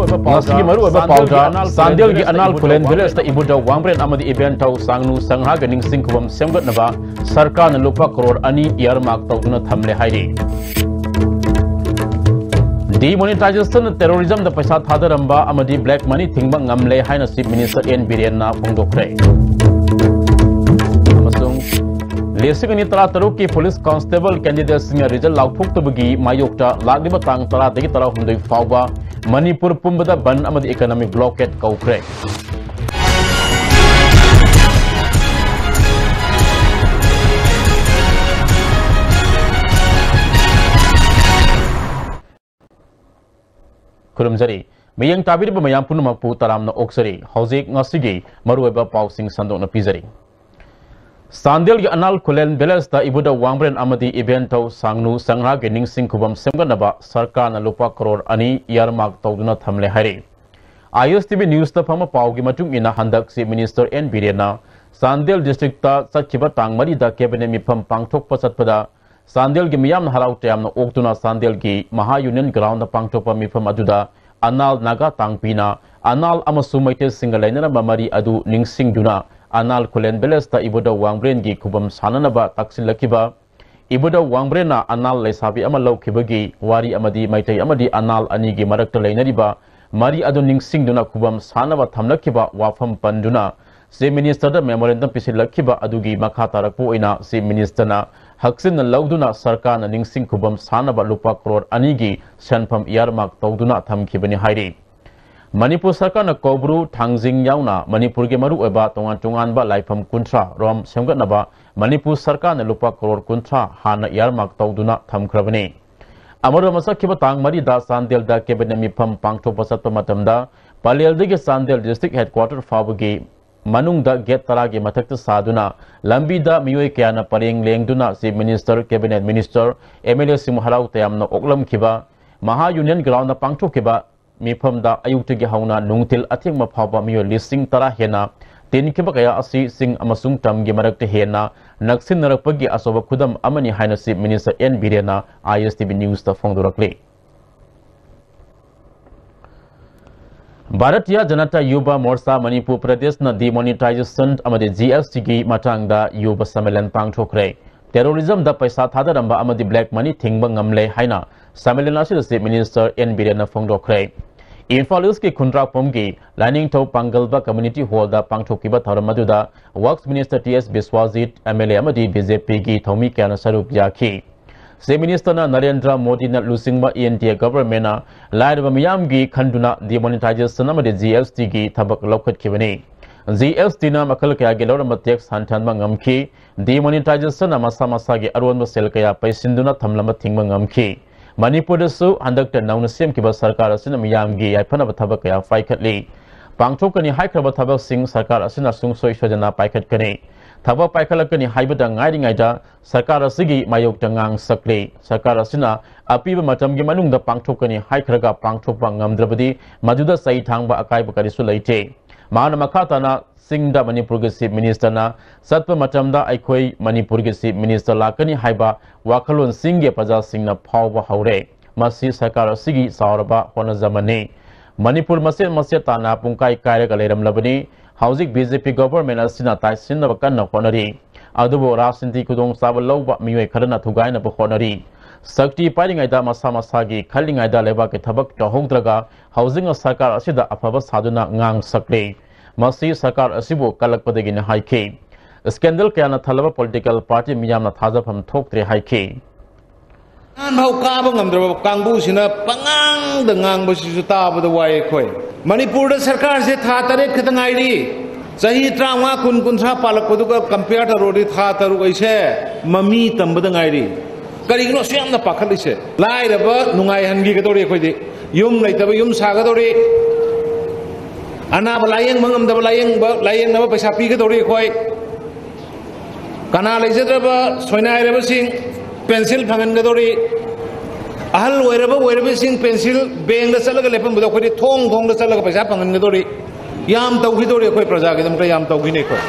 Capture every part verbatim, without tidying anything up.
ꯉꯁꯤꯒꯤ ꯃꯔꯨꯑꯣꯏꯕ ꯄꯥꯎꯗ ꯆꯥꯟꯗꯦꯜꯒꯤ ꯑꯅꯥꯜ ꯈꯨꯂꯦꯟ ꯚꯤꯂꯦꯖꯇ ꯏꯕꯨꯙꯧ ꯋꯥꯡꯕ꯭ꯔꯦꯟ ꯑꯃꯗꯤ ꯏꯕꯦꯟꯊꯧ ꯁꯥꯡꯅꯨ ꯁꯪꯍꯥꯒꯤ ꯅꯤꯡꯁꯤꯡ ꯈꯨꯕꯝ ꯁꯦꯝꯒꯠꯅꯕ ꯁꯔꯀꯥꯔꯅ ꯂꯨꯄꯥ ꯀꯔꯣꯔ ꯑꯅꯤ ꯏꯌꯥꯔꯃꯥꯔꯛ ꯇꯧꯗꯨꯅ ꯊꯝꯂꯦ ꯍꯥꯏꯔꯤ꯫ Demonetization ꯇꯦꯔꯣꯔꯤꯖꯝꯗ ꯄꯩꯁꯥ ꯊꯥꯗꯔꯝꯕ ꯑꯃꯗꯤ black money ꯊꯤꯡꯕ ꯉꯝꯂꯦ ꯍꯥꯏꯅ Chief Minister N ꯕꯤꯔꯦꯟꯅ ꯐꯣꯡꯗꯣꯛꯈ꯭ꯔꯦ꯫ ꯑꯃꯁꯨꯡ ꯂꯤꯁꯤꯡ ꯑꯅꯤ ꯇꯔꯥꯇꯔꯨꯛꯀꯤ police constable candidateꯁꯤꯡꯅ result ꯂꯥꯎꯊꯣꯛꯇꯕꯒꯤ ꯃꯥꯌꯣꯛꯇ ꯂꯥꯛꯂꯤꯕ ꯇꯥꯡ ꯇꯔꯥꯗꯒꯤ ꯇꯔꯥꯍꯨꯝꯗꯣꯏ ꯐꯥꯎꯕ ꯃꯅꯤꯄꯨꯔ ꯄꯨꯝꯕꯗ ꯕꯟ ꯑꯃꯗꯤ economic blockade ꯀꯧꯈ꯭ꯔꯦ꯫ ꯈꯨꯔꯨꯝꯖꯔꯤ꯫ ꯃꯤꯠꯌꯦꯡ ꯇꯥꯕꯤꯔꯤꯕ ꯃꯌꯥꯝ ꯄꯨꯝꯅꯃꯛꯄꯨ ꯇꯔꯥꯝꯅ ꯑꯣꯛꯆꯔꯤ꯫ ꯍꯧꯖꯤꯛ ꯉꯁꯤꯒꯤ ꯃꯔꯨꯑꯣꯏꯕ ꯄꯥꯎꯁꯤꯡ ꯁꯟꯗꯣꯛꯅ ꯄꯤꯖꯔꯤ꯫ ꯆꯥꯟꯗꯦꯜꯒꯤ ꯑꯅꯥꯜ ꯈꯨꯂꯦꯟ ꯚꯤꯂꯦꯖꯇ ꯏꯕꯨꯙꯧ ꯋꯥꯡꯕ꯭ꯔꯦꯟ ꯑꯃꯗꯤ ꯏꯕꯦꯟꯊꯧ ꯁꯥꯡꯅꯨ ꯁꯪꯍꯥꯒꯤ ꯅꯤꯡꯁꯤꯡ ꯈꯨꯕꯝ ꯁꯦꯝꯒꯠꯅꯕ ꯁꯔꯀꯥꯔꯅ ꯂꯨꯄꯥ ꯀꯔꯣꯔ ꯑꯅꯤ ꯏꯌꯥꯔꯃꯥꯔꯛ ꯇꯧꯗꯨꯅ ꯊꯝꯂꯦ ꯍꯥꯏꯔꯤ꯫ ISTV Newsꯇ ꯐꯪꯕ ꯄꯥꯎꯒꯤ ꯃꯇꯨꯡ ꯏꯟꯅ, ꯍꯟꯗꯛ Chief Minister N ꯕꯤꯔꯦꯟꯅ ꯆꯥꯟꯗꯦꯜ districtꯇ ꯆꯠꯈꯤꯕ ꯇꯥꯡ ꯃꯔꯤꯗ cabinet ꯃꯤꯐꯝ ꯄꯥꯡꯊꯣꯛꯄ ꯆꯠꯄꯗ ꯆꯥꯟꯗꯦꯜꯒꯤ ꯃꯤꯌꯥꯝꯅ ꯍꯔꯥꯎ ꯇꯌꯥꯝꯅ ꯑꯣꯛꯇꯨꯅ ꯆꯥꯟꯗꯦꯜꯒꯤ ꯃꯍꯥ ꯌꯨꯅꯤꯌꯟ ꯒ꯭ꯔꯥꯎꯟꯗ ꯄꯥꯡꯊꯣꯛꯄ ꯃꯤꯐꯝ ꯑꯗꯨꯗ ꯑꯅꯥꯜ ꯅꯥꯒꯥ ꯇꯥꯡꯄꯤꯅ ꯑꯅꯥꯜ ꯑꯃꯁꯨꯡ ꯃꯩꯇꯩꯁꯤꯡꯒ ꯂꯩꯅꯔꯝꯕ ꯃꯔꯤ ꯑꯗꯨ ꯅꯤꯡꯁꯤꯡꯗꯨꯅ ꯑꯅꯥꯜ ꯈꯨꯂꯦꯟ ꯚꯤꯂꯦꯖꯇ ꯏꯕꯨꯙꯧ ꯋꯥꯡꯕ꯭ꯔꯦꯟꯒꯤ ꯈꯨꯕꯝ ꯁꯥꯟꯅꯅꯕ ꯇꯥꯛꯁꯤꯜꯂꯛꯈꯤꯕ ꯏꯕꯨꯙꯧ ꯋꯥꯡꯕ꯭ꯔꯦꯟꯅ ꯑꯅꯥꯜ ꯂꯩꯁꯥꯕꯤ ꯑꯃ ꯂꯧꯈꯤꯕꯒꯤ ꯋꯥꯔꯤ ꯑꯃꯗꯤ ꯃꯩꯇꯩ ꯑꯃꯗꯤ ꯑꯅꯥꯜ ꯑꯅꯤꯒꯤ ꯃꯔꯛꯇ ꯂꯩꯅꯔꯤꯕ ꯃꯔꯤ ꯑꯗꯨ ꯅꯤꯡꯁꯤꯡꯗꯨꯅ ꯈꯨꯕꯝ ꯁꯥꯟꯅꯕ ꯊꯝꯂꯛꯈꯤꯕ ꯋꯥꯐꯝ ꯄꯟꯗꯨꯅ Chief Ministerꯗ memorandum ꯄꯤꯁꯤꯜꯂꯛꯈꯤꯕ ꯑꯗꯨꯒꯤ ꯃꯈꯥ ꯇꯥꯔꯛꯄ ꯑꯣꯏꯅ Chief Ministerꯅ ꯍꯛꯆꯤꯟꯅ ꯂꯧꯗꯨꯅ ꯁꯔꯀꯥꯔꯅ ꯅꯤꯡꯁꯤꯡ ꯈꯨꯕꯝ ꯁꯥꯟꯅꯕ ꯂꯨꯄꯥ ꯀꯔꯣꯔ ꯑꯅꯤꯒꯤ ꯁꯦꯟꯐꯝ earmark ꯇꯧꯗꯨꯅ ꯊꯝꯈꯤꯕꯅꯤ ꯍꯥꯏꯔꯤ꯫ ꯃꯅꯤꯄꯨꯔ ꯁꯔꯀꯥꯔꯅ ꯀꯧꯕ꯭ꯔꯨ, ꯊꯥꯡꯖꯤꯡ ꯌꯥꯎꯅ ꯃꯅꯤꯄꯨꯔꯒꯤ ꯃꯔꯨꯑꯣꯏꯕ ꯇꯣꯉꯥꯟ ꯇꯣꯉꯥꯟꯕ ꯂꯥꯏꯐꯝ ꯀꯨꯟꯊ꯭ꯔꯥ ꯔꯣꯝ ꯁꯦꯝꯒꯠꯅꯕ ꯃꯅꯤꯄꯨꯔ ꯁꯔꯀꯥꯔꯅ ꯂꯨꯄꯥ ꯀꯔꯣꯔ ꯀꯨꯟꯊ꯭ꯔꯥ ꯍꯥꯟꯅ earmark ꯇꯧꯗꯨꯅ ꯊꯝꯈ꯭ꯔꯕꯅꯤ꯫ ꯑꯃꯔꯣꯝꯗ ꯆꯠꯈꯤꯕ ꯇꯥꯡ ꯃꯔꯤꯗ ꯆꯥꯟꯗꯦꯜꯗ cabinet ꯃꯤꯐꯝ ꯄꯥꯡꯊꯣꯛꯄ ꯆꯠꯄ ꯃꯇꯝꯗ ꯄꯂꯦꯜꯗꯒꯤ ꯆꯥꯟꯗꯦꯜ district headquarter ꯐꯥꯎꯕꯒꯤ ꯃꯅꯨꯡꯗ gate ꯇꯔꯥꯒꯤ ꯃꯊꯛꯇ ꯁꯥꯗꯨꯅ ꯂꯝꯕꯤꯗ ꯃꯤꯑꯣꯏ ꯀꯌꯥꯅ ꯄꯔꯦꯡ ꯂꯦꯡꯗꯨꯅ Chief Minister, cabinet minister, MLAꯁꯤꯡꯕꯨ ꯍꯔꯥꯎ ꯇꯌꯥꯝꯅ ꯑꯣꯛꯂꯝꯈꯤꯕ ꯃꯍꯥ ꯌꯨꯅꯤꯌꯟ ꯒ꯭ꯔꯥꯎꯟꯗ ꯄꯥꯡꯊꯣꯛꯈꯤꯕ ꯃꯤꯐꯝꯗ ꯑꯌꯨꯛꯇꯒꯤ ꯍꯧꯅ ꯅꯨꯡꯊꯤꯜ ꯑꯊꯦꯡꯕ ꯐꯥꯎꯕ ꯃꯤꯑꯣꯏ ꯂꯤꯁꯤꯡ ꯇꯔꯥ ꯍꯦꯟꯅ ꯇꯤꯟꯈꯤꯕ ꯀꯌꯥ ꯑꯁꯤ ꯆꯤꯡ ꯑꯃꯁꯨꯡ ꯇꯝꯒꯤ ꯃꯔꯛꯇ ꯍꯦꯟꯅ ꯅꯛꯁꯤꯟꯅꯔꯛꯄꯒꯤ ꯑꯆꯧꯕ ꯈꯨꯗꯝ ꯑꯃꯅꯤ ꯍꯥꯏꯅ Chief Minister N ꯕꯤꯔꯦꯟꯅ ISTV Newsꯇ ꯐꯣꯡꯗꯣꯔꯛꯂꯤ꯫ Bharatiya Janata ꯌꯨꯕ ꯃꯣꯔꯆꯥ Manipur ꯄ꯭ꯔꯗꯦꯁꯅ demonetization ꯑꯃꯗꯤ G S T ꯒꯤ ꯃꯇꯥꯡꯗ ꯌꯨꯕ ꯁꯝꯃꯦꯂꯟ ꯄꯥꯡꯊꯣꯛꯈ꯭ꯔꯦ꯫ Terrorism ꯗ ꯄꯩꯁꯥ ꯊꯥꯗꯔꯝꯕ ꯑꯃꯗꯤ black money ꯊꯤꯡꯕ ꯉꯝꯂꯦ ꯍꯥꯏꯅ ꯁꯝꯃꯦꯂꯟ ꯑꯁꯤꯗ Chief Minister N ꯕꯤꯔꯦꯟꯅ ꯐꯣꯡꯗꯣꯛꯈ꯭ꯔꯦ꯫ ꯏꯝꯐꯥꯜ ꯏꯁꯀꯤ ꯈꯨꯟꯗ꯭ꯔꯥꯛꯄꯝꯒꯤ ꯂꯥꯏꯅꯤꯡꯊꯧ ꯄꯥꯡꯒꯜꯕ Community Hall ꯗ ꯄꯥꯡꯊꯣꯛꯈꯤꯕ ꯊꯧꯔꯝ ꯑꯗꯨꯗ Works Minister T S ꯕꯤꯁ꯭ꯋꯥꯖꯤꯠ, M L A ꯑꯃꯗꯤ B J P ꯒꯤ ꯊꯧꯃꯤ ꯀꯌꯥꯅ ꯁꯔꯨꯛ ꯌꯥꯈꯤ꯫ Chief Minister ꯅ ꯅꯔꯦꯟꯗ꯭ꯔ ꯃꯣꯗꯤꯅ ꯂꯨꯆꯤꯡꯕ N D A government ꯅ ꯂꯥꯏꯔꯕ ꯃꯤꯌꯥꯝꯒꯤ ꯈꯟꯗꯨꯅ demonetization ꯑꯃꯗꯤ G S T ꯒꯤ ꯊꯕꯛ ꯂꯧꯈꯠꯈꯤꯕꯅꯤ꯫ G S T ꯅ ꯃꯈꯜ ꯀꯌꯥꯒꯤ ꯂꯧꯔꯝꯕ tax ꯍꯟꯊꯍꯟꯕ ꯉꯝꯈꯤ꯫ Demonetization ꯅ ꯃꯁꯥ ꯃꯁꯥꯒꯤ ꯑꯔꯣꯟꯕ ꯁꯦꯜ ꯀꯌꯥ ꯄꯩꯁꯤꯟꯗꯨꯅ ꯊꯝꯂꯝꯕ ꯊꯤꯡꯕ ꯉꯝꯈꯤ꯫ ꯃꯅꯤꯄꯨꯔꯗꯁꯨ ꯍꯟꯗꯛꯇ ꯅꯧꯅ ꯁꯦꯝꯈꯤꯕ ꯁꯔꯀꯥꯔ ꯑꯁꯤꯅ ꯃꯤꯌꯥꯝꯒꯤ ꯌꯥꯏꯐꯅꯕ ꯊꯕꯛ ꯀꯌꯥ ꯄꯥꯏꯈꯠꯂꯤ꯫ ꯄꯥꯡꯊꯣꯛꯀꯅꯤ ꯍꯥꯏꯈ꯭ꯔꯕ ꯊꯕꯛꯁꯤꯡ ꯁꯔꯀꯥꯔ ꯑꯁꯤꯅ ꯁꯨꯡꯁꯣꯏ ꯁꯣꯏꯗꯅ ꯄꯥꯏꯈꯠꯀꯅꯤ꯫ ꯊꯕꯛ ꯄꯥꯏꯈꯠꯂꯛꯀꯅꯤ ꯍꯥꯏꯕꯗ ꯉꯥꯏꯔꯤꯉꯩꯗ ꯁꯔꯀꯥꯔ ꯑꯁꯤꯒꯤ ꯃꯥꯌꯣꯛꯇ ꯉꯥꯡ ꯁꯛꯂꯤ꯫ ꯁꯔꯀꯥꯔ ꯑꯁꯤꯅ ꯑꯄꯤꯕ ꯃꯇꯝꯒꯤ ꯃꯅꯨꯡꯗ ꯄꯥꯡꯊꯣꯛꯀꯅꯤ ꯍꯥꯏꯈ꯭ꯔꯒ ꯄꯥꯡꯊꯣꯛꯄ ꯉꯝꯗ꯭ꯔꯕꯗꯤ ꯃꯗꯨꯗ ꯆꯩ ꯊꯥꯡꯕ ꯑꯀꯥꯏꯕ ꯀꯔꯤꯁꯨ ꯂꯩꯇꯦ꯫ ꯃꯍꯥꯛꯅ ꯃꯈꯥ ꯇꯥꯅ ꯆꯤꯡꯗ ꯃꯅꯤꯄꯨꯔꯒꯤ Chief Minister ꯅ ꯆꯠꯄ ꯃꯇꯝꯗ ꯑꯩꯈꯣꯏ ꯃꯅꯤꯄꯨꯔꯒꯤ Chief Minister ꯂꯥꯛꯀꯅꯤ ꯍꯥꯏꯕ ꯋꯥꯈꯜꯂꯣꯟꯁꯤꯡꯒꯤ ꯄ꯭ꯔꯖꯥꯁꯤꯡꯅ ꯐꯥꯎꯕ ꯍꯧꯔꯦ꯫ ꯃꯁꯤ ꯁꯔꯀꯥꯔ ꯑꯁꯤꯒꯤ ꯆꯥꯎꯔꯕ ꯍꯣꯠꯅꯖꯃꯟꯅꯤ꯫ ꯃꯅꯤꯄꯨꯔ ꯃꯆꯦꯠ ꯃꯆꯦꯠ ꯇꯥꯅ ꯄꯨꯡꯀꯥꯏ ꯀꯥꯏꯔꯒ ꯂꯩꯔꯝꯂꯕꯅꯤ꯫ ꯍꯧꯖꯤꯛ B J P government ꯑꯁꯤꯅ ꯇꯥꯏꯁꯤꯟꯅꯕ ꯀꯟꯅ ꯍꯣꯠꯅꯔꯤ꯫ ꯑꯗꯨꯕꯨ ꯔꯥꯖꯅꯤꯇꯤ ꯈꯨꯗꯣꯡꯆꯥꯕ ꯂꯧꯕ ꯃꯤꯑꯣꯏ ꯈꯔꯅ ꯊꯨꯒꯥꯏꯅꯕ ꯍꯣꯠꯅꯔꯤ꯫ ꯁꯛꯇꯤ ꯄꯥꯏꯔꯤꯉꯩꯗ ꯃꯁꯥ ꯃꯁꯥꯒꯤ ꯈꯜꯂꯤꯉꯩꯗ ꯂꯩꯕꯥꯛꯀꯤ ꯊꯕꯛ ꯇꯧꯍꯧꯗ꯭ꯔꯒ ꯍꯧꯖꯤꯛꯅ ꯁꯔꯀꯥꯔ ꯑꯁꯤꯗ ꯑꯐꯕ ꯁꯥꯗꯨꯅ ꯉꯥꯡ ꯁꯛꯂꯤ꯫ ꯃꯁꯤ ꯁꯔꯀꯥꯔ ꯑꯁꯤꯕꯨ ꯀꯜꯂꯛꯄꯗꯒꯤꯅꯤ ꯍꯥꯏꯈꯤ꯫ Scandal ꯀꯌꯥꯅ ꯊꯜꯂꯕ political party ꯃꯤꯌꯥꯝꯅ ꯊꯥꯖꯐꯝ ꯊꯣꯛꯇ꯭ꯔꯦ ꯍꯥꯏꯈꯤ꯫ ꯑꯍꯥꯟ ꯐꯥꯎ ꯀꯥꯕ ꯉꯝꯗ꯭ꯔꯕ ꯀꯥꯡꯕꯨꯁꯤꯅ ꯄꯉꯥꯡꯗ ꯉꯥꯡꯕꯁꯤꯁꯨ ꯇꯥꯕꯗ ꯋꯥꯏ ꯑꯩꯈꯣꯏ꯫ ꯃꯅꯤꯄꯨꯔꯗ ꯁꯔꯀꯥꯔꯁꯦ ꯊꯥ ꯇꯔꯦꯠ ꯈꯛꯇ ꯉꯥꯏꯔꯤ꯫ ꯆꯍꯤ ꯇꯔꯥꯃꯉꯥ, ꯀꯨꯟ, ꯀꯨꯟꯊ꯭ꯔꯥ ꯄꯥꯜꯂꯛꯄꯗꯨꯒ compare ꯇꯧꯔꯨꯔꯗꯤ ꯊꯥ ꯇꯔꯨꯛ ꯑꯩꯁꯦ ꯃꯃꯤ ꯇꯝꯕꯗ ꯉꯥꯏꯔꯤ꯫ ꯀꯔꯤꯒꯤꯅꯣ ꯑꯁꯨꯛ ꯌꯥꯝꯅ ꯄꯥꯈꯠꯂꯤꯁꯦ? ꯂꯥꯏꯔꯕ ꯅꯨꯡꯉꯥꯏꯍꯟꯈꯤꯒꯗꯧꯔꯤ ꯑꯩꯈꯣꯏꯗꯤ꯫ ꯌꯨꯝ ꯂꯩꯇꯕ ꯌꯨꯝ ꯁꯥꯒꯗꯧꯔꯤ꯫ ꯑꯅꯥꯕ ꯂꯥꯌꯦꯡꯕ ꯉꯝꯗꯕ ꯂꯥꯌꯦꯡꯕ, ꯂꯥꯌꯦꯡꯅꯕ ꯄꯩꯁꯥ ꯄꯤꯒꯗꯧꯔꯤ ꯑꯩꯈꯣꯏ꯫ ꯀꯅꯥ ꯂꯩꯖꯗ꯭ꯔꯕ ꯁꯣꯏꯅꯥꯏꯔꯕꯁꯤꯡ pencil ꯐꯪꯍꯟꯒꯗꯧꯔꯤ꯫ ꯑꯍꯜ ꯑꯣꯏꯔꯕ ꯑꯣꯏꯔꯕꯁꯤꯡ pencil bankꯗ ꯆꯠꯂꯒ ꯂꯦꯞꯄꯝꯕꯗꯣ ꯑꯩꯈꯣꯏꯗꯤ ꯊꯣꯡ ꯊꯣꯡꯗ ꯆꯠꯂꯒ ꯄꯩꯁꯥ ꯐꯪꯍꯟꯒꯗꯧꯔꯤ꯫ ꯌꯥꯝ ꯇꯧꯈꯤꯗꯧꯔꯤ ꯑꯩꯈꯣꯏ ꯄ꯭ꯔꯖꯥꯒꯤꯗꯃꯛꯇ ꯌꯥꯝ ꯇꯧꯈꯤꯅꯤ ꯑꯩꯈꯣꯏ꯫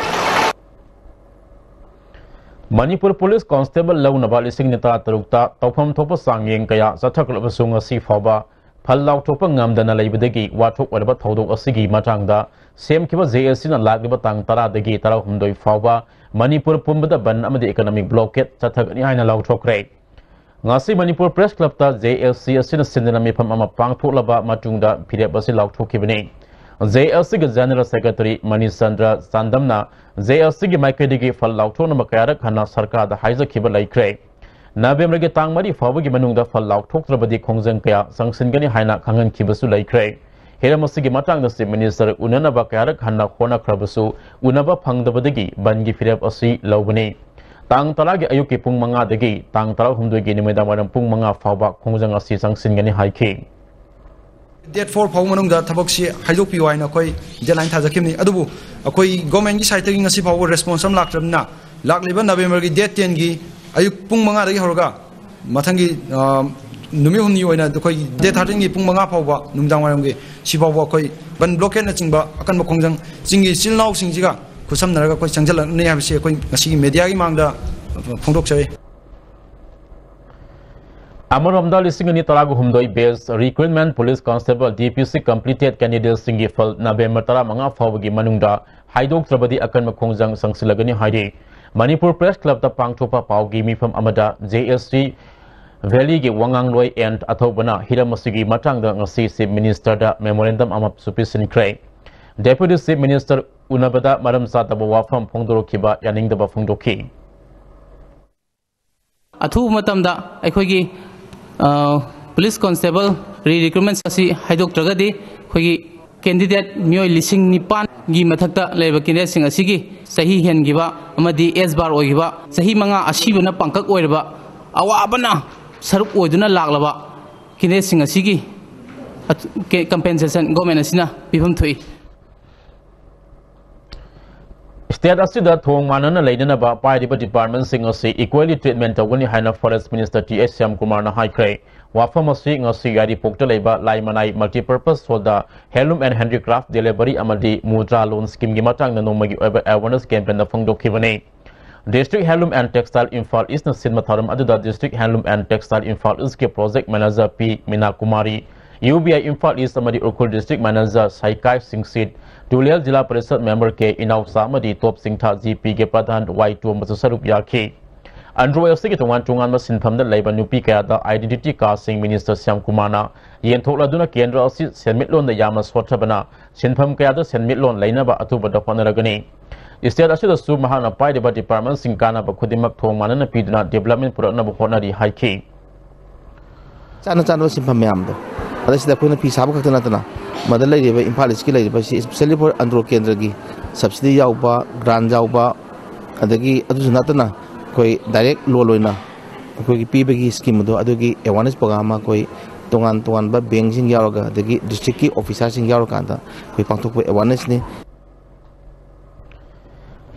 ꯃꯅꯤꯄꯨꯔ Police Constable ꯂꯧꯅꯕ ꯂꯤꯁꯤꯡ ꯅꯤꯐꯨ ꯇꯔꯨꯛꯇ ꯇꯧꯐꯝ ꯊꯣꯛꯄ ꯆꯥꯡꯌꯦꯡ ꯀꯌꯥ ꯆꯠꯊꯈ꯭ꯔꯕꯁꯨ ꯉꯁꯤ ꯐꯥꯎꯕ ꯐꯜ ꯂꯥꯎꯊꯣꯛꯄ ꯉꯝꯗꯅ ꯂꯩꯕꯗꯒꯤ ꯋꯥꯊꯣꯛ ꯑꯣꯏꯔꯕ ꯊꯧꯗꯣꯛ ꯑꯁꯤꯒꯤ ꯃꯇꯥꯡꯗ ꯁꯦꯝꯈꯤꯕ ꯖꯦ ꯑꯦꯁ ꯁꯤꯅ ꯂꯥꯛꯂꯤꯕ ꯇꯥꯡ ꯇꯔꯥꯗꯒꯤ ꯇꯔꯥꯍꯨꯝꯗꯣꯏ ꯐꯥꯎꯕ ꯃꯅꯤꯄꯨꯔ ꯄꯨꯝꯕꯗ ꯕꯟ ꯑꯃꯗꯤ economic blockade ꯆꯠꯊꯒꯅꯤ ꯍꯥꯏꯅ ꯂꯥꯎꯊꯣꯛꯈ꯭ꯔꯦ꯫ ꯉꯁꯤ ꯃꯅꯤꯄꯨꯔ ꯄ꯭ꯔꯦꯁ ꯀ꯭ꯂꯕꯇ ꯖꯦ ꯑꯦꯁ ꯁꯤ ꯑꯁꯤꯅ ꯁꯤꯟꯗꯨꯅ ꯃꯤꯐꯝ ꯑꯃ ꯄꯥꯡꯊꯣꯛꯂꯕ ꯃꯇꯨꯡꯗ ꯐꯤꯔꯦꯞ ꯑꯁꯤ ꯂꯥꯎꯊꯣꯛꯈꯤꯕꯅꯤ꯫ ꯖꯦ ꯑꯦꯁ ꯁꯤꯒꯤ ꯖꯦꯅꯔꯦꯜ ꯁꯦꯀ꯭ꯔꯦꯇꯔꯤ ꯃꯅꯤꯆꯟꯗ꯭ꯔ ꯆꯥꯟꯗꯝꯅ ꯖꯦ ꯑꯦꯁ ꯁꯤꯒꯤ ꯃꯥꯏꯀꯩꯗꯒꯤ ꯐꯜ ꯂꯥꯎꯊꯣꯛꯅꯕ ꯀꯌꯥꯔꯛ ꯍꯟꯅ ꯁꯔꯀꯥꯔꯗ ꯍꯥꯏꯖꯈꯤꯕ ꯂꯩꯈ꯭ꯔꯦ꯫ ꯅꯕꯦꯝꯕꯔꯒꯤ ꯇꯥꯡ ꯃꯔꯤ ꯐꯥꯎꯕꯒꯤ ꯃꯅꯨꯡꯗ ꯐꯜ ꯂꯥꯎꯊꯣꯛꯇ꯭ꯔꯕꯗꯤ ꯈꯣꯡꯖꯪ ꯀꯌꯥ ꯆꯪꯁꯤꯟꯒꯅꯤ ꯍꯥꯏꯅ ꯈꯪꯍꯟꯈꯤꯕꯁꯨ ꯂꯩꯈ꯭ꯔꯦ꯫ ꯍꯤꯔꯝ ꯑꯁꯤꯒꯤ ꯃꯇꯥꯡꯗ ꯆꯤꯐ ꯃꯤꯅꯤꯁꯇꯔ ꯎꯅꯅꯕ ꯀꯌꯥꯔꯛ ꯍꯟꯅ ꯍꯣꯠꯅꯈ꯭ꯔꯕꯁꯨ ꯎꯅꯕ ꯐꯪꯗꯕꯗꯒꯤ ꯕꯟꯒꯤ ꯐꯤꯔꯦꯞ ꯑꯁꯤ ꯂꯧꯕꯅꯤ꯫ ꯇꯥꯡ ꯇꯔꯥꯒꯤ ꯑꯌꯨꯛꯀꯤ ꯄꯨꯡ ꯃꯉꯥꯗꯒꯤ ꯇꯥꯡ ꯇꯔꯥꯍꯨꯝꯗꯣꯏꯒꯤ ꯅꯨꯃꯤꯗꯥꯡꯋꯥꯏꯔꯝ ꯄꯨꯡ ꯃꯉꯥ ꯐꯥꯎꯕ ꯈꯣꯡꯖꯪ ꯑꯁꯤ ꯆꯪꯁꯤꯟꯒꯅꯤ ꯍꯥꯏꯈꯤ꯫ Date four ꯐꯥꯎꯕ ꯃꯅꯨꯡꯗ ꯊꯕꯛꯁꯤ ꯍꯥꯏꯗꯣꯛꯄꯤꯌꯨ ꯍꯥꯏꯅ ꯑꯩꯈꯣꯏ deadline ꯊꯥꯖꯈꯤꯕꯅꯤ꯫ ꯑꯗꯨꯕꯨ ꯑꯩꯈꯣꯏ governmentꯀꯤ sideꯇꯒꯤ ꯉꯁꯤ ꯐꯥꯎꯕ response ꯑꯃ ꯂꯥꯛꯇ꯭ꯔꯕꯅꯤꯅ, ꯂꯥꯛꯂꯤꯕ Novemberꯒꯤ date tenꯒꯤ ꯑꯌꯨꯛ ꯄꯨꯡ ꯃꯉꯥꯗꯒꯤ ꯍꯧꯔꯒ ꯃꯊꯪꯒꯤ, ꯑ, ꯅꯨꯃꯤꯠ ꯍꯨꯝꯅꯤ ꯑꯣꯏꯅ ꯑꯩꯈꯣꯏ date thirteenꯒꯤ ꯄꯨꯡ ꯃꯉꯥ ꯐꯥꯎꯕ, ꯅꯨꯃꯤꯗꯥꯡ ꯋꯥꯏꯔꯝꯒꯤ, ꯁꯤꯐꯥꯎꯕ ꯑꯩꯈꯣꯏ ꯕꯟ blockadeꯅꯆꯤꯡꯕ ꯑꯀꯟꯕ ꯈꯣꯡꯖꯪ ꯆꯤꯡꯒꯤ ꯏꯆꯤꯜ ꯏꯅꯥꯎꯁꯤꯡꯁꯤꯒ ꯈꯨꯠꯁꯝꯅꯔꯒ ꯑꯩꯈꯣꯏ ꯆꯪꯁꯤꯜꯂꯛꯅꯤ ꯍꯥꯏꯕꯁꯤ ꯑꯩꯈꯣꯏ ꯉꯁꯤꯒꯤ mediaꯒꯤ ꯃꯥꯡꯗ ꯐꯣꯡꯗꯣꯛꯆꯔꯤ꯫ ꯑꯃꯔꯣꯝꯗ, ꯂꯤꯁꯤꯡ ꯑꯅꯤ ꯇꯔꯥꯒ ꯍꯨꯝꯗꯣꯏ batch recruitment police constable, D P C completed candidateꯁꯤꯡꯒꯤ ꯐꯜ ꯅꯕꯦꯝꯕꯔ ꯇꯔꯥꯃꯉꯥ ꯐꯥꯎꯕꯒꯤ ꯃꯅꯨꯡꯗ ꯍꯥꯏꯗꯣꯛꯇ꯭ꯔꯕꯗꯤ ꯑꯀꯟꯕ ꯈꯣꯡꯖꯪ ꯆꯪꯁꯤꯜꯂꯒꯅꯤ ꯍꯥꯏꯔꯤ꯫ ꯃꯅꯤꯄꯨꯔ ꯄ꯭ꯔꯦꯁ ꯀ꯭ꯂꯕꯇ ꯄꯥꯡꯊꯣꯛꯄ ꯄꯥꯎꯒꯤ ꯃꯤꯐꯝ ꯑꯃꯗ J S C Valleyꯒꯤ ꯋꯥꯉꯥꯡꯂꯣꯏ ꯑꯦꯟ ꯑꯊꯧꯕꯅ ꯍꯤꯔꯝ ꯑꯁꯤꯒꯤ ꯃꯇꯥꯡꯗ ꯉꯁꯤ Chief Ministerꯗ memorandum ꯑꯃꯁꯨ ꯄꯤꯁꯤꯟꯈ꯭ꯔꯦ꯫ Deputy Chief Minister ꯎꯅꯕꯗ ꯃꯔꯝ ꯆꯥꯗꯕ ꯋꯥꯐꯝ ꯐꯣꯡꯗꯣꯔꯛꯈꯤꯕ ꯌꯥꯅꯤꯡꯗꯕ ꯐꯣꯡꯗꯣꯛꯈꯤ꯫ ꯑꯊꯨꯕ ꯃꯇꯝꯗ ꯑꯩꯈꯣꯏꯒꯤ, ꯑ, police constable re-recruitment ꯑꯁꯤ ꯍꯥꯏꯗꯣꯛꯇ꯭ꯔꯒꯗꯤ ꯑꯩꯈꯣꯏꯒꯤ candidate ꯃꯤꯑꯣꯏ ꯂꯤꯁꯤꯡ ꯅꯤꯄꯥꯟꯒꯤ ꯃꯊꯛꯇ ꯂꯩꯔꯤꯕ candidateꯁꯤꯡ ꯑꯁꯤꯒꯤ ꯆꯍꯤ ꯍꯦꯟꯈꯤꯕ ꯑꯃꯗꯤ age bar ꯑꯣꯏꯈꯤꯕ, ꯆꯍꯤ ꯃꯉꯥ ꯑꯁꯤꯕꯅ ꯄꯥꯡꯀꯛ ꯑꯣꯏꯔꯕ, ꯑꯋꯥꯕꯅ ꯁꯔꯨꯛ ꯑꯣꯏꯗꯨꯅ ꯂꯥꯛꯂꯕ candidateꯁꯤꯡ ꯑꯁꯤꯒꯤ ꯑꯊ-, ꯀꯦ-, compensation government ꯑꯁꯤꯅ ꯄꯤꯐꯝ ꯊꯣꯛꯏ꯫ State ꯑꯁꯤꯗ ꯊꯣꯡ ꯃꯥꯟꯅꯅ ꯂꯩꯅꯅꯕ ꯄꯥꯏꯔꯤꯕ departmentꯁꯤꯡ ꯑꯁꯤ equally treatment ꯇꯧꯒꯅꯤ ꯍꯥꯏꯅ Forest Minister T H ꯁ꯭ꯌꯥꯝꯀꯨꯃꯥꯔꯅ ꯍꯥꯏꯈ꯭ꯔꯦ꯫ ꯋꯥꯐꯝ ꯑꯁꯤ ꯉꯁꯤ ꯌꯥꯏꯔꯤꯄꯣꯛꯇ ꯂꯩꯕ ꯂꯥꯏꯃꯅꯥꯏ Multipurpose Hallꯗ Handloom and Handicraft Delivery ꯑꯃꯗꯤ ꯃꯨꯗ꯭ꯔꯥ Loan Schemeꯒꯤ ꯃꯇꯥꯡꯗ ꯅꯣꯡꯃꯒꯤ ꯑꯣꯏꯕ awareness campaignꯗ ꯐꯣꯡꯗꯣꯛꯈꯤꯕꯅꯤ꯫ District Handloom and Textile Imphal Eastꯅ ꯁꯤꯟꯕ ꯊꯧꯔꯝ ꯑꯗꯨꯗ District Handloom and Textile Imphal Eastꯀꯤ Project Manager P Meena Kumari, UBI Imphal East ꯑꯃꯗꯤ ꯎꯈ꯭ꯔꯨꯜ District Manager ꯁꯥꯏꯀꯥꯏ ꯁꯤꯡꯁꯤꯠ, ꯇꯨꯂꯦꯜ ꯖꯤꯂꯥ ꯄꯔꯤꯁꯠ member ꯀꯦ ꯏꯅꯥꯎꯆꯥ ꯑꯃꯗꯤ ꯇꯣꯞ ꯆꯤꯡꯊꯥ ꯖꯤꯄꯤꯒꯤ ꯄ꯭ꯔꯙꯥꯟ ꯋꯥꯏ ꯇꯣꯝꯕꯁꯨ ꯁꯔꯨꯛ ꯌꯥꯈꯤ꯫ ꯑꯟꯗ꯭ꯔꯣ ꯑꯁꯤꯒꯤ ꯇꯣꯉꯥꯟ ꯇꯣꯉꯥꯟꯕ ꯁꯤꯟꯐꯝꯗ ꯂꯩꯕ ꯅꯨꯄꯤ ꯀꯌꯥꯗ identity cardꯁꯤꯡ Minister ꯁ꯭ꯌꯥꯝ ꯀꯨꯃꯥꯔꯅ ꯌꯦꯟꯊꯣꯛꯂꯗꯨꯅ ꯀꯦꯟꯗ꯭ꯔ ꯑꯁꯤ ꯁꯦꯟꯃꯤꯠꯂꯣꯟꯗ ꯌꯥꯝꯅ ꯁꯣꯠꯊꯕꯅ ꯁꯤꯟꯐꯝ ꯀꯌꯥꯗ ꯁꯦꯟꯃꯤꯠꯂꯣꯟ ꯂꯩꯅꯕ ꯑꯊꯨꯕꯗ ꯍꯣꯠꯅꯔꯒꯅꯤ꯫ State ꯑꯁꯤꯗꯁꯨ ꯃꯍꯥꯛꯅ ꯄꯥꯏꯔꯤꯕ departmentꯁꯤꯡ ꯀꯥꯟꯅꯕ ꯈꯨꯗꯤꯡꯃꯛ ꯊꯣꯡ ꯃꯥꯟꯅꯅ ꯄꯤꯗꯨꯅ development ꯄꯨꯔꯛꯅꯕ ꯍꯣꯠꯅꯔꯤ ꯍꯥꯏꯈꯤ꯫ ꯆꯥꯅ ꯆꯥꯅꯕ ꯁꯤꯟꯐꯝ ꯃꯌꯥꯝꯗꯣ, ꯑꯗꯩ ꯁꯤꯗ ꯑꯩꯈꯣꯏꯅ ꯐꯤ ꯁꯥꯕ ꯈꯛꯇ ꯅꯠꯇꯅ, ꯃꯗ ꯂꯩꯔꯤꯕ ꯏꯝꯐꯥꯜ ꯏꯁꯀꯤ ꯂꯩꯔꯤꯕ ꯁꯤ, especially for ꯑꯟꯗ꯭ꯔꯣ ꯀꯦꯟꯗ꯭ꯔꯒꯤ subsidy ꯌꯥꯎꯕ, grant ꯌꯥꯎꯕ, ꯑꯗꯒꯤ ꯑꯗꯨꯁꯨ ꯅꯠꯇꯅ ꯑꯩꯈꯣꯏ direct loan ꯑꯣꯏꯅ ꯑꯩꯈꯣꯏꯒꯤ ꯄꯤꯕꯒꯤ scheme ꯑꯗꯣ, ꯑꯗꯨꯒꯤ awareness program ꯑꯃ ꯑꯩꯈꯣꯏ ꯇꯣꯉꯥꯟ ꯇꯣꯉꯥꯟꯕ bankꯁꯤꯡ ꯌꯥꯎꯔꯒ, ꯑꯗꯒꯤ districtꯀꯤ officerꯁꯤꯡ ꯌꯥꯎꯔꯀꯥꯟꯗ ꯑꯩꯈꯣꯏ ꯄꯥꯡꯊꯣꯛꯄ awarenessꯅꯤ꯫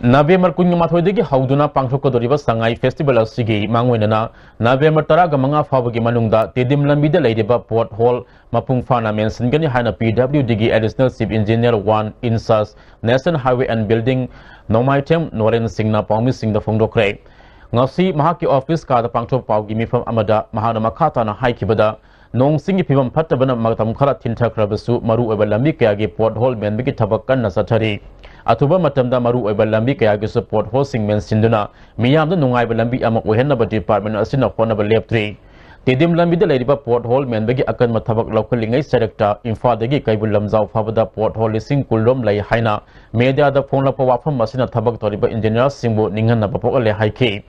ꯅꯕꯦꯝꯕꯔ ꯀꯨꯟꯃꯥꯊꯣꯏꯗꯒꯤ ꯍꯧꯗꯨꯅ ꯄꯥꯡꯊꯣꯛꯀꯗꯧꯔꯤꯕ ꯁꯉꯥꯏ festival ꯑꯁꯤꯒꯤ ꯃꯥꯡꯑꯣꯏꯅꯅ ꯅꯕꯦꯝꯕꯔ ꯇꯔꯥꯃꯉꯥ ꯐꯥꯎꯕꯒꯤ ꯃꯅꯨꯡꯗ ꯇꯦꯗꯤꯝ ꯂꯝꯕꯤꯗ ꯂꯩꯔꯤꯕ pothole ꯃꯄꯨꯡ ꯐꯥꯅ ꯃꯦꯟꯁꯤꯟꯒꯅꯤ ꯍꯥꯏꯅ PWDꯒꯤ Additional Chief Engineer one in charge National Highway and Building ꯅꯣꯡꯃꯥꯏꯊꯦꯝ ꯅꯣꯔꯦꯟ ꯁꯤꯡꯅ ꯄꯥꯎꯃꯤꯁꯤꯡꯗ ꯐꯣꯡꯗꯣꯛꯈ꯭ꯔꯦ꯫ ꯉꯁꯤ ꯃꯍꯥꯛꯀꯤ office ꯀꯥꯗ ꯄꯥꯡꯊꯣꯛꯄ ꯄꯥꯎꯒꯤ ꯃꯤꯐꯝ ꯑꯃꯗ ꯃꯍꯥꯛꯅ ꯃꯈꯥ ꯇꯥꯅ ꯍꯥꯏꯈꯤꯕꯗ, ꯅꯣꯡ ꯆꯤꯡꯒꯤ ꯐꯤꯕꯝ ꯐꯠꯇꯕꯅ ꯃꯇꯝ ꯈꯔ ꯊꯤꯟꯊꯈ꯭ꯔꯕꯁꯨ ꯃꯔꯨꯑꯣꯏꯕ ꯂꯝꯕꯤ ꯀꯌꯥꯒꯤ pothole ꯃꯦꯟꯕꯒꯤ ꯊꯕꯛ ꯀꯟꯅ ꯆꯠꯊꯔꯤ꯫ ꯑꯊꯨꯕ ꯃꯇꯝꯗ ꯃꯔꯨꯑꯣꯏꯕ ꯂꯝꯕꯤ ꯀꯌꯥꯒꯤꯁꯨ potholeꯁꯤꯡ ꯃꯦꯟꯁꯤꯟꯗꯨꯅ ꯃꯤꯌꯥꯝꯗ ꯅꯨꯡꯉꯥꯏꯕ ꯂꯝꯕꯤ ꯑꯃ ꯑꯣꯏꯍꯟꯅꯕ department ꯑꯁꯤꯅ ꯍꯣꯠꯅꯕ ꯂꯦꯞꯇ꯭ꯔꯤ꯫ ꯇꯦꯗꯤꯝ ꯂꯝꯕꯤꯗ ꯂꯩꯔꯤꯕ pothole ꯃꯦꯟꯕꯒꯤ ꯑꯀꯟꯕ ꯊꯕꯛ ꯂꯧꯈꯠꯂꯤꯉꯩ ꯆꯔꯛꯇ ꯏꯝꯐꯥꯜꯗꯒꯤ ꯀꯩꯕꯨꯜ ꯂꯝꯖꯥꯎ ꯐꯥꯎꯕꯗ pothole ꯂꯤꯁꯤꯡ ꯀꯨꯟꯔꯣꯝ ꯂꯩ ꯍꯥꯏꯅ mediaꯗ ꯐꯣꯡꯂꯛꯄ ꯋꯥꯐꯝ ꯑꯁꯤꯅ ꯊꯕꯛ ꯇꯧꯔꯤꯕ engineerꯁꯤꯡꯕꯨ ꯅꯤꯡꯍꯟꯅꯕ ꯄꯣꯛꯍꯜꯂꯦ ꯍꯥꯏꯈꯤ꯫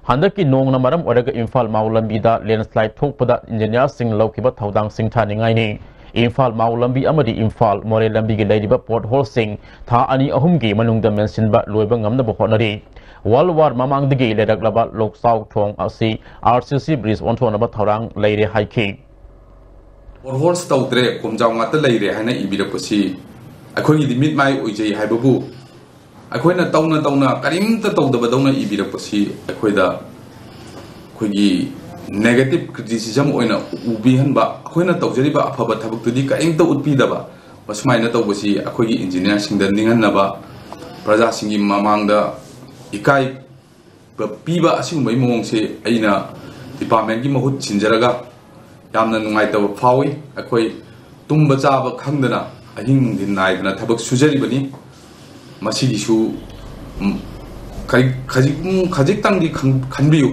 ꯍꯟꯗꯛꯀꯤ ꯅꯣꯡꯅ ꯃꯔꯝ ꯑꯣꯏꯔꯒ ꯏꯝꯐꯥꯜ ꯃꯥꯎ ꯂꯝꯕꯤꯗ landslide ꯊꯣꯛꯄꯗ engineerꯁꯤꯡ ꯂꯧꯈꯤꯕ ꯊꯧꯗꯥꯡ ꯁꯤꯡꯊꯥꯅꯤꯡꯉꯥꯏꯅꯤ꯫ ꯏꯝꯐꯥꯜ ꯃꯥꯎ ꯂꯝꯕꯤ ꯑꯃꯗꯤ ꯏꯝꯐꯥꯜ ꯃꯣꯔꯦ ꯂꯝꯕꯤꯒꯤ ꯂꯩꯔꯤꯕ potholeꯁꯤꯡ ꯊꯥ ꯑꯅꯤ ꯑꯍꯨꯝꯒꯤ ꯃꯅꯨꯡꯗ ꯃꯦꯟꯁꯤꯟꯕ ꯂꯣꯏꯕ ꯉꯝꯅꯕ ꯍꯣꯠꯅꯔꯤ꯫ World War ꯃꯃꯥꯡꯗꯒꯤ ꯂꯩꯔꯛꯂꯕ ꯂꯣꯛꯆꯥꯎ ꯊꯣꯡ ꯑꯁꯤ RCC bridge ꯑꯣꯟꯊꯣꯛꯅꯕ ꯊꯧꯔꯥꯡ ꯂꯩꯔꯦ ꯍꯥꯏꯈꯤ꯫ Potholes ꯇꯧꯗ꯭ꯔꯦ, ꯈꯣꯝꯖꯥꯎ ꯉꯥꯛꯇ ꯂꯩꯔꯦ ꯍꯥꯏꯅ ꯏꯕꯤꯔꯛꯄꯁꯤ ꯑꯩꯈꯣꯏꯒꯤꯗꯤ ꯃꯤꯠ ꯃꯥꯏ ꯑꯣꯏꯖꯩ ꯍꯥꯏꯕꯕꯨ, ꯑꯩꯈꯣꯏꯅ ꯇꯧꯅ ꯇꯧꯅ ꯀꯔꯤꯝꯇ ꯇꯧꯗꯕꯗꯧꯅ ꯏꯕꯤꯔꯛꯄꯁꯤ ꯑꯩꯈꯣꯏꯗ ꯑꯩꯈꯣꯏꯒꯤ negative criticism ꯑꯣꯏꯅ ꯎꯕꯤꯍꯟꯕ, ꯑꯩꯈꯣꯏꯅ ꯇꯧꯖꯔꯤꯕ ꯑꯐꯕ ꯊꯕꯛꯇꯨꯗꯤ ꯀꯔꯤꯝꯇ ꯎꯠꯄꯤꯗꯕ, ꯃꯁꯨꯃꯥꯏꯅ ꯇꯧꯕꯁꯤ ꯑꯩꯈꯣꯏꯒꯤ engineerꯁꯤꯡꯗ ꯅꯤꯡꯍꯟꯅꯕ, ꯄ꯭ꯔꯖꯥꯁꯤꯡꯒꯤ ꯃꯃꯥꯡꯗ ꯏꯀꯥꯏ ꯄꯤꯕ ꯑꯁꯤꯒꯨꯝꯕꯒꯤ ꯃꯑꯣꯡꯁꯦ ꯑꯩꯅ departmentꯀꯤ ꯃꯍꯨꯠ ꯁꯤꯟꯖꯔꯒ ꯌꯥꯝꯅ ꯅꯨꯡꯉꯥꯏꯇꯕ ꯐꯥꯎꯏ꯫ ꯑꯩꯈꯣꯏ ꯇꯨꯝꯕ ꯆꯥꯕ ꯈꯪꯗꯅ ꯑꯍꯤꯡ ꯅꯨꯡꯊꯤꯜ ꯅꯥꯏꯗꯅ ꯊꯕꯛ ꯁꯨꯖꯔꯤꯕꯅꯤ꯫ ꯃꯁꯤꯒꯤꯁꯨ, ꯎꯝ, ꯈꯖꯤꯛ-, ꯈꯖꯤꯛ-, ꯎꯝ, ꯈꯖꯤꯛꯇꯪꯗꯤ ꯈꯟ-, ꯈꯟꯕꯤꯌꯨ꯫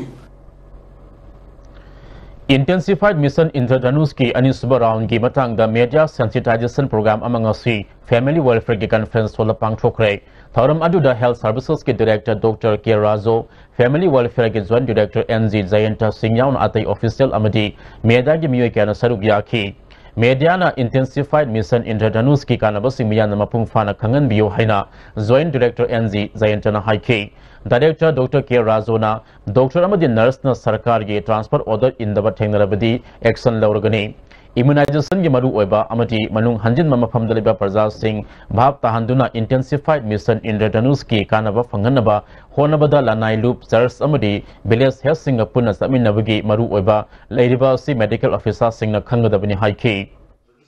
Intensified Mission ꯏꯟꯗ꯭ꯔꯙꯅꯨꯁꯀꯤ ꯑꯅꯤꯁꯨꯕ ꯔꯥꯎꯟꯒꯤ ꯃꯇꯥꯡꯗ ꯃꯦꯗꯤꯌꯥ ꯁꯦꯟꯁꯤꯇꯥꯏꯖꯦꯁꯟ ꯄ꯭ꯔꯣꯒ꯭ꯔꯥꯝ ꯑꯃ ꯉꯁꯤ ꯐꯦꯃꯤꯂꯤ ꯋꯦꯜꯐꯤꯌꯔꯒꯤ ꯀꯟꯐꯔꯦꯟꯁ ꯍꯣꯜꯗ ꯄꯥꯡꯊꯣꯛꯈ꯭ꯔꯦ꯫ ꯊꯧꯔꯝ ꯑꯗꯨꯗ ꯍꯦꯜꯊ ꯁꯔꯚꯤꯁꯦꯁꯀꯤ director doctor K Raju, family ꯋꯦꯜꯐꯤꯌꯔꯒꯤ joint director N G Jayanta Singh ꯌꯥꯎꯅ ꯑꯇꯩ ꯑꯣꯐꯤꯁꯤꯌꯦꯜ ꯑꯃꯗꯤ ꯃꯦꯗꯤꯌꯥꯒꯤ ꯃꯤꯑꯣꯏ ꯀꯌꯥꯅ ꯁꯔꯨꯛ ꯌꯥꯈꯤ꯫ ꯃꯦꯗꯤꯌꯥꯅ Intensified Mission ꯏꯟꯗ꯭ꯔꯙꯅꯨꯁꯀꯤ ꯀꯥꯟꯅꯕꯁꯤꯡ ꯃꯤꯌꯥꯝꯅ ꯃꯄꯨꯡ ꯐꯥꯅ ꯈꯪꯍꯟꯕꯤꯌꯨ ꯍꯥꯏꯅ ꯖꯣꯏꯟꯠ ꯗꯤꯔꯦꯛꯇꯔ ꯑꯦꯟ ꯖꯤ ꯖꯌꯟꯇꯅ ꯍꯥꯏꯈꯤ꯫ ꯗꯥꯏꯔꯦꯛꯇꯔ ꯗꯣꯛꯇꯔ ꯀꯦ ꯔꯥꯖꯨꯅ ꯗꯣꯛꯇꯔ ꯑꯃꯗꯤ ꯅꯔꯁꯅ ꯁꯔꯀꯥꯔꯒꯤ ꯇ꯭ꯔꯥꯟꯁꯐꯔ ꯑꯣꯔꯗꯔ ꯏꯟꯗꯕ ꯊꯦꯡꯅꯔꯕꯗꯤ ꯑꯦꯛꯁꯟ ꯂꯧꯔꯒꯅꯤ꯫ ꯏꯃ꯭ꯌꯨꯅꯥꯏꯖꯦꯁꯟꯒꯤ ꯃꯔꯨꯑꯣꯏꯕ ꯑꯃꯗꯤ ꯃꯅꯨꯡ ꯍꯟꯖꯤꯟꯕ ꯃꯐꯝꯗ ꯂꯩꯕ ꯄ꯭ꯔꯖꯥꯁꯤꯡ ꯚꯥꯞ ꯇꯥꯍꯟꯗꯨꯅ Intensified Mission ꯏꯟꯗ꯭ꯔꯙꯅꯨꯁꯀꯤ ꯀꯥꯟꯅꯕ ꯐꯪꯍꯟꯅꯕ ꯍꯣꯠꯅꯕꯗ ꯂꯅꯥꯏ ꯂꯨꯞ, ꯆꯔꯆ ꯑꯃꯗꯤ ꯚꯤꯂꯦꯖ ꯍꯦꯗꯁꯤꯡꯒ ꯄꯨꯟꯅ ꯆꯠꯃꯤꯟꯅꯕꯒꯤ ꯃꯔꯨꯑꯣꯏꯕ ꯂꯩꯔꯤꯕ ꯑꯁꯤ ꯃꯦꯗꯤꯀꯦꯜ ꯑꯣꯐꯤꯁꯥꯔꯁꯤꯡꯅ ꯈꯪꯒꯗꯕꯅꯤ ꯍꯥꯏꯈꯤ꯫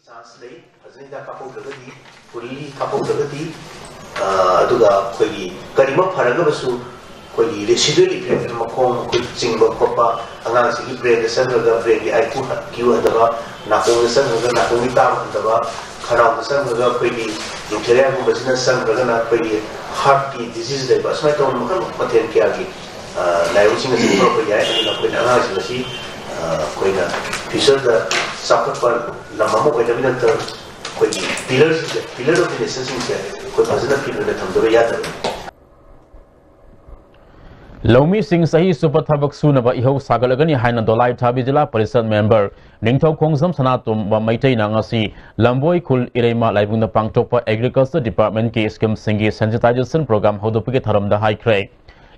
ꯆꯥꯟꯁ ꯂꯩ꯫ ꯐꯖꯅ ꯍꯤꯗꯥꯛ ꯀꯥꯞꯍꯧꯗ꯭ꯔꯒꯗꯤ, ꯐꯨꯜꯂꯤ ꯀꯥꯞꯍꯧꯗ꯭ꯔꯒꯗꯤ, ꯑ, ꯑꯗꯨꯒ ꯑꯩꯈꯣꯏꯒꯤ ꯀꯔꯤꯒꯨꯝꯕ ꯐꯔꯒꯕꯁꯨ ꯑꯩꯈꯣꯏꯒꯤ ꯔꯦꯁꯤꯗꯨꯋꯦꯜ ꯏꯐꯦꯛ ꯍꯥꯏꯅ ꯃꯈꯣꯡ ꯃꯈꯨꯠ ꯆꯤꯡꯕ ꯈꯣꯠꯄ, ꯑꯉꯥꯡꯁꯤꯒꯤ ꯕ꯭ꯔꯦꯟꯗ ꯆꯪꯈ꯭ꯔꯒ ꯕ꯭ꯔꯦꯟꯒꯤ ꯑꯥꯏ ꯀ꯭ꯌꯨ ꯍ-, ꯀ꯭ꯌꯨ ꯍꯟꯊꯕ, ꯅꯥꯀꯣꯡꯗ ꯆꯪꯈ꯭ꯔꯒ ꯅꯥꯀꯣꯡꯒꯤ ꯇꯥꯕ ꯍꯟꯊꯕ, ꯈꯅꯥꯎꯗ ꯆꯪꯈ꯭ꯔꯒ ꯑꯩꯈꯣꯏꯒꯤ ꯕꯦꯛꯇꯦꯔꯤꯌꯥꯒꯨꯝꯕꯁꯤꯅ ꯆꯪꯈ꯭ꯔꯒꯅ ꯑꯩꯈꯣꯏꯒꯤ ꯍꯥꯔꯠꯀꯤ ꯗꯤꯖꯤꯖ ꯂꯩꯕ, ꯑꯁꯨꯃꯥꯏꯅ ꯇꯧꯕ ꯃꯈꯜ ꯃꯊꯦꯜ ꯀꯌꯥꯒꯤ, ꯑ, ꯂꯥꯏꯑꯣꯡꯁꯤꯡ ꯑꯁꯤ ꯄꯨꯔꯛꯄ ꯌꯥꯏ꯫ ꯑꯗꯨꯅ ꯑꯩꯈꯣꯏꯅ ꯑꯉꯥꯡꯁꯤꯡ ꯑꯁꯤ, ꯑ, ꯑꯩꯈꯣꯏꯅ ꯐ꯭ꯌꯨꯆꯔꯗ ꯆꯥꯎꯈꯠꯄ ꯂꯝ ꯑꯃ ꯑꯣꯏꯅꯕꯒꯤꯗꯃꯛꯇ ꯑꯩꯈꯣꯏꯒꯤ ꯄꯤꯂꯔꯁꯤꯡꯁꯦ, ꯄꯤꯂꯔ ꯑꯣꯐ ꯗꯤ ꯅꯦꯁꯟꯁꯤꯡꯁꯦ ꯑꯩꯈꯣꯏ ꯐꯖꯅ ꯐꯤꯠ ꯑꯣꯏꯅ ꯊꯝꯗꯕ ꯌꯥꯗꯕꯅꯤ꯫ ꯂꯧꯃꯤꯁꯤꯡ ꯆꯍꯤ ꯆꯨꯞꯄ ꯊꯕꯛ ꯁꯨꯅꯕ ꯏꯍꯧ ꯁꯥꯒꯠꯂꯒꯅꯤ ꯍꯥꯏꯅ ꯗꯣꯂꯥꯏ ꯊꯥꯕꯤ ꯖꯤꯂꯥ ꯄꯔꯤꯁꯗ ꯃꯦꯝꯕꯔ ꯅꯤꯡꯊꯧꯈꯣꯡꯖꯝ ꯁꯅꯥꯇꯣꯝꯕ ꯃꯩꯇꯩꯅ ꯉꯁꯤ ꯂꯝꯕꯣꯏ ꯈꯨꯜ ꯏꯔꯩꯃ ꯂꯥꯏꯕꯨꯡꯗ ꯄꯥꯡꯊꯣꯛꯄ ꯑꯦꯒ꯭ꯔꯤꯀꯜꯆꯔ ꯗꯤꯄꯥꯔꯠꯃꯦꯟꯠꯀꯤ ꯁ꯭ꯀꯤꯝꯁꯤꯡꯒꯤ ꯁꯦꯟꯁꯤꯇꯥꯏꯖꯦꯁꯟ ꯄ꯭ꯔꯣꯒ꯭ꯔꯥꯝ ꯍꯧꯗꯣꯛꯄꯒꯤ ꯊꯧꯔꯝꯗ ꯍꯥꯏꯈ꯭ꯔꯦ꯫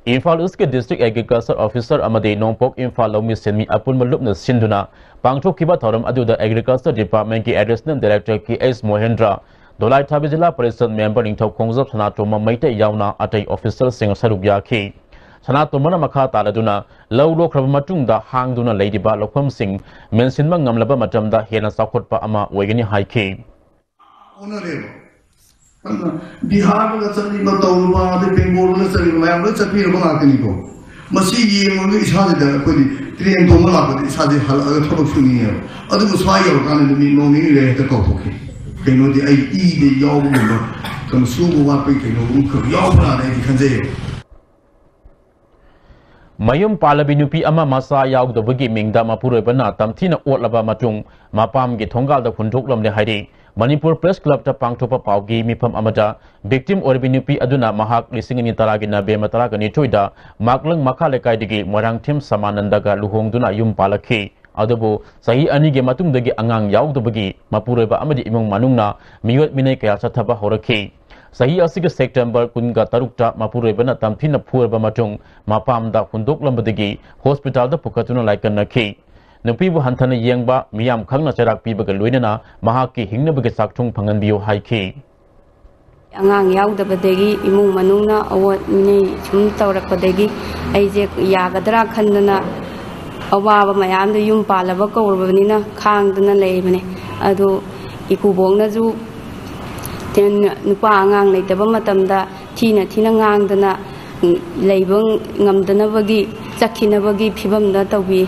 ꯏꯝꯐꯥꯜ ꯏꯁꯀꯤ ꯗꯤꯁꯇ꯭ꯔꯤꯛ ꯑꯦꯒ꯭ꯔꯤꯀꯜꯆꯔ ꯑꯣꯐꯤꯁꯥꯔ ꯑꯃꯗꯤ ꯅꯣꯡꯄꯣꯛ ꯏꯝꯐꯥꯜ ꯂꯧꯃꯤ ꯁꯤꯟꯃꯤ ꯑꯄꯨꯟꯕ ꯂꯨꯞꯅ ꯁꯤꯟꯗꯨꯅ ꯄꯥꯡꯊꯣꯛꯈꯤꯕ ꯊꯧꯔꯝ ꯑꯗꯨꯗ ꯑꯦꯒ꯭ꯔꯤꯀꯜꯆꯔ ꯗꯤꯄꯥꯔꯠꯃꯦꯟꯠꯀꯤ ꯑꯦꯗꯤꯁꯅꯦꯜ ꯗꯥꯏꯔꯦꯛꯇꯔ ꯀꯦ ꯑꯩꯆ ꯃꯣꯍꯦꯟꯗ꯭ꯔ, ꯗꯣꯂꯥꯏ ꯊꯥꯕꯤ ꯖꯤꯂꯥ ꯄꯔꯤꯁꯗ ꯃꯦꯝꯕꯔ ꯅꯤꯡꯊꯧꯈꯣꯡꯖꯝ ꯁꯅꯥꯇꯣꯝꯕ ꯃꯩꯇꯩ ꯌꯥꯎꯅ ꯑꯇꯩ ꯑꯣꯐꯤꯁꯤꯌꯦꯜꯁꯤꯡ ꯁꯔꯨꯛ ꯌꯥꯈꯤ꯫ ꯁꯅꯥꯇꯣꯝꯕꯅ ꯃꯈꯥ ꯇꯥꯔꯗꯨꯅ ꯂꯧ ꯂꯣꯛꯈ꯭ꯔꯕ ꯃꯇꯨꯡꯗ ꯍꯥꯡꯗꯨꯅ ꯂꯩꯔꯤꯕ ꯂꯧꯐꯝꯁꯤꯡ ꯃꯦꯟꯁꯤꯟꯕ ꯉꯝꯂꯕ ꯃꯇꯝꯗ ꯍꯦꯟꯅ ꯆꯥꯎꯈꯠꯄ ꯑꯃ ꯑꯣꯏꯒꯅꯤ ꯍꯥꯏꯈꯤ꯫ ꯑꯣꯟꯅꯔꯦꯕ꯫ ꯑꯗꯨꯅ ꯕꯤꯍꯥꯔꯗꯒ ꯆꯠꯂꯤꯕ, ꯇꯧꯔꯨꯕ, ꯑꯗꯩ ꯕꯦꯡꯒꯣꯜꯗꯒ ꯆꯠꯂꯤꯕ ꯃꯌꯥꯝ ꯂꯣꯏ ꯆꯠꯄꯤꯔꯕ ꯉꯥꯛꯇꯅꯤꯀꯣ꯫ ꯃꯁꯤ ꯌꯦꯡꯉꯨꯔꯒ ꯏꯁꯥꯁꯤꯗ ꯑꯩꯈꯣꯏꯗꯤ ꯇ꯭ꯔꯦꯟ ꯇꯣꯡꯕ ꯂꯥꯛꯄꯗ ꯏꯁꯥꯁꯦ ꯍꯜꯂꯛꯑꯒ ꯊꯕꯛ ꯁꯨꯅꯤꯡꯉꯦꯕ꯫ ꯑꯗꯨꯕꯨ ꯁ꯭ꯋꯥꯏ ꯌꯧꯔꯀꯥꯟꯗ ꯅꯨꯃꯤꯠ ꯅꯣꯡ ꯅꯤꯅꯤ ꯂꯩꯔ ꯍꯦꯛꯇ ꯀꯥꯎꯊꯣꯛꯈꯤ꯫ ꯀꯩꯅꯣꯗꯤ ꯑꯩ ꯏꯗ ꯌꯥꯎꯕꯒꯨꯝꯕ ꯀꯩꯅꯣ ꯁꯨꯕ ꯋꯥꯠꯄꯒꯤ ꯀꯩꯅꯣꯒꯨꯝ ꯈꯔ ꯌꯥꯎꯕ꯭ꯔꯥꯅ ꯑꯩꯗꯤ ꯈꯟꯖꯩꯌꯦꯕ꯫ ꯃꯌꯨꯝ ꯄꯥꯜꯂꯕꯤ ꯅꯨꯄꯤ ꯑꯃ ꯃꯆꯥ ꯌꯥꯎꯗꯕꯒꯤ ꯃꯤꯡꯗ ꯃꯄꯨꯔꯣꯏꯕꯅ ꯇꯝꯊꯤꯅ ꯑꯣꯠꯂꯕ ꯃꯇꯨꯡ ꯃꯄꯥꯝꯒꯤ ꯊꯣꯡꯒꯥꯜꯗ ꯍꯨꯟꯗꯣꯛꯂꯝꯂꯦ ꯍꯥꯏꯔꯤ꯫ ꯃꯅꯤꯄꯨꯔ ꯄ꯭ꯔꯦꯁ ꯀ꯭ꯂꯕꯇ ꯄꯥꯡꯊꯣꯛꯄ ꯄꯥꯎꯒꯤ ꯃꯤꯐꯝ ꯑꯃꯗ ꯚꯤꯛꯇꯤꯝ ꯑꯣꯏꯔꯕꯤ ꯅꯨꯄꯤ ꯑꯗꯨꯅ ꯃꯍꯥꯛ ꯂꯤꯁꯤꯡ ꯑꯅꯤ ꯇꯔꯥꯒꯤ ꯅꯕꯦꯝꯕꯔ ꯇꯔꯥꯒ ꯅꯤꯊꯣꯏꯗ ꯃꯥꯛꯂꯪ ꯃꯈꯥ ꯂꯩꯀꯥꯏꯗꯒꯤ ꯃꯣꯏꯔꯥꯡꯊꯦꯝ ꯁꯃꯥꯅꯟꯗꯒ ꯂꯨꯍꯣꯡꯗꯨꯅ ꯌꯨꯝ ꯄꯥꯜꯂꯛꯈꯤ꯫ ꯑꯗꯨꯕꯨ ꯆꯍꯤ ꯑꯅꯤꯒꯤ ꯃꯇꯨꯡꯗꯒꯤ ꯑꯉꯥꯡ ꯌꯥꯎꯗꯕꯒꯤ ꯃꯄꯨꯔꯣꯏꯕ ꯑꯃꯗꯤ ꯏꯃꯨꯡ ꯃꯅꯨꯡꯅ ꯃꯤꯑꯣꯠ ꯃꯤꯅꯩ ꯀꯌꯥ ꯆꯠꯊꯕ ꯍꯧꯔꯛꯈꯤ꯫ ꯆꯍꯤ ꯑꯁꯤꯒꯤ ꯁꯦꯞꯇꯦꯝꯕꯔ ꯀꯨꯟꯒ ꯇꯔꯨꯛꯇ ꯃꯄꯨꯔꯣꯏꯕꯅ ꯇꯝꯊꯤꯅ ꯐꯨꯔꯕ ꯃꯇꯨꯡ ꯃꯄꯥꯝꯗ ꯍꯨꯟꯗꯣꯛꯂꯝꯕꯗꯒꯤ ꯍꯣꯁꯄꯤꯇꯥꯜꯗ ꯄꯨꯈꯠꯇꯨꯅ ꯂꯥꯏꯀꯠꯅꯈꯤ꯫ ꯅꯨꯄꯤꯕꯨ ꯍꯟꯊꯅ ꯌꯦꯡꯕ, ꯃꯤꯌꯥꯝ ꯈꯪꯅ ꯆꯩꯔꯥꯛ ꯄꯤꯕꯒ ꯂꯣꯏꯅꯅ ꯃꯍꯥꯛꯀꯤ ꯍꯤꯡꯅꯕꯒꯤ ꯆꯥꯛꯊꯨꯡ ꯐꯪꯍꯟꯕꯤꯌꯨ ꯍꯥꯏꯈꯤ꯫ ꯑꯉꯥꯡ ꯌꯥꯎꯗꯕꯗꯒꯤ ꯏꯃꯨꯡ ꯃꯅꯨꯡꯅ ꯑꯋꯣꯠ ꯃꯤꯅꯩ ꯁꯨꯝ ꯇꯧꯔꯛꯄꯗꯒꯤ ꯑꯩꯁꯦ ꯌꯥꯒꯗ꯭ꯔꯥ ꯈꯟꯗꯅ ꯑꯋꯥꯕ ꯃꯌꯥꯝꯗ ꯌꯨꯝ ꯄꯥꯜꯂꯕ ꯀꯧꯔꯕꯅꯤꯅ ꯈꯥꯡꯗꯅ ꯂꯩꯕꯅꯦ꯫ ꯑꯗꯨ ꯏꯀꯨꯕꯣꯛꯅꯁꯨ ꯅꯨꯄꯥ ꯑꯉꯥꯡ ꯂꯩꯇꯕ ꯃꯇꯝꯗ ꯊꯤꯅ ꯊꯤꯅ ꯉꯥꯡꯗꯅ ꯂꯩꯕ ꯉꯝꯗꯅꯕꯒꯤ ꯆꯠꯈꯤꯅꯕꯒꯤ ꯐꯤꯕꯝꯗ ꯇꯧꯕꯤ꯫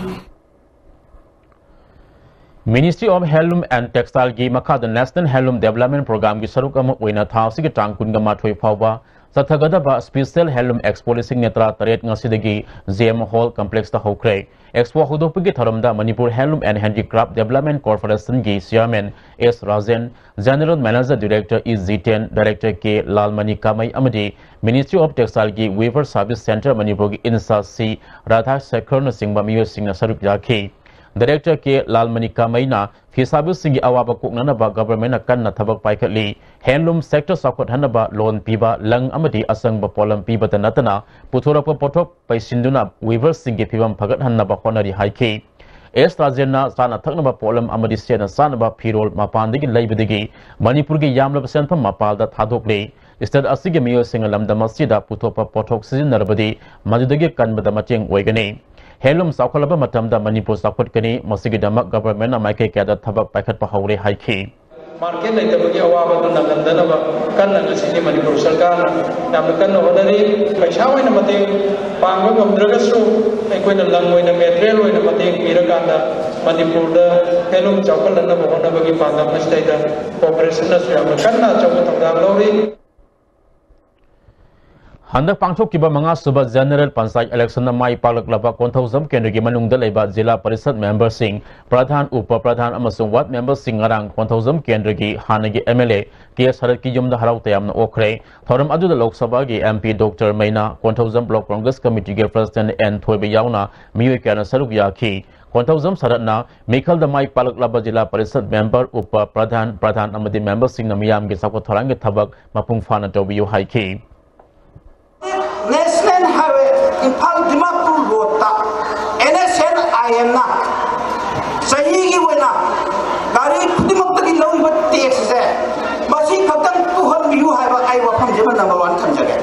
Ministry of Handloom and Textileꯒꯤ ꯃꯈꯥꯗ National Handloom Development Programmeꯒꯤ ꯁꯔꯨꯛ ꯑꯃ ꯑꯣꯏꯅ ꯊꯥ ꯑꯁꯤꯒꯤ ꯇꯥꯡ ꯀꯨꯟꯒ ꯃꯥꯊꯣꯏ ꯐꯥꯎꯕ ꯆꯠꯊꯒꯗꯕ Special Handloom Expo ꯂꯤꯁꯤꯡ ꯑꯅꯤ ꯇꯔꯥ ꯇꯔꯦꯠ ꯉꯁꯤꯗꯒꯤ J M Hall Complexꯇ ꯍꯧꯈ꯭ꯔꯦ꯫ Expo ꯍꯧꯗꯣꯛꯄꯒꯤ ꯊꯧꯔꯝꯗ Manipur Handloom and Handicraft Development Corporationꯒꯤ Chairman S Rajen, General Manager Director E Jiten, Director K Lalmani ꯀꯥꯃꯩ ꯑꯃꯗꯤ Ministry of Textileꯒꯤ Weaver Service Centre ꯃꯅꯤꯄꯨꯔꯒꯤ in-charge C ꯔꯥꯙꯥ ꯁꯦꯈꯔꯅꯆꯤꯡꯕ ꯃꯤꯑꯣꯏꯁꯤꯡꯅ ꯁꯔꯨꯛ ꯌꯥꯈꯤ꯫ Director K ꯂꯥꯜꯃꯅꯤ ꯀꯥꯃꯩꯅ ꯐꯤꯁꯥꯕꯤꯁꯤꯡꯒꯤ ꯑꯋꯥꯕ ꯀꯣꯛꯅꯅꯕ governmentꯅ ꯀꯟꯅ ꯊꯕꯛ ꯄꯥꯏꯈꯠꯂꯤ꯫ Handloom sector ꯆꯥꯎꯈꯠꯍꯟꯅꯕ loan ꯄꯤꯕ, ꯂꯪ ꯑꯃꯗꯤ ꯑꯆꯪꯕ ꯄꯣꯠꯂꯝ ꯄꯤꯕꯇ ꯅꯠꯇꯅ ꯄꯨꯊꯣꯔꯛꯄ ꯄꯣꯠꯊꯣꯛ ꯄꯩꯁꯤꯟꯗꯨꯅ weaverꯁꯤꯡꯒꯤ ꯐꯤꯕꯝ ꯐꯒꯠꯍꯟꯅꯕ ꯍꯣꯠꯅꯔꯤ ꯍꯥꯏꯈꯤ꯫ ꯑꯦꯁ ꯔꯥꯖꯦꯟꯅ ꯆꯥꯅ ꯊꯛꯅꯕ ꯄꯣꯠꯂꯝ ꯑꯃꯗꯤ ꯁꯦꯠꯅ ꯆꯥꯅꯕ ꯐꯤꯔꯣꯜ ꯃꯄꯥꯟꯗꯒꯤ ꯂꯩꯕꯗꯒꯤ ꯃꯅꯤꯄꯨꯔꯒꯤ ꯌꯥꯝꯂꯕ ꯁꯦꯟꯐꯝ ꯃꯄꯥꯟꯗ ꯊꯥꯗꯣꯛꯂꯤ꯫ State ꯑꯁꯤꯒꯤ ꯃꯤꯑꯣꯏꯁꯤꯡꯅ ꯂꯝꯗꯝ ꯑꯁꯤꯗ ꯄꯨꯊꯣꯛꯄ ꯄꯣꯠꯊꯣꯛ ꯁꯤꯖꯤꯟꯅꯔꯕꯗꯤ ꯃꯗꯨꯗꯒꯤ ꯀꯟꯕꯗ ꯃꯇꯦꯡ ꯑꯣꯏꯒꯅꯤ꯫ Handloom ꯆꯥꯎꯈꯠꯂꯕ ꯃꯇꯝꯗ ꯃꯅꯤꯄꯨꯔ ꯆꯥꯎꯈꯠꯀꯅꯤ꯫ ꯃꯁꯤꯒꯤꯗꯃꯛ governmentꯅ ꯃꯥꯏꯀꯩ ꯀꯌꯥꯗ ꯊꯕꯛ ꯄꯥꯏꯈꯠꯄ ꯍꯧꯔꯦ ꯍꯥꯏꯈꯤ꯫ ꯃꯥꯔꯀꯦꯠ ꯂꯩꯇꯕꯒꯤ ꯑꯋꯥꯕꯗꯨ ꯅꯪꯍꯟꯗꯅꯕ ꯀꯟꯅ ꯉꯁꯤꯗꯤ ꯃꯅꯤꯄꯨꯔ ꯁꯔꯀꯥꯔꯅ ꯌꯥꯝꯅ ꯀꯟꯅ ꯍꯣꯠꯅꯔꯤ꯫ ꯄꯩꯁꯥ ꯑꯣꯏꯅ ꯃꯇꯦꯡ ꯄꯥꯡꯕ ꯉꯝꯗ꯭ꯔꯒꯁꯨ ꯑꯩꯈꯣꯏꯅ ꯂꯪ ꯑꯣꯏꯅ, ꯃꯦꯇꯔꯤꯌꯦꯜ ꯑꯣꯏꯅ ꯃꯇꯦꯡ ꯄꯤꯔꯀꯥꯟꯗ ꯃꯅꯤꯄꯨꯔꯗ ꯍꯦꯟꯂꯨꯝ ꯆꯥꯎꯈꯠꯍꯟꯅꯕ ꯍꯣꯠꯅꯕꯒꯤ ꯄꯥꯟꯗꯝ ꯑꯁꯤꯗꯩꯗ ꯀꯣꯑꯣꯄꯔꯦꯁꯟꯅꯁꯨ ꯌꯥꯝꯅ ꯀꯟꯅ ꯑꯆꯧꯕ ꯊꯧꯗꯥꯡ ꯂꯧꯔꯤ꯫ ꯍꯟꯗꯛ ꯄꯥꯡꯊꯣꯛꯈꯤꯕ ꯃꯉꯥꯁꯨꯕ ꯖꯦꯅꯔꯦꯜ ꯄꯟꯆꯥꯌꯠ ꯏꯂꯦꯛꯁꯟꯗ ꯃꯥꯏ ꯄꯥꯛꯂꯛꯂꯕ ꯀꯣꯟꯊꯧꯖꯝ ꯀꯦꯟꯗ꯭ꯔꯒꯤ ꯃꯅꯨꯡꯗ ꯂꯩꯕ ꯖꯤꯂꯥ ꯄꯔꯤꯁꯠ ꯃꯦꯝꯕꯔꯁꯤꯡ, ꯄ꯭ꯔꯙꯥꯟ, ꯎꯄ ꯄ꯭ꯔꯙꯥꯟ ꯑꯃꯁꯨꯡ ꯋꯥꯔꯗ ꯃꯦꯝꯕꯔꯁꯤꯡ ꯉꯔꯥꯡ ꯀꯣꯟꯊꯧꯖꯝ ꯀꯦꯟꯗ꯭ꯔꯒꯤ ꯍꯥꯟꯅꯒꯤ ꯑꯦꯝ ꯑꯦꯜ ꯑꯦ ꯀꯦ ꯁꯔꯠꯀꯤ ꯌꯨꯝꯗ ꯍꯔꯥꯎ ꯇꯌꯥꯝꯅ ꯑꯣꯛꯈ꯭ꯔꯦ꯫ ꯊꯧꯔꯝ ꯑꯗꯨꯗ ꯂꯣꯛ ꯁꯚꯥꯒꯤ ꯑꯦꯝ ꯄꯤ ꯗꯣꯛꯇꯔ ꯃꯩꯅꯥ, ꯀꯣꯟꯊꯧꯖꯝ ꯕ꯭ꯂꯣꯛ ꯀꯣꯡꯒ꯭ꯔꯦꯁ ꯀꯃꯤꯇꯤꯒꯤ ꯄ꯭ꯔꯁꯤꯗꯦꯟꯠ ꯑꯦꯟ ꯊꯣꯏꯕ ꯌꯥꯎꯅ ꯃꯤꯑꯣꯏ ꯀꯌꯥꯅ ꯁꯔꯨꯛ ꯌꯥꯈꯤ꯫ ꯀꯣꯟꯊꯧꯖꯝ ꯁꯔꯠꯅ ꯃꯤꯈꯜꯗ ꯃꯥꯏ ꯄꯥꯛꯂꯛꯂꯕ ꯖꯤꯂꯥ ꯄꯔꯤꯁꯠ ꯃꯦꯝꯕꯔ, ꯎꯄ ꯄ꯭ꯔꯙꯥꯟ, ꯄ꯭ꯔꯙꯥꯟ ꯑꯃꯗꯤ ꯃꯦꯝꯕꯔꯁꯤꯡꯅ ꯃꯤꯌꯥꯝꯒꯤ ꯆꯥꯎꯈꯠ ꯊꯧꯔꯥꯡꯒꯤ ꯊꯕꯛ ꯃꯄꯨꯡ ꯐꯥꯅ ꯇꯧꯕꯤꯌꯨ ꯍꯥꯏꯈꯤ꯫ ꯅꯦꯁꯅꯦꯜ ꯍꯥꯏꯋꯦ ꯏꯝꯐꯥꯜ ꯗꯤꯃꯥꯄꯨꯔ ꯔꯣꯗꯇ ꯑꯦꯟ ꯑꯦꯁ ꯑꯦꯟ ꯑꯥꯏ ꯑꯦꯟꯅ ꯆꯍꯤꯒꯤ ꯑꯣꯏꯅ ꯒꯥꯔꯤ ꯈꯨꯗꯤꯡꯃꯛꯇꯒꯤ ꯂꯧꯔꯤꯕ ꯇꯦꯛꯁꯁꯦ ꯃꯁꯤ ꯈꯛꯇꯪ ꯇꯨꯍꯟꯕꯤꯌꯨ ꯍꯥꯏꯕ ꯑꯩ ꯋꯥꯐꯝꯁꯤꯃ ꯅꯝꯕꯔ ꯋꯥꯟ ꯊꯝꯖꯒꯦ꯫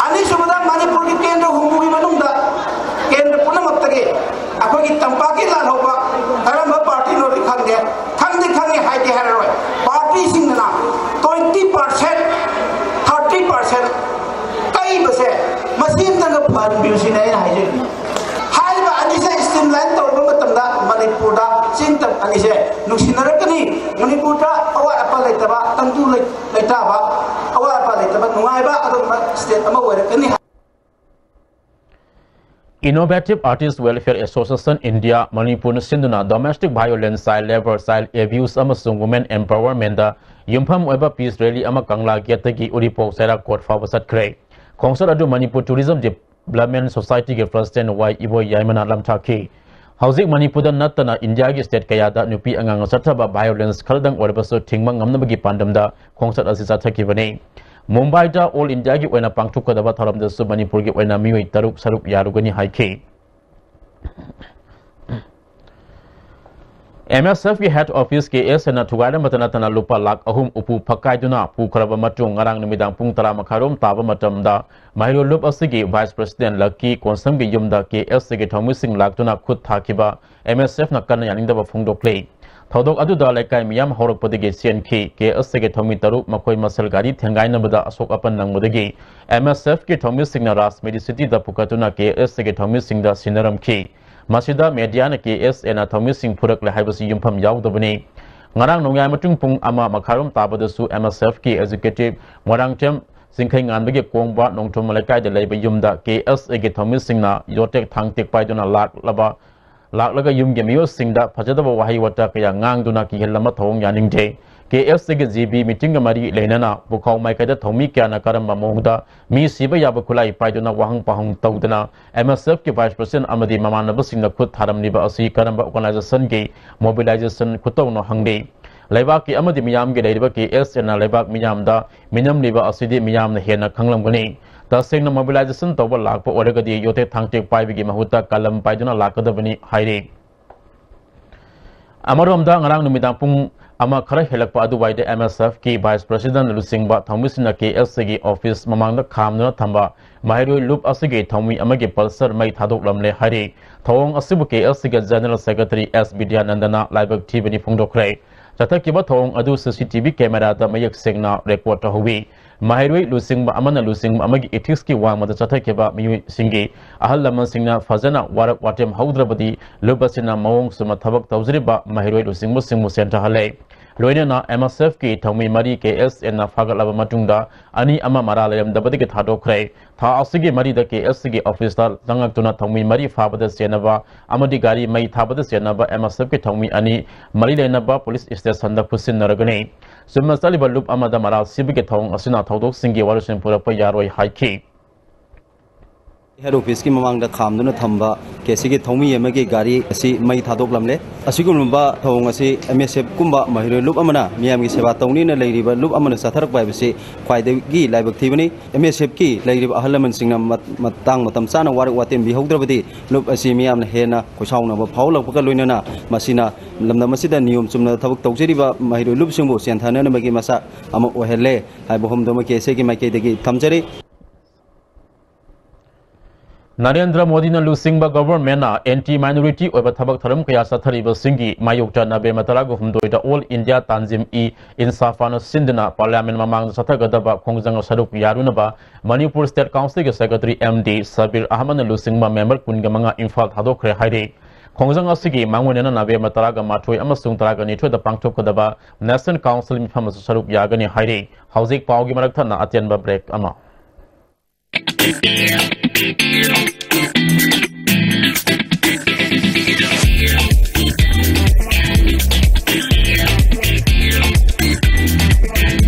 ꯑꯅꯤꯁꯨꯕꯗ, ꯃꯅꯤꯄꯨꯔꯒꯤ ꯀꯦꯟꯗ꯭ꯔ ꯍꯨꯝꯐꯨꯒꯤ ꯃꯅꯨꯡꯗ ꯀꯦꯟꯗ꯭ꯔ ꯄꯨꯝꯅꯃꯛꯇꯒꯤ ꯑꯩꯈꯣꯏꯒꯤ ꯇꯝꯄꯥꯛꯀꯤ ꯂꯥꯜꯍꯧꯕ ꯀꯔꯝꯕ ꯄꯥꯔꯇꯤꯅꯣꯗꯤ ꯈꯪꯗꯦ, ꯈꯪꯗꯤ ꯈꯪꯉꯤ ꯍꯥꯏꯗꯤ ꯍꯥꯏꯔꯔꯣꯏ, ꯄꯥꯔꯇꯤꯁꯤꯡꯗꯨꯅ ꯇ꯭ꯋꯦꯟꯇꯤ ꯄꯥꯔꯁꯦꯟ, ꯊꯥꯔꯇꯤ ꯄꯥꯔꯁꯦꯟ ꯀꯛꯏꯕꯁꯦ ꯃꯁꯤ ꯑꯝꯇꯪꯒ ꯐꯍꯟꯕꯤꯌꯨ ꯁꯤꯅꯤ ꯑꯩꯅ ꯍꯥꯏꯖꯔꯤꯁꯦ꯫ ꯍꯥꯏꯔꯤꯕ ꯑꯅꯤꯁꯦ ꯁ꯭ꯇ꯭ꯔꯤꯝꯂꯥꯏꯟ ꯇꯧꯔꯕ ꯃꯇꯝꯗ ꯃꯅꯤꯄꯨꯔꯗ ꯆꯤꯡ ꯇꯝ ꯑꯅꯤꯁꯦ ꯅꯨꯡꯁꯤꯅꯔꯛꯀꯅꯤ꯫ ꯃꯅꯤꯄꯨꯔꯗ ꯑꯋꯥꯠ ꯑꯄꯥ ꯂꯩꯇꯕ, ꯇꯪꯗꯨ ꯂꯩ-, ꯂꯩꯇꯥꯕ, ꯑꯋꯥꯠ ꯑꯄꯥ ꯂꯩꯇꯕ ꯅꯨꯡꯉꯥꯏꯕ ꯑꯗꯨꯒꯨꯝꯕ ꯁ꯭ꯇꯦꯠ ꯑꯃ ꯑꯣꯏꯔꯛꯀꯅꯤ꯫ Innovative Artist Welfare Association India ꯃꯅꯤꯄꯨꯔꯅ ꯁꯤꯟꯗꯨꯅ Domestic Violence, Child Labour, Child Abuse ꯑꯃꯁꯨꯡ Women Empowerment ꯗ ꯌꯨꯝꯐꯝ ꯑꯣꯏꯕ ꯄꯤꯁ ꯔꯦꯂꯤ ꯑꯃ ꯀꯪꯂꯥ ꯒꯦꯠꯇꯒꯤ ꯎꯔꯤꯄꯣꯛ ꯆꯩꯔꯥꯛ ꯀꯣꯔꯠ ꯐꯥꯎꯕ ꯆꯠꯈ꯭ꯔꯦ꯫ ꯈꯣꯡꯆꯠ ꯑꯗꯨ ꯃꯅꯤꯄꯨꯔ ꯇꯨꯔꯤꯖꯝ ꯗꯤꯕ꯭ꯂꯞꯃꯦꯟ ꯁꯣꯁꯥꯏꯇꯤꯒꯤ ꯄ꯭ꯔꯁꯤꯗꯦꯟꯠ ꯋꯥꯏ ꯏꯕꯣꯏ ꯌꯥꯏꯃꯅ ꯂꯝꯊꯥꯈꯤ꯫ ꯍꯧꯖꯤꯛ ꯃꯅꯤꯄꯨꯔꯗ ꯅꯠꯇꯅ ꯏꯟꯗꯤꯌꯥꯒꯤ ꯁ꯭ꯇꯦꯠ ꯀꯌꯥꯗ ꯅꯨꯄꯤ ꯑꯉꯥꯡꯅ ꯆꯠꯊꯕ ꯚꯥꯏꯑꯣꯂꯦꯟꯁ ꯈꯔꯗꯪ ꯑꯣꯏꯔꯕꯁꯨ ꯊꯤꯡꯕ ꯉꯝꯅꯕꯒꯤ ꯄꯥꯟꯗꯝꯗ ꯈꯣꯡꯆꯠ ꯑꯁꯤ ꯆꯠꯊꯈꯤꯕꯅꯤ꯫ ꯃꯨꯝꯕꯥꯏꯗ ꯑꯣꯜ ꯏꯟꯗꯤꯌꯥꯒꯤ ꯑꯣꯏꯅ ꯄꯥꯡꯊꯣꯛꯀꯗꯕ ꯊꯧꯔꯝꯗꯁꯨ ꯃꯅꯤꯄꯨꯔꯒꯤ ꯑꯣꯏꯅ ꯃꯤꯑꯣꯏ ꯇꯔꯨꯛ ꯁꯔꯨꯛ ꯌꯥꯔꯨꯒꯅꯤ ꯍꯥꯏꯈꯤ꯫ ꯑꯦꯝ ꯑꯦꯁ ꯑꯦꯐꯀꯤ head office ꯀꯦ ꯑꯦꯁ ꯑꯦꯅ ꯊꯨꯒꯥꯏꯔꯝꯕꯇ ꯅꯠꯇꯅ ꯂꯨꯄꯥ ꯂꯥꯈ ꯑꯍꯨꯝ ꯎꯄꯨ ꯐꯛꯀꯥꯏꯗꯨꯅ ꯄꯨꯈ꯭ꯔꯕ ꯃꯇꯨꯡ ꯉꯔꯥꯡ ꯅꯨꯃꯤꯗꯥꯡ ꯄꯨꯡ ꯇꯔꯥ ꯃꯈꯥꯏꯔꯣꯝ ꯇꯥꯕ ꯃꯇꯝꯗ ꯃꯍꯩꯔꯣꯏ ꯂꯨꯞ ꯑꯁꯤꯒꯤ vice president ꯂꯛꯀꯤ ꯀꯣꯟꯁꯝꯒꯤ ꯌꯨꯝꯗ ꯀꯦ ꯑꯦꯁ ꯑꯦꯒꯤ ꯊꯧꯃꯤꯁꯤꯡ ꯂꯥꯛꯇꯨꯅ ꯈꯨꯠ ꯊꯥꯈꯤꯕ ꯑꯦꯝ ꯑꯦꯁ ꯑꯦꯐꯅ ꯀꯟꯅ ꯌꯥꯅꯤꯡꯗꯕ ꯐꯣꯡꯗꯣꯛꯂꯤ꯫ ꯊꯧꯗꯣꯛ ꯑꯗꯨꯗ ꯂꯩꯀꯥꯏ ꯃꯤꯌꯥꯝ ꯍꯧꯔꯛꯄꯗꯒꯤ ꯆꯦꯟꯈꯤ꯫ ꯀꯦ ꯑꯦꯁ ꯑꯦꯒꯤ ꯊꯧꯃꯤ ꯇꯔꯨꯛ ꯃꯈꯣꯏ ꯃꯁꯦꯜ ꯒꯥꯔꯤ ꯊꯦꯡꯒꯥꯏꯅꯕꯗ ꯑꯁꯣꯛ ꯑꯄꯟ ꯅꯪꯕꯗꯒꯤ ꯑꯦꯝ ꯑꯦꯁ ꯑꯦꯐꯀꯤ ꯊꯧꯃꯤꯁꯤꯡꯅ ꯔꯥꯖ ꯃꯦꯗꯤꯁꯤꯇꯤꯗ ꯄꯨꯈꯠꯇꯨꯅ ꯀꯦ ꯑꯦꯁ ꯑꯦꯒꯤ ꯊꯧꯃꯤꯁꯤꯡꯗ ꯁꯤꯟꯅꯔꯝꯈꯤ꯫ ꯃꯁꯤꯗ ꯃꯦꯗꯤꯌꯥꯅ ꯀꯦ ꯑꯦꯁ ꯑꯦꯅ ꯊꯧꯃꯤꯁꯤꯡ ꯐꯨꯔꯛꯂꯦ ꯍꯥꯏꯕꯁꯤ ꯌꯨꯝꯐꯝ ꯌꯥꯎꯗꯕꯅꯤ꯫ ꯉꯔꯥꯡ ꯅꯣꯡꯌꯥꯏ ꯃꯇꯨꯡ ꯄꯨꯡ ꯑꯃ ꯃꯈꯥꯏꯔꯣꯝ ꯇꯥꯕꯗꯁꯨ ꯑꯦꯝ ꯑꯦꯁ ꯑꯦꯐꯀꯤ executive ꯃꯣꯏꯔꯥꯡꯊꯦꯝ ꯆꯤꯡꯈꯩꯉꯥꯟꯕꯒꯤ ꯀꯣꯡꯕ ꯅꯣꯡꯊꯣꯝ ꯂꯩꯀꯥꯏꯗ ꯂꯩꯕ ꯌꯨꯝꯗ ꯀꯦ ꯑꯦꯁ ꯑꯦꯒꯤ ꯊꯧꯃꯤꯁꯤꯡꯅ ꯌꯣꯇꯦꯛ ꯊꯥꯡꯇꯦꯛ ꯄꯥꯏꯗꯨꯅ ꯂꯥꯛꯂꯕ, ꯂꯥꯛꯂꯒ ꯌꯨꯝꯒꯤ ꯃꯤꯑꯣꯏꯁꯤꯡꯗ ꯐꯖꯗꯕ ꯋꯥꯍꯩ ꯋꯥꯇꯥ ꯀꯌꯥ ꯉꯥꯡꯗꯨꯅ ꯀꯤꯍꯜꯂꯝꯕ ꯊꯧꯑꯣꯡ ꯌꯥꯅꯤꯡꯗꯦ꯫ ꯀꯦ ꯑꯦꯁ ꯑꯦꯒꯤ ꯖꯤ ꯕꯤ meeting ꯒ ꯃꯔꯤ ꯂꯩꯅꯅ ꯄꯨꯈꯥꯎ ꯃꯥꯏꯀꯩꯗ ꯊꯧꯃꯤ ꯀꯌꯥꯅ ꯀꯔꯝꯕ ꯃꯑꯣꯡꯗ ꯃꯤ ꯁꯤꯕ ꯌꯥꯕ ꯈꯨꯠꯂꯥꯏ ꯄꯥꯏꯗꯨꯅ ꯋꯥꯍꯪ ꯄꯥꯎꯍꯪ ꯇꯧꯗꯅ ꯑꯦꯝ ꯑꯦꯁ ꯑꯦꯐꯀꯤ vice president ꯑꯃꯗꯤ ꯃꯃꯥꯟꯅꯕꯁꯤꯡꯅ ꯈꯨꯠ ꯊꯥꯔꯝꯂꯤꯕ ꯑꯁꯤ ꯀꯔꯝꯕ organization ꯒꯤ mobilization ꯈꯨꯇꯧꯅꯣ ꯍꯪꯂꯤ꯫ ꯂꯩꯕꯥꯛꯀꯤ ꯑꯃꯗꯤ ꯃꯤꯌꯥꯝꯒꯤ ꯂꯩꯔꯤꯕ ꯀꯦ ꯑꯦꯁ ꯑꯦꯅ ꯂꯩꯕꯥꯛ ꯃꯤꯌꯥꯝꯗ ꯃꯤꯅꯝꯂꯤꯕ ꯑꯁꯤꯗꯤ ꯃꯤꯌꯥꯝꯅ ꯍꯦꯟꯅ ꯈꯪꯂꯝꯒꯅꯤ꯫ ꯇꯁꯦꯡꯅ mobilization ꯇꯧꯕ ꯂꯥꯛꯄ ꯑꯣꯏꯔꯒꯗꯤ ꯌꯣꯇꯦꯛ ꯊꯥꯡꯇꯦꯛ ꯄꯥꯏꯕꯒꯤ ꯃꯍꯨꯠꯇ ꯀꯂꯝ ꯄꯥꯏꯗꯨꯅ ꯂꯥꯛꯀꯗꯕꯅꯤ ꯍꯥꯏꯔꯤ꯫ ꯑꯃꯔꯣꯝꯗ ꯉꯔꯥꯡ ꯅꯨꯃꯤꯗꯥꯡ ꯄꯨꯡ ꯑꯃ ꯈꯔ ꯍꯦꯜꯂꯛꯄ ꯑꯗꯨꯋꯥꯏꯗ ꯑꯦꯝ ꯑꯦꯁ ꯑꯦꯐꯀꯤ vice president ꯂꯨꯆꯤꯡꯕ ꯊꯧꯃꯤꯁꯤꯡꯅ ꯀꯦ ꯑꯦꯁ ꯑꯦꯒꯤ office ꯃꯃꯥꯡꯗ ꯈꯥꯝꯗꯨꯅ ꯊꯝꯕ ꯃꯍꯩꯔꯣꯏ ꯂꯨꯞ ꯑꯁꯤꯒꯤ ꯊꯧꯃꯤ ꯑꯃꯒꯤ Pulsar ꯃꯩ ꯊꯥꯗꯣꯛꯂꯝꯂꯦ ꯍꯥꯏꯔꯤ꯫ ꯊꯧꯑꯣꯡ ꯑꯁꯤꯕꯨ ꯀꯦ ꯑꯦꯁ ꯑꯦꯒꯤ general secretary ꯑꯦꯁ ꯕꯤꯗ꯭ꯌꯥꯅꯟꯗꯅ ꯂꯥꯏꯕꯛ ꯊꯤꯕꯅꯤ ꯐꯣꯡꯗꯣꯛꯈ꯭ꯔꯦ꯫ ꯆꯠꯊꯈꯤꯕ ꯊꯧꯑꯣꯡ ꯑꯗꯨ ꯁꯤ ꯁꯤ ꯇꯤ ꯚꯤ camera ꯗ ꯃꯌꯦꯛ ꯁꯦꯡꯅ record ꯇꯧꯍꯧꯋꯤ꯫ ꯃꯍꯩꯔꯣꯏ ꯂꯨꯆꯤꯡꯕ ꯑꯃꯅ ꯂꯨꯆꯤꯡꯕ ꯑꯃꯒꯤ ethics ꯀꯤ ꯋꯥꯡꯃꯗ ꯆꯠꯊꯈꯤꯕ ꯃꯤꯑꯣꯏꯁꯤꯡꯒꯤ ꯑꯍꯜ ꯂꯃꯟꯁꯤꯡꯅ ꯐꯖꯅ ꯋꯥꯔꯛ ꯋꯥꯇꯦꯝ ꯍꯧꯗ꯭ꯔꯕꯗꯤ ꯂꯨꯞ ꯑꯁꯤꯅ ꯃꯑꯣꯡ ꯆꯨꯝꯅ ꯊꯕꯛ ꯇꯧꯖꯔꯤꯕ ꯃꯍꯩꯔꯣꯏ ꯂꯨꯆꯤꯡꯕꯁꯤꯡꯕꯨ ꯆꯦꯟꯊꯍꯜꯂꯦ꯫ ꯂꯣꯏꯅꯅ ꯑꯦꯝ ꯑꯦꯁ ꯑꯦꯐ ꯀꯤ ꯊꯧꯃꯤ ꯃꯔꯤ ꯀꯦ ꯑꯦꯁ ꯑꯦꯅ ꯐꯥꯒꯠꯂꯕ ꯃꯇꯨꯡꯗ ꯑꯅꯤ ꯑꯃ ꯃꯔꯥꯜ ꯂꯩꯔꯝꯗꯕꯗꯒꯤ ꯊꯥꯗꯣꯛꯈ꯭ꯔꯦ꯫ ꯊꯥ ꯑꯁꯤꯒꯤ ꯃꯔꯤꯗ ꯀꯦ ꯑꯦꯁ ꯀꯤ office ꯇ ꯆꯪꯂꯛꯇꯨꯅ ꯊꯧꯃꯤ ꯃꯔꯤ ꯐꯥꯕꯗ ꯆꯦꯟꯅꯕ ꯑꯃꯗꯤ ꯒꯥꯔꯤ ꯃꯩ ꯊꯥꯕꯗ ꯆꯦꯟꯅꯕ ꯑꯦꯝ ꯑꯦꯁ ꯑꯦꯐ ꯀꯤ ꯊꯧꯃꯤ ꯑꯅꯤ ꯃꯔꯤ ꯂꯩꯅꯕ police station ꯗ ꯈꯨꯠꯁꯤꯟꯅꯔꯒꯅꯤ꯫ ꯆꯨꯝꯅ ꯆꯠꯂꯤꯕ ꯂꯨꯞ ꯑꯃꯗ ꯃꯔꯥꯜ ꯁꯤꯕꯒꯤ ꯊꯧꯑꯣꯡ ꯑꯁꯤꯅ ꯊꯧꯗꯣꯛꯁꯤꯡꯒꯤ ꯋꯥꯔꯣꯏꯁꯤꯟ ꯄꯨꯔꯛꯄ ꯌꯥꯔꯣꯏ ꯍꯥꯏꯈꯤ꯫ ꯍꯦꯗ ꯑꯣꯐꯤꯁꯀꯤ ꯃꯃꯥꯡꯗ ꯈꯥꯝꯗꯨꯅ ꯊꯝꯕ ꯀꯦ ꯁꯤꯒꯤ ꯊꯧꯃꯤ ꯑꯃꯒꯤ ꯒꯥꯔꯤ ꯑꯁꯤ ꯃꯩ ꯊꯥꯗꯣꯛꯂꯝꯂꯦ꯫ ꯑꯁꯤꯒꯨꯝꯂꯕ ꯊꯧꯑꯣꯡ ꯑꯁꯤ ꯑꯦꯝ ꯑꯦꯁ ꯑꯦꯐ ꯀꯨꯝꯕ ꯃꯍꯩꯔꯣꯏ ꯂꯨꯞ ꯑꯃꯅ ꯃꯤꯌꯥꯝꯒꯤ ꯁꯦꯕꯥ ꯇꯧꯅꯤꯅ ꯂꯩꯔꯤꯕ ꯂꯨꯞ ꯑꯃꯅ ꯆꯠꯊꯔꯛꯄ ꯍꯥꯏꯕꯁꯤ ꯈ꯭ꯋꯥꯏꯗꯒꯤ ꯂꯥꯏꯕꯛ ꯊꯤꯕꯅꯤ꯫ ꯑꯦꯝ ꯑꯦꯁ ꯑꯦꯐꯀꯤ ꯂꯩꯔꯤꯕ ꯑꯍꯜ ꯂꯃꯟꯁꯤꯡꯅ ꯃꯠ-, ꯃꯇꯥꯡ ꯃꯇꯝ ꯆꯥꯅ ꯋꯥꯔꯛ ꯋꯥꯇꯦꯝ ꯕꯤꯍꯧꯗ꯭ꯔꯕꯗꯤ ꯂꯨꯞ ꯑꯁꯤ ꯃꯤꯌꯥꯝꯅ ꯍꯦꯟꯅ ꯈꯣꯏꯁꯥꯎꯅꯕ ꯐꯥꯎꯍꯜꯂꯛꯄꯒ ꯂꯣꯏꯅꯅ ꯃꯁꯤꯅ ꯂꯝꯗꯝ ꯑꯁꯤꯗ ꯅꯤꯌꯣꯝ ꯆꯨꯝꯅ ꯊꯕꯛ ꯇꯧꯖꯔꯤꯕ ꯃꯍꯩꯔꯣꯏ ꯂꯨꯞꯁꯤꯡꯕꯨ ꯆꯦꯟꯊꯅꯅꯕꯒꯤ ꯃꯆꯥꯛ ꯑꯃ ꯑꯣꯏꯍꯜꯂꯦ ꯍꯥꯏꯕ ꯍꯣꯝꯗꯣꯃꯛ ꯀꯦ ꯁꯤꯒꯤ ꯃꯥꯏꯀꯩꯗꯒꯤ ꯊꯝꯖꯔꯤ꯫ ꯅꯔꯦꯟꯗ꯭ꯔ ꯃꯣꯗꯤꯅ ꯂꯨꯆꯤꯡꯕ ꯒꯚꯔꯟꯃꯦꯟꯠꯅ ꯑꯦꯟꯇꯤ ꯃꯥꯏꯅꯣꯔꯤꯇꯤ ꯑꯣꯏꯕ ꯊꯕꯛ ꯊꯧꯔꯝ ꯀꯌꯥ ꯆꯠꯊꯔꯤꯕꯁꯤꯡꯒꯤ ꯃꯥꯌꯣꯛꯇ ꯅꯕꯦꯝꯕꯔ ꯇꯔꯥꯒ ꯍꯨꯝꯗꯣꯏꯗ ꯑꯣꯜ ꯏꯟꯗꯤꯌꯥ ꯇꯥꯟꯖꯤꯝ ꯏ ꯏꯟꯁꯥꯐꯅ ꯁꯤꯟꯗꯨꯅ ꯄꯥꯔꯂꯤꯌꯥꯃꯦꯟꯠ ꯃꯃꯥꯡꯗ ꯆꯠꯊꯒꯗꯕ ꯈꯣꯡꯖꯪ ꯁꯔꯨꯛ ꯌꯥꯔꯨꯅꯕ ꯃꯅꯤꯄꯨꯔ ꯁ꯭ꯇꯦꯠ ꯀꯥꯎꯟꯁꯤꯜꯒꯤ ꯁꯦꯀ꯭ꯔꯦꯇꯔꯤ ꯑꯦꯝ ꯗꯤ ꯁꯕꯤꯔ ꯑꯍꯃꯗꯅ ꯂꯨꯆꯤꯡꯕ ꯃꯦꯝꯕꯔ ꯀꯨꯟꯒ ꯃꯉꯥ ꯏꯝꯐꯥꯜ ꯊꯥꯗꯣꯛꯈ꯭ꯔꯦ ꯍꯥꯏꯔꯤ꯫ ꯈꯣꯡꯖꯪ ꯑꯁꯤꯒꯤ ꯃꯥꯡꯑꯣꯏꯅꯅ ꯅꯕꯦꯝꯕꯔ ꯇꯔꯥꯒ ꯃꯥꯊꯣꯏ ꯑꯃꯁꯨꯡ ꯇꯔꯥꯒ ꯅꯤꯊꯣꯏꯗ ꯄꯥꯡꯊꯣꯛꯀꯗꯕ ꯅꯦꯁꯅꯦꯜ ꯀꯥꯎꯟꯁꯤꯜ ꯃꯤꯐꯝ ꯑꯁꯨ ꯁꯔꯨꯛ ꯌꯥꯒꯅꯤ ꯍꯥꯏꯔꯤ꯫ ꯍꯧꯖꯤꯛ ꯄꯥꯎꯒꯤ ꯃꯔꯛ ꯊꯠꯅ ꯑꯇꯦꯟꯕ ꯕ꯭ꯔꯦꯛ ꯑꯃ꯫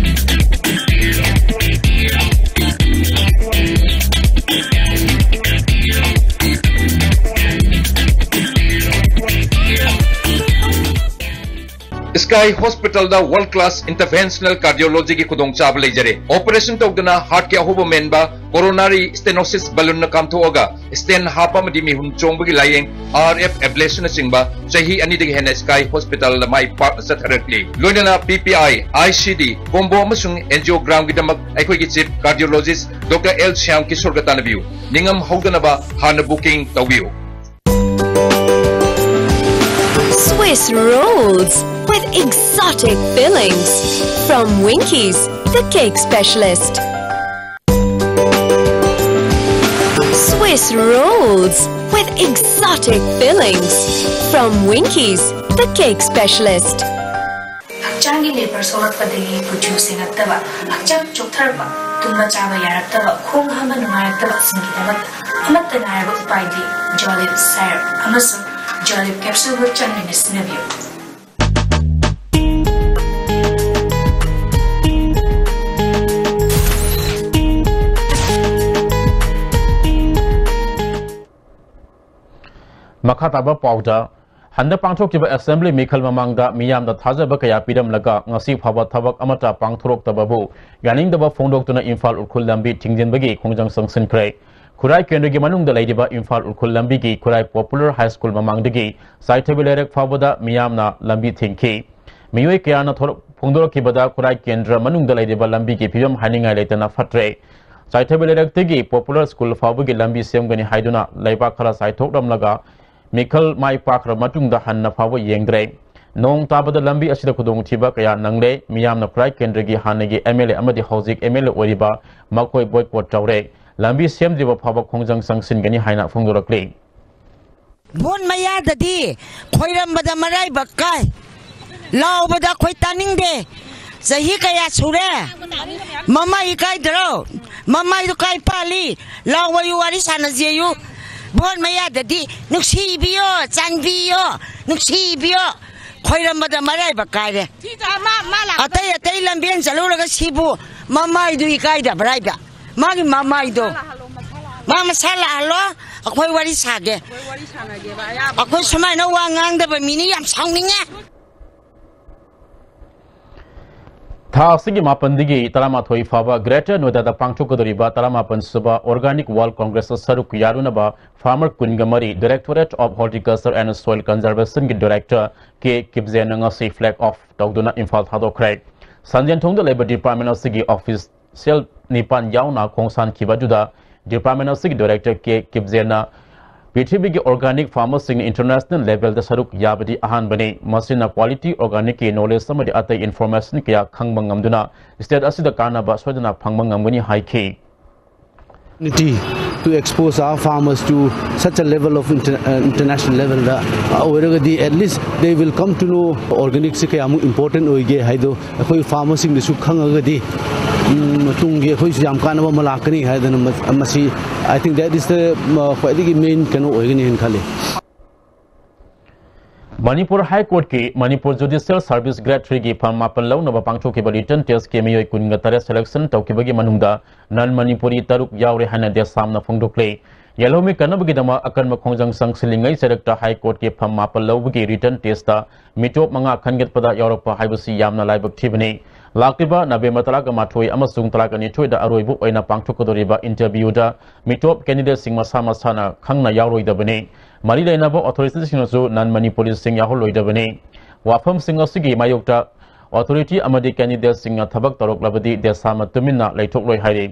Sky Hospitalꯗ World Class Interventional Cardiologyꯒꯤ ꯈꯨꯗꯣꯡꯆꯥꯕ ꯂꯩꯖꯔꯦ꯫ Operation ꯇꯧꯗꯅ heartꯀꯤ ꯑꯍꯣꯕ ꯃꯦꯟꯕ, coronary stenosis balloonꯅ ꯀꯥꯝꯊꯣꯛꯑꯒ stent ꯍꯥꯞꯄ ꯑꯃꯗꯤ ꯃꯤꯍꯨꯟ ꯆꯣꯡꯕꯒꯤ ꯂꯥꯌꯦꯡ, RF ablationꯅꯆꯤꯡꯕ ꯆꯍꯤ ꯑꯅꯤꯗꯒꯤ ꯍꯦꯟꯅ Sky Hospitalꯗ ꯃꯥꯏ ꯄꯥꯛꯅ ꯆꯠꯊꯔꯛꯂꯤ꯫ ꯂꯣꯏꯅꯅ PPI, ICD, combo ꯑꯃꯁꯨꯡ angiogramꯒꯤꯗꯃꯛ ꯑꯩꯈꯣꯏꯒꯤ chief cardiologist Doctor L Shyam ꯀꯤꯁꯣꯔꯒ ꯇꯥꯟꯅꯕꯤꯌꯨ꯫ ꯅꯤꯡꯉꯝ ꯍꯧꯗꯅꯕ ꯍꯥꯟꯅ booking ꯇꯧꯕꯤꯌꯨ꯫ Swiss rolls with exotic fillings from Winkies, the cake specialist. Swiss rolls with exotic fillings from Winkies, the cake specialist. ꯍꯛꯆꯥꯡꯒꯤ ꯂꯦꯕꯔ ꯁꯣꯛꯂꯛꯄꯗꯒꯤ ꯀꯨꯆꯨ ꯁꯦꯡꯉꯛꯇꯕ, ꯍꯛꯆꯥꯡ ꯆꯣꯛꯊꯔꯛꯄ, ꯇꯨꯝꯕ ꯆꯥꯕ ꯌꯥꯔꯛꯇꯕ, ꯈꯣꯡ ꯍꯥꯝꯕ ꯅꯨꯡꯉꯥꯏꯔꯛꯇꯕꯁꯤꯡꯒꯤꯗꯃꯛꯇ ꯑꯃꯠꯇ ꯉꯥꯏꯔꯕ ꯎꯄꯥꯏꯗꯤ ꯖꯣꯂꯤꯞ ꯁꯥꯏꯔꯞ ꯑꯃꯁꯨꯡ ꯖꯣꯂꯤꯞ ꯀꯦꯞꯁꯨꯜꯕꯨ ꯆꯥꯡ ꯅꯥꯏꯅ ꯁꯤꯖꯤꯟꯅꯕꯤꯌꯨ꯫ ꯃꯈꯥ ꯇꯥꯕ ꯄꯥꯎꯗ, ꯍꯟꯗꯛ ꯄꯥꯡꯊꯣꯛꯈꯤꯕ assembly ꯃꯤꯈꯜ ꯃꯃꯥꯡꯗ ꯃꯤꯌꯥꯝꯗ ꯊꯥꯖꯕ ꯀꯌꯥ ꯄꯤꯔꯝꯂꯒ ꯉꯁꯤ ꯐꯥꯎꯕ ꯊꯕꯛ ꯑꯃꯠꯇ ꯄꯥꯡꯊꯣꯔꯛꯇꯕꯕꯨ ꯌꯥꯅꯤꯡꯗꯕ ꯐꯣꯡꯗꯣꯛꯇꯨꯅ ꯏꯝꯐꯥꯜ ꯎꯈ꯭ꯔꯨꯜ ꯂꯝꯕꯤ ꯊꯤꯡꯖꯤꯟꯕꯒꯤ ꯈꯣꯡꯖꯪ ꯆꯪꯁꯤꯟꯈ꯭ꯔꯦ꯫ ꯈꯨꯔꯥꯏ ꯀꯦꯟꯗ꯭ꯔꯒꯤ ꯃꯅꯨꯡꯗ ꯂꯩꯔꯤꯕ ꯏꯝꯐꯥꯜ ꯎꯈ꯭ꯔꯨꯜ ꯂꯝꯕꯤꯒꯤ ꯈꯨꯔꯥꯏ Popular High School ꯃꯃꯥꯡꯗꯒꯤ ꯆꯥꯏꯊꯕꯤ ꯂꯩꯔꯛ ꯐꯥꯎꯕꯗ ꯃꯤꯌꯥꯝꯅ ꯂꯝꯕꯤ ꯊꯤꯡꯈꯤ꯫ ꯃꯤꯑꯣꯏ ꯀꯌꯥꯅ ꯊꯣꯔꯛ-, ꯐꯣꯡꯗꯣꯔꯛꯈꯤꯕꯗ ꯈꯨꯔꯥꯏ ꯀꯦꯟꯗ꯭ꯔ ꯃꯅꯨꯡꯗ ꯂꯩꯔꯤꯕ ꯂꯝꯕꯤꯒꯤ ꯐꯤꯕꯝ ꯍꯥꯏꯅꯤꯡꯉꯥꯏ ꯂꯩꯇꯅ ꯐꯠꯇ꯭ꯔꯦ꯫ ꯆꯥꯏꯊꯕꯤ ꯂꯩꯔꯛꯇꯒꯤ Popular School ꯐꯥꯎꯕꯒꯤ ꯂꯝꯕꯤ ꯁꯦꯝꯒꯅꯤ ꯍꯥꯏꯗꯨꯅ ꯂꯩꯕꯥꯛ ꯈꯔ ꯆꯥꯏꯊꯣꯛꯂꯝꯂꯒ ꯃꯤꯈꯜ ꯃꯥꯏ ꯄꯥꯛꯈ꯭ꯔ ꯃꯇꯨꯡꯗ ꯍꯟꯅ ꯐꯥꯎꯕ ꯌꯦꯡꯗ꯭ꯔꯦ꯫ ꯅꯣꯡ ꯇꯥꯕꯗ ꯂꯝꯕꯤ ꯑꯁꯤꯗ ꯈꯨꯗꯣꯡꯊꯤꯕ ꯀꯌꯥ ꯅꯪꯂꯦ꯫ ꯃꯤꯌꯥꯝꯅ ꯈꯨꯔꯥꯏ ꯀꯦꯟꯗ꯭ꯔꯒꯤ ꯍꯥꯟꯅꯒꯤ MLA ꯑꯃꯗꯤ ꯍꯧꯖꯤꯛ MLA ꯑꯣꯏꯔꯤꯕ ꯃꯈꯣꯏ boycott ꯇꯧꯔꯦ꯫ ꯂꯝꯕꯤ ꯁꯦꯝꯗ꯭ꯔꯤꯕ ꯐꯥꯎꯕ ꯈꯣꯡꯖꯪ ꯆꯪꯁꯤꯟꯒꯅꯤ ꯍꯥꯏꯅ ꯐꯣꯡꯗꯣꯔꯛꯂꯤ꯫ ꯚꯣꯠ ꯃꯌꯥꯗꯗꯤ ꯈꯣꯏꯔꯝꯕꯗ ꯃꯔꯥꯏꯕꯛ ꯀꯥꯏ, ꯂꯥꯎꯕꯗ ꯑꯩꯈꯣꯏ ꯇꯥꯅꯤꯡꯗꯦ꯫ ꯆꯍꯤ ꯀꯌꯥ ꯁꯨꯔꯦ? ꯃꯃꯥꯏ ꯏꯀꯥꯏꯗ꯭ꯔꯣ? ꯃꯃꯥꯏꯗꯨ ꯀꯥꯏ ꯄꯥꯜꯂꯤ? ꯂꯥꯎꯕꯌꯨ, ꯋꯥꯔꯤ ꯁꯥꯟꯅꯁꯦꯌꯨ꯫ ꯚꯣꯠ ꯃꯌꯥꯗꯗꯤ ꯅꯨꯡꯁꯤꯕꯤꯌꯣ, ꯆꯥꯟꯕꯤꯌꯣ, ꯅꯨꯡꯁꯤꯕꯤꯌꯣ꯫ ꯈꯣꯏꯔꯝꯕꯗ ꯃꯔꯥꯏꯕꯛ ꯀꯥꯏꯔꯦ꯫ ꯑꯇꯩ ꯑꯇꯩ ꯂꯝꯕꯦꯟ ꯆꯠꯂꯨꯔꯒ ꯁꯤꯕꯨ ꯃꯃꯥꯏꯗꯨ ꯏꯀꯥꯏꯗꯕ꯭ꯔꯥ ꯍꯥꯏꯕ? ꯃꯥꯒꯤ ꯃꯃꯥꯏꯗꯣ꯫ ꯃꯥ ꯃꯁꯥ ꯂꯥꯛꯍꯜꯂꯣ, ꯑꯩꯈꯣꯏ ꯋꯥꯔꯤ ꯁꯥꯒꯦ꯫ ꯑꯩꯈꯣꯏ ꯁꯨꯃꯥꯏꯅ ꯋꯥ ꯉꯥꯡꯗꯕ ꯃꯤꯅꯤ ꯌꯥꯝ ꯁꯥꯎꯅꯤꯡꯉꯦ꯫ ꯊꯥ ꯑꯁꯤꯒꯤ ꯃꯥꯄꯟꯗꯒꯤ ꯇꯔꯥꯃꯥꯊꯣꯏ ꯐꯥꯎꯕ Greater Noida ꯗ ꯄꯥꯡꯊꯣꯛꯀꯗꯧꯔꯤꯕ ꯇꯔꯥꯃꯥꯄꯟ ꯁꯨꯕ Organic World Congress ꯇ ꯁꯔꯨꯛ ꯌꯥꯔꯨꯅꯕ farmer ꯀꯨꯟꯒ ꯃꯔꯤ Directorate of Horticulture and Soil Conservation ꯒꯤ Director ꯀꯦ ꯀꯤꯞꯖꯦꯟꯅ ꯉꯁꯤ flag off ꯇꯧꯗꯨꯅ ꯏꯝꯐꯥꯜ ꯊꯥꯗꯣꯛꯈ꯭ꯔꯦ꯫ ꯁꯟꯖꯦꯟꯊꯣꯡꯗ ꯂꯩꯕ department ꯑꯁꯤꯒꯤ official ꯅꯤꯄꯥꯟ ꯌꯥꯎꯅ ꯈꯣꯡꯁꯥꯟꯈꯤꯕ ꯑꯗꯨꯗ department ꯑꯁꯤꯒꯤ Director ꯀꯦ ꯀꯤꯞꯖꯦꯟꯅ ꯄ꯭ꯔꯤꯊꯤꯕꯤꯒꯤ organic farmer ꯁꯤꯡꯅ international level ꯗ ꯁꯔꯨꯛ ꯌꯥꯕꯗꯤ ꯑꯍꯥꯟꯕꯅꯤ꯫ ꯃꯁꯤꯅ quality organic ꯀꯤ knowledge ꯑꯃꯗꯤ ꯑꯇꯩ information ꯀꯌꯥ ꯈꯪꯕ ꯉꯝꯗꯨꯅ state ꯑꯁꯤꯗ ꯀꯥꯟꯅꯕ ꯁꯣꯏꯗꯅ ꯐꯪꯕ ꯉꯝꯒꯅꯤ ꯍꯥꯏꯈꯤ꯫ Opportunity to expose our farmers to such a level of inter-, uh, international level ꯗ ꯑꯣꯏꯔꯒꯗꯤ at least they will come to know organic ꯁꯤ ꯀꯌꯥꯃꯨꯛ important ꯑꯣꯏꯒꯦ ꯍꯥꯏꯗꯣ ꯑꯩꯈꯣꯏ farmer ꯁꯤꯡꯗꯁꯨ ꯈꯪꯉꯒꯗꯤ, ꯎꯝ, ꯃꯇꯨꯡꯒꯤ ꯑꯩꯈꯣꯏꯁꯨ ꯌꯥꯝ ꯀꯥꯟꯅꯕ ꯑꯃ ꯂꯥꯛꯀꯅꯤ ꯍꯥꯏꯗꯅ ꯃ-, ꯃꯁꯤ, I think that is the, ꯃ-, ꯈ꯭ꯋꯥꯏꯗꯒꯤ main ꯀꯩꯅꯣ ꯑꯣꯏꯒꯅꯤ ꯍꯥꯏꯅ ꯈꯜꯂꯤ꯫ ꯃꯅꯤꯄꯨꯔ High Court ꯀꯤ Manipur Judicial Service Grade three ꯒꯤ ꯐꯝ ꯃꯥꯄꯟ ꯂꯧꯅꯕ ꯄꯥꯡꯊꯣꯛꯈꯤꯕ written test ꯀꯤ ꯃꯤꯑꯣꯏ ꯀꯨꯟꯒ ꯇꯔꯦꯠ selection ꯇꯧꯈꯤꯕꯒꯤ ꯃꯅꯨꯡꯗ non Manipuri ꯇꯔꯨꯛ ꯌꯥꯎꯔꯦ ꯍꯥꯏꯅ ꯗꯦꯁꯥꯝꯅ ꯐꯣꯡꯗꯣꯛꯂꯦ꯫ ꯌꯦꯜꯍꯧꯃꯤ ꯀꯟꯅꯕꯒꯤꯗꯃꯛ ꯑꯀꯟꯕ ꯈꯣꯡꯖꯪ ꯆꯪꯁꯤꯜꯂꯤꯉꯩ ꯆꯩꯔꯛꯇ High Courtꯀꯤ ꯐꯝ ꯃꯥꯄꯜ ꯂꯧꯕꯒꯤ written testꯇ ꯃꯤꯇꯣꯞ ꯃꯉꯥ ꯈꯟꯒꯠꯄꯗ ꯌꯥꯎꯔꯛꯄ ꯍꯥꯏꯕꯁꯤ ꯌꯥꯝꯅ ꯂꯥꯏꯕꯛ ꯊꯤꯕꯅꯤ꯫ ꯂꯥꯛꯂꯤꯕ ꯅꯕꯦꯝꯕꯔ ꯇꯔꯥꯒ ꯃꯥꯊꯣꯏ ꯑꯃꯁꯨꯡ ꯇꯔꯥꯒ ꯅꯤꯊꯣꯏꯗ ꯑꯔꯣꯏꯕ ꯑꯣꯏꯅ ꯄꯥꯡꯊꯣꯛꯀꯗꯧꯔꯤꯕ interviewꯗ ꯃꯤꯇꯣꯞ candidateꯁꯤꯡ ꯃꯁꯥ ꯃꯁꯥꯅ ꯈꯪꯅ ꯌꯥꯎꯔꯣꯏꯗꯕꯅꯤ꯫ ꯃꯔꯤ ꯂꯩꯅꯕ authorityꯁꯤꯡꯅꯁꯨ non-Manipuriꯁꯤꯡ ꯌꯥꯎꯍꯜꯂꯣꯏꯗꯕꯅꯤ꯫ ꯋꯥꯐꯝꯁꯤꯡ ꯑꯁꯤꯒꯤ ꯃꯥꯌꯣꯛꯇ authority ꯑꯃꯗꯤ candidateꯁꯤꯡꯅ ꯊꯕꯛ ꯇꯧꯔꯛꯂꯕꯗꯤ ꯗꯦꯁꯥꯃ ꯇꯨꯃꯤꯟꯅ ꯂꯩꯊꯣꯛꯂꯣꯏ ꯍꯥꯏꯔꯤ꯫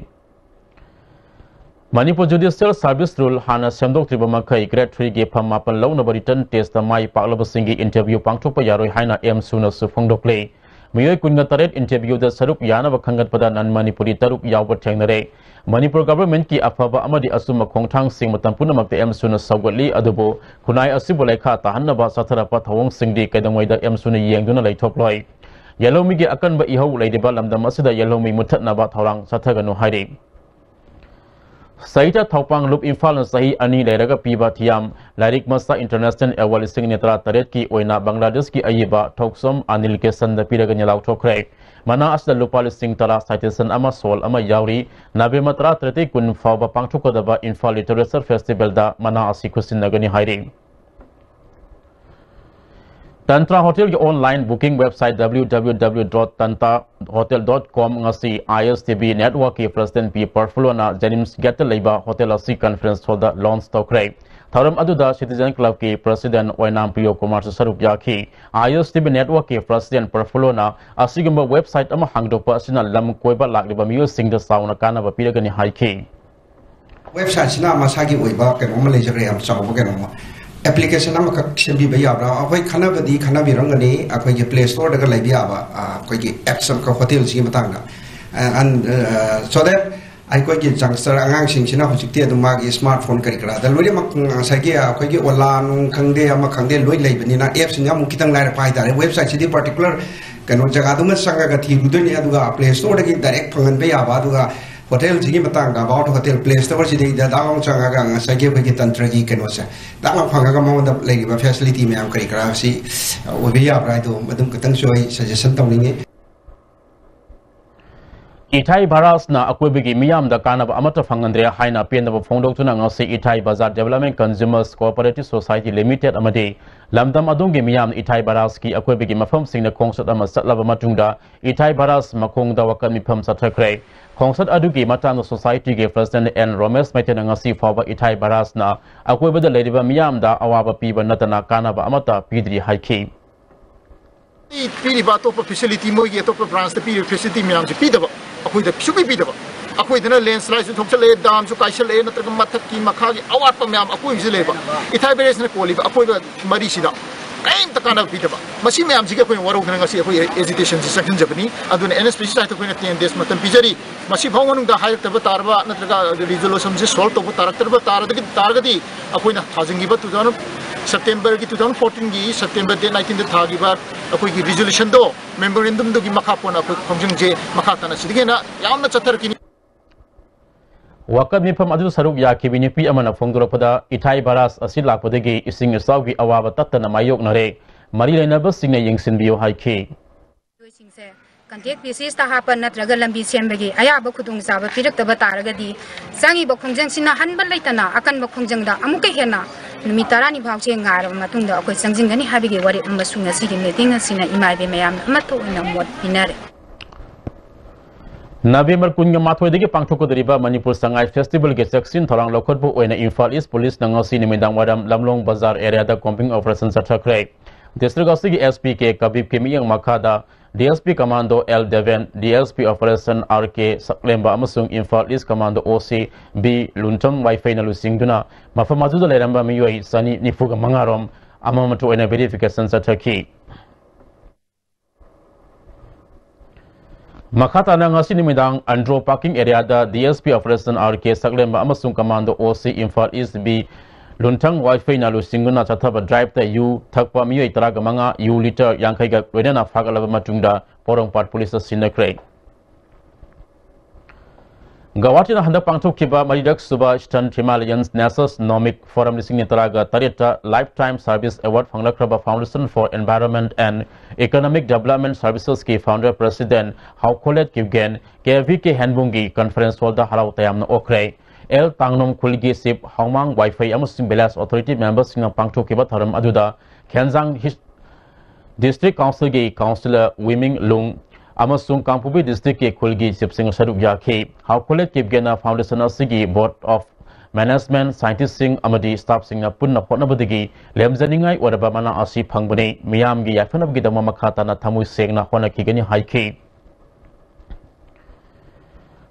ꯃꯅꯤꯄꯨꯔ Judicial Service Rule ꯍꯥꯟꯅ ꯁꯦꯝꯗꯣꯛꯇ꯭ꯔꯤꯕ ꯃꯈꯩ Grade threeꯒꯤ ꯐꯝ ꯃꯥꯄꯜ ꯂꯧꯅꯕ written testꯇ ꯃꯥꯏ ꯄꯥꯛꯂꯕꯁꯤꯡꯒꯤ interview ꯄꯥꯡꯊꯣꯛꯄ ꯌꯥꯔꯣꯏ ꯍꯥꯏꯅ ꯑꯦꯝꯁꯨꯅꯁꯨ ꯐꯣꯡꯗꯣꯛꯂꯤ꯫ ꯃꯤꯑꯣꯏ ꯀꯨꯟꯒ ꯇꯔꯦꯠ interviewꯗ ꯁꯔꯨꯛ ꯌꯥꯅꯕ ꯈꯟꯒꯠꯄꯗ non-Manipuri ꯇꯔꯨꯛ ꯌꯥꯎꯕ ꯊꯦꯡꯅꯔꯦ꯫ ꯃꯅꯤꯄꯨꯔ governmentꯀꯤ ꯑꯐꯕ ꯑꯃꯗꯤ ꯑꯆꯨꯝꯕ ꯈꯣꯡꯊꯥꯡꯁꯤꯡ ꯃꯇꯝ ꯄꯨꯝꯅꯃꯛꯇ ꯑꯦꯝꯁꯨꯅ ꯁꯧꯒꯠꯂꯤ, ꯑꯗꯨꯕꯨ ꯈꯨꯟꯅꯥꯏ ꯑꯁꯤꯕꯨ ꯂꯩꯈꯥ ꯇꯥꯍꯟꯅꯕ ꯆꯠꯊꯔꯛꯄ ꯊꯧꯑꯣꯡꯁꯤꯡꯗꯤ ꯀꯩꯗꯧꯉꯩꯗ ꯑꯦꯝꯁꯨꯅ ꯌꯦꯡꯗꯨꯅ ꯂꯩꯊꯣꯛꯂꯣꯏ꯫ ꯌꯦꯜꯍꯧꯃꯤꯒꯤ ꯑꯀꯟꯕ ꯏꯍꯧ ꯂꯩꯔꯤꯕ ꯂꯝꯗꯝ ꯑꯁꯤꯗ ꯌꯦꯜꯍꯧꯃꯤ ꯃꯨꯠꯊꯠꯅꯕ ꯊꯧꯔꯥꯡ ꯆꯠꯊꯒꯅꯨ ꯍꯥꯏꯔꯤ꯫ ꯁꯍꯤꯇ꯭ꯌ ꯊꯧꯄꯥꯡ ꯂꯨꯞ ꯏꯝꯐꯥꯜꯅ ꯆꯍꯤ ꯑꯅꯤ ꯂꯩꯔꯒ ꯄꯤꯕ ꯊꯤꯌꯥꯝ ꯂꯥꯏꯔꯤꯛ ꯃꯆꯥ International Award ꯂꯤꯁꯤꯡ ꯑꯅꯤ ꯇꯔꯥꯇꯔꯦꯠꯀꯤ ꯑꯣꯏꯅ ꯕꯪꯒ꯭ꯂꯥꯗꯦꯁꯀꯤ ꯑꯏꯕ ꯊꯣꯛꯆꯣꯝ ꯑꯅꯤꯜ ꯀꯦꯁꯟꯗ ꯄꯤꯔꯒꯅꯤ ꯂꯥꯎꯊꯣꯛꯈ꯭ꯔꯦ꯫ ꯃꯅꯥ ꯑꯁꯤꯗ ꯂꯨꯄꯥ ꯂꯤꯁꯤꯡ ꯇꯔꯥ citation ꯑꯃ ꯁꯣꯜ ꯑꯃ ꯌꯥꯎꯔꯤ꯫ ꯅꯕꯦꯝꯕꯔ ꯇꯔꯥꯇꯔꯦꯠꯇꯒꯤ ꯀꯨꯟ ꯐꯥꯎꯕ ꯄꯥꯡꯊꯣꯛꯀꯗꯕ ꯏꯝꯐꯥꯜ Literature Festivalꯗ ꯃꯅꯥ ꯑꯁꯤ ꯈꯨꯠꯁꯤꯟꯅꯒꯅꯤ ꯍꯥꯏꯔꯤ꯫ ꯇꯟꯇ꯭ꯔꯥ ꯍꯣꯇꯦꯜꯒꯤ online booking website W W W dot tanta hotel dot com ꯉꯁꯤ I S T V networkꯀꯤ president P ꯄꯔꯐꯨꯂꯣꯅ Jennings Gateꯇ ꯂꯩꯕ ꯍꯣꯇꯦꯜ ꯑꯁꯤ conference hallꯗ launch ꯇꯧꯈ꯭ꯔꯦ꯫ ꯊꯧꯔꯝ ꯑꯗꯨꯗ Citizen Clubꯀꯤ president ꯑꯣꯏꯅꯥꯝ ꯄ꯭ꯔꯤꯌꯣ ꯀꯨꯃꯥꯔꯁꯨ ꯁꯔꯨꯛ ꯌꯥꯈꯤ꯫ I S T V networkꯀꯤ president ꯄꯔꯐꯨꯂꯣꯅ ꯑꯁꯤꯒꯨꯝꯕ website ꯑꯃ ꯍꯥꯡꯗꯣꯛꯄ ꯑꯁꯤꯅ ꯂꯝ ꯀꯣꯏꯕ ꯂꯥꯛꯂꯤꯕ ꯃꯤꯑꯣꯏꯁꯤꯡꯗ ꯆꯥꯎꯅ ꯀꯥꯟꯅꯕ ꯄꯤꯔꯒꯅꯤ ꯍꯥꯏꯈꯤ꯫ Websiteꯁꯤꯅ ꯃꯁꯥꯒꯤ ꯑꯣꯏꯕ ꯀꯩꯅꯣꯝꯃ ꯂꯩꯖꯈ꯭ꯔꯦ, ꯌꯥꯝ ꯆꯥꯎꯕ ꯀꯩꯅꯣꯝꯃ꯫ Application ꯑꯃꯈꯛ ꯁꯦꯝꯕꯤꯕ ꯌꯥꯕ꯭ꯔꯥ? ꯑꯩꯈꯣꯏ ꯈꯟꯅꯕꯗꯤ ꯈꯟꯅꯕꯤꯔꯝꯒꯅꯤ, ꯑꯩꯈꯣꯏꯒꯤ Play Storeꯗꯒ ꯂꯩꯕ ꯌꯥꯕ, ꯑ, ꯑꯩꯈꯣꯏꯒꯤ apps ꯑꯃꯈꯛ ꯍꯣꯇꯦꯜꯁꯤꯒꯤ ꯃꯇꯥꯡꯗ꯫ ꯑ, ꯑꯟ-, ꯑ, so that ꯑꯩꯈꯣꯏꯒꯤ youngster ꯑꯉꯥꯡꯁꯤꯡꯁꯤꯅ ꯍꯧꯖꯤꯛꯇꯤ ꯑꯗꯨꯝ ꯃꯥꯒꯤ smartphone ꯀꯔꯤ ꯀꯔꯥꯗ ꯂꯣꯏꯅꯃꯛ ꯉꯁꯥꯏꯒꯤ ꯑꯩꯈꯣꯏꯒꯤ Ola ꯅꯨꯡ ꯈꯪꯗꯦ, ꯑꯃ ꯈꯪꯗꯦ, ꯂꯣꯏ ꯂꯩꯕꯅꯤꯅ appꯁꯤꯡꯁꯦ ꯑꯃꯨꯛ ꯈꯤꯇꯪ ꯂꯥꯏꯔꯛꯄ ꯍꯥꯏꯇꯥꯔꯦ꯫ Websiteꯁꯤꯗꯤ particular ꯀꯩꯅꯣ ꯖꯒꯥꯗꯨꯃ ꯆꯪꯉꯒ ꯊꯤꯔꯨꯗꯣꯏꯅꯤ, ꯑꯗꯨꯒ Play Storeꯗꯒꯤ direct ꯐꯪꯍꯟꯕ ꯌꯥꯕ, ꯑꯗꯨꯒ ꯍꯣꯇꯦꯜꯁꯤꯒꯤ ꯃꯇꯥꯡꯗ, about hotel, Play Storeꯁꯤꯗꯩꯗ ꯗꯥꯛ ꯂꯥꯎ ꯆꯪꯉꯒ ꯉꯁꯥꯏꯒꯤ ꯑꯩꯈꯣꯏꯒꯤ ꯇꯟꯇ꯭ꯔꯒꯤ ꯀꯩꯅꯣꯁꯦ ꯗꯥꯛ ꯂꯥꯎ ꯐꯪꯉꯒ ꯃꯉꯣꯟꯗ ꯂꯩꯔꯤꯕ facility ꯃꯌꯥꯝ ꯀꯔꯤ ꯀꯔꯥꯁꯤ ꯑꯣꯏꯕ ꯌꯥꯕ꯭ꯔꯥ ꯍꯥꯏꯗꯣ ꯑꯗꯨꯝ ꯈꯤꯇꯪꯁꯨ ꯑꯩ suggestion ꯇꯧꯅꯤꯡꯉꯤ꯫ ꯏꯊꯥꯏ ꯚꯥꯏꯔꯁꯅ ꯑꯀꯣꯏꯕꯒꯤ ꯃꯤꯌꯥꯝꯗ ꯀꯥꯟꯅꯕ ꯑꯃꯠꯇ ꯐꯪꯍꯟꯗ꯭ꯔꯦ ꯍꯥꯏꯅ ꯄꯦꯟꯗꯕ ꯐꯣꯡꯗꯣꯛꯇꯨꯅ ꯉꯁꯤ ꯏꯊꯥꯏ ꯕꯖꯥꯔ Development Consumers Cooperative Society Limited ꯑꯃꯗꯤ ꯂꯝꯗꯝ ꯑꯗꯣꯝꯒꯤ ꯃꯤꯌꯥꯝꯅ ꯏꯊꯥꯏ ꯚꯥꯏꯔꯁꯀꯤ ꯑꯀꯣꯏꯕꯒꯤ ꯃꯐꯝꯁꯤꯡꯗ ꯈꯣꯡꯆꯠ ꯑꯃ ꯆꯠꯂꯕ ꯃꯇꯨꯡꯗ ꯏꯊꯥꯏ ꯚꯥꯏꯔꯁ ꯃꯈꯣꯡꯗ ꯋꯥꯀꯠ ꯃꯤꯐꯝ ꯆꯠꯊꯈ꯭ꯔꯦ꯫ ꯈꯣꯡꯆꯠ ꯑꯗꯨꯒꯤ ꯃꯇꯥꯡꯗ societyꯒꯤ president ꯑꯦꯟ ꯔꯣꯃꯦꯁ ꯃꯩꯇꯩꯅ ꯉꯁꯤ ꯐꯥꯎꯕ ꯏꯊꯥꯏ ꯚꯥꯏꯔꯁꯅ ꯑꯀꯣꯏꯕꯗ ꯂꯩꯔꯤꯕ ꯃꯤꯌꯥꯝꯗ ꯑꯋꯥꯕ ꯄꯤꯕ ꯅꯠꯇꯅ ꯀꯥꯟꯅꯕ ꯑꯃꯠꯇ ꯄꯤꯗ꯭ꯔꯤ ꯍꯥꯏꯈꯤ꯫ ꯄꯤꯔꯤꯕ ꯑꯇꯣꯞꯄ facility, ꯃꯣꯏꯒꯤ ꯑꯇꯣꯞꯄ branchꯇ ꯄꯤꯔꯤꯕ facility ꯃꯌꯥꯝꯁꯦ ꯄꯤꯗꯕ, ꯑꯩꯈꯣꯏꯗ ꯁꯨꯡꯄꯤ ꯄꯤꯗꯕ꯫ ꯑꯩꯈꯣꯏꯗꯅ landslideꯁꯨ ꯊꯣꯛꯆꯜꯂꯛꯑꯦ, damꯁꯨ ꯀꯥꯏꯁꯜꯂꯛꯑꯦ, ꯅꯠꯇ꯭ꯔꯒ ꯃꯊꯛꯀꯤ ꯃꯈꯥꯒꯤ ꯑꯋꯥꯠꯄ ꯃꯌꯥꯝ ꯑꯀꯣꯏꯕꯁꯤ ꯂꯩꯕ, ꯏꯊꯥꯏ barrageꯅ ꯀꯣꯜꯂꯤꯕ ꯑꯀꯣꯏꯕ ꯃꯔꯤꯁꯤꯗ ꯀꯔꯤꯝꯇ ꯀꯥꯟꯅꯕ ꯄꯤꯗꯕ꯫ ꯃꯁꯤ ꯃꯌꯥꯝꯁꯤꯒꯤ ꯑꯩꯈꯣꯏꯅ ꯋꯥꯔꯧꯗꯅ ꯉꯁꯤ ꯑꯩꯈꯣꯏ agitationꯁꯤ ꯆꯪꯁꯤꯟꯖꯕꯅꯤ꯫ ꯑꯗꯨꯅ NHPC side ꯑꯩꯈꯣꯏꯅ ten days ꯃꯇꯝ ꯄꯤꯖꯔꯤ꯫ ꯃꯁꯤ ꯐꯥꯎ ꯃꯅꯨꯡꯗ ꯍꯥꯏꯔꯛꯇꯕ ꯇꯥꯔꯕ ꯅꯠꯇ꯭ꯔꯒ resolutionꯁꯤ solve ꯇꯧꯕ ꯇꯥꯔꯛꯇ꯭ꯔꯕ ꯇꯥꯔꯒꯗꯤ, ꯇꯥꯔꯒꯗꯤ ꯑꯩꯈꯣꯏꯅ ꯊꯥꯖꯤꯟꯈꯤꯕ two thousand Septemberꯒꯤ two thousand fourteenꯒꯤ September date nineteenꯗ ꯊꯥꯈꯤꯕ ꯑꯩꯈꯣꯏꯒꯤ resolutionꯗꯣ, memorandumꯗꯨꯒꯤ ꯃꯈꯥ ꯄꯣꯟꯅ ꯑꯩꯈꯣꯏ ꯈꯣꯡꯖꯪꯁꯦ ꯃꯈꯥ ꯇꯥꯅ ꯁꯤꯗꯒꯤ ꯍꯦꯟꯅ ꯌꯥꯝꯅ ꯆꯠꯊꯔꯛꯈꯤꯅꯤ꯫ ꯋꯥꯀꯠ ꯃꯤꯐꯝ ꯑꯗꯨ ꯁꯔꯨꯛ ꯌꯥꯈꯤꯕꯤ ꯅꯨꯄꯤ ꯑꯃꯅ ꯐꯣꯡꯗꯣꯔꯛꯄꯗ, ꯏꯊꯥꯏ ꯚꯥꯏꯔꯁ ꯑꯁꯤ ꯂꯥꯛꯄꯗꯒꯤ ꯏꯁꯤꯡ ꯏꯆꯥꯎꯒꯤ ꯑꯋꯥꯕ ꯇꯠꯇꯅ ꯃꯥꯌꯣꯛꯅꯔꯦ꯫ ꯃꯔꯤ ꯂꯩꯅꯕꯁꯤꯡꯅ ꯌꯦꯡꯁꯤꯟꯕꯤꯌꯨ ꯍꯥꯏꯈꯤ꯫ ꯁꯤꯡꯁꯦ contact basis ꯇ ꯍꯥꯞꯄ ꯅꯠꯇ꯭ꯔꯒ ꯂꯝꯕꯤ ꯁꯦꯝꯕꯒꯤ ꯑꯌꯥꯕ ꯈꯨꯗꯣꯡꯆꯥꯕ ꯄꯤꯔꯛꯇꯕ ꯇꯥꯔꯒꯗꯤ, ꯆꯪꯉꯤꯕ ꯈꯣꯡꯖꯪꯁꯤꯅ ꯍꯟꯕ ꯂꯩꯇꯅ ꯑꯀꯟꯕ ꯈꯣꯡꯖꯪꯗ ꯑꯃꯨꯛꯀ ꯍꯦꯟꯅ ꯅꯨꯃꯤꯠ ꯇꯔꯥꯅꯤ ꯐꯥꯎꯁꯦ ꯉꯥꯏꯔꯕ ꯃꯇꯨꯡꯗ ꯑꯩꯈꯣꯏ ꯆꯪꯁꯤꯟꯒꯅꯤ ꯍꯥꯏꯕꯒꯤ ꯋꯥꯔꯦꯞ ꯑꯃꯁꯨ ꯉꯁꯤꯒꯤ meeting ꯑꯁꯤꯅ ꯏꯃꯥ ꯏꯕꯦꯟ ꯃꯌꯥꯝꯅ ꯑꯃꯠꯇ ꯑꯣꯏꯅ ꯃꯣꯠ ꯄꯤꯅꯔꯦ꯫ ꯅꯕꯦꯝꯕꯔ ꯀꯨꯟꯒ ꯃꯥꯊꯣꯏꯗꯒꯤ ꯄꯥꯡꯊꯣꯛꯀꯗꯧꯔꯤꯕ ꯃꯅꯤꯄꯨꯔ ꯁꯉꯥꯏ festivalꯒꯤ ꯆꯦꯛꯁꯤꯟ ꯊꯧꯔꯥꯡ ꯂꯧꯈꯠꯄ ꯑꯣꯏꯅ ꯏꯝꯐꯥꯜ ꯏꯁ ꯄꯨꯂꯤꯁꯅ ꯉꯁꯤ ꯅꯨꯃꯤꯗꯥꯡ ꯋꯥꯏꯔꯝ ꯂꯝꯂꯣꯡ ꯕꯖꯥꯔ areaꯗ combing operation ꯆꯠꯊꯈ꯭ꯔꯦ꯫ District ꯑꯁꯤꯒꯤ SP ꯀꯦ ꯀꯕꯤꯕꯀꯤ ꯃꯤꯠꯌꯦꯡ ꯃꯈꯥꯗ DSP Commando L Deben, DSP Operation R K Saklemba ꯑꯃꯁꯨꯡ ꯏꯝꯐꯥꯜ ꯏꯁ Commando ꯑꯣ ꯁꯤ ꯕꯤ ꯂꯨꯟꯊꯝ ꯋꯥꯏꯐꯩꯅ ꯂꯨꯆꯤꯡꯗꯨꯅ ꯃꯐꯝ ꯑꯗꯨꯗ ꯂꯩꯔꯝꯕ ꯃꯤꯑꯣꯏ ꯆꯅꯤ ꯅꯤꯐꯨꯒ ꯃꯉꯥ ꯔꯣꯝ ꯑꯃꯃꯝꯇ ꯑꯣꯏꯅ verification ꯆꯠꯊꯈꯤ꯫ ꯃꯈꯥ ꯇꯥꯅ ꯉꯁꯤ ꯅꯨꯃꯤꯗꯥꯡ ꯑꯟꯗ꯭ꯔꯣ parking areaꯗ DSP Operation R K Saklemba ꯑꯃꯁꯨꯡ Commando ꯑꯣ ꯁꯤ ꯏꯝꯐꯥꯜ ꯏꯁ ꯕꯤ ꯂꯨꯟꯊꯪ ꯋꯥꯏꯐꯩꯅ ꯂꯨꯆꯤꯡꯗꯨꯅ ꯆꯠꯊꯕ driveꯇ ꯌꯨ ꯊꯛꯄ ꯃꯤꯑꯣꯏ ꯇꯔꯥꯒ ꯃꯉꯥ, ꯌꯨ litre ꯌꯥꯡꯈꯩꯒ ꯂꯣꯏꯅꯅ ꯐꯥꯒꯠꯂꯕ ꯃꯇꯨꯡꯗ ꯄꯣꯔꯣꯝꯄꯥꯠ ꯄꯨꯂꯤꯁꯇ ꯁꯤꯟꯅꯈ꯭ꯔꯦ꯫ ꯒꯧꯍꯥꯇꯤꯗ ꯍꯟꯗꯛ ꯄꯥꯡꯊꯣꯛꯈꯤꯕ ꯃꯔꯤꯔꯛ ꯁꯨꯕ Eastern Himalayan Nations Nomic Forum ꯂꯤꯁꯤꯡ ꯑꯅꯤ ꯇꯔꯥꯒ ꯇꯔꯦꯠꯇ Lifetime Service Award ꯐꯪꯂꯛꯈ꯭ꯔꯕ Foundation for Environment and Economic Development Servicesꯀꯤ founder president Haokholet Kipgen K V K ꯍꯦꯟꯕꯨꯡꯒꯤ conference hallꯗ ꯍꯔꯥꯎ ꯇꯌꯥꯝꯅ ꯑꯣꯛꯈ꯭ꯔꯦ꯫ ꯑꯦꯜ ꯇꯥꯡꯅꯣꯝ ꯈꯨꯜꯒꯤ chief ꯍꯥꯎꯃꯥꯡ ꯋꯥꯏꯐꯩ ꯑꯃꯁꯨꯡ village authority memberꯁꯤꯡꯅ ꯄꯥꯡꯊꯣꯛꯈꯤꯕ ꯊꯧꯔꯝ ꯑꯗꯨꯗ ꯈꯦꯟꯖꯥꯡ ꯍꯤꯁ-, district councilꯒꯤ councillor ꯋꯤꯃꯤꯡ ꯂꯨꯡ ꯑꯃꯁꯨꯡ ꯀꯥꯡꯄꯣꯛꯄꯤ districtꯀꯤ ꯈꯨꯜꯒꯤ chiefꯁꯤꯡ ꯁꯔꯨꯛ ꯌꯥꯈꯤ꯫ ꯍꯥꯎꯈꯣꯂꯦꯠ ꯀꯤꯞꯒꯦꯟꯅ foundation ꯑꯁꯤꯒꯤ board of management, scientistꯁꯤꯡ ꯑꯃꯗꯤ staffꯁꯤꯡꯅ ꯄꯨꯟꯅ ꯍꯣꯠꯅꯕꯗꯒꯤ ꯂꯦꯝꯖꯅꯤꯡꯉꯥꯏ ꯑꯣꯏꯔꯕ ꯃꯅꯥ ꯑꯁꯤ ꯐꯪꯕꯅꯤ꯫ ꯃꯤꯌꯥꯝꯒꯤ ꯌꯥꯏꯐꯅꯕꯒꯤꯗꯃꯛ ꯃꯈꯥ ꯇꯥꯅ ꯊꯃꯣꯏ ꯁꯦꯡꯅ ꯍꯣꯠꯅꯈꯤꯒꯅꯤ ꯍꯥꯏꯈꯤ꯫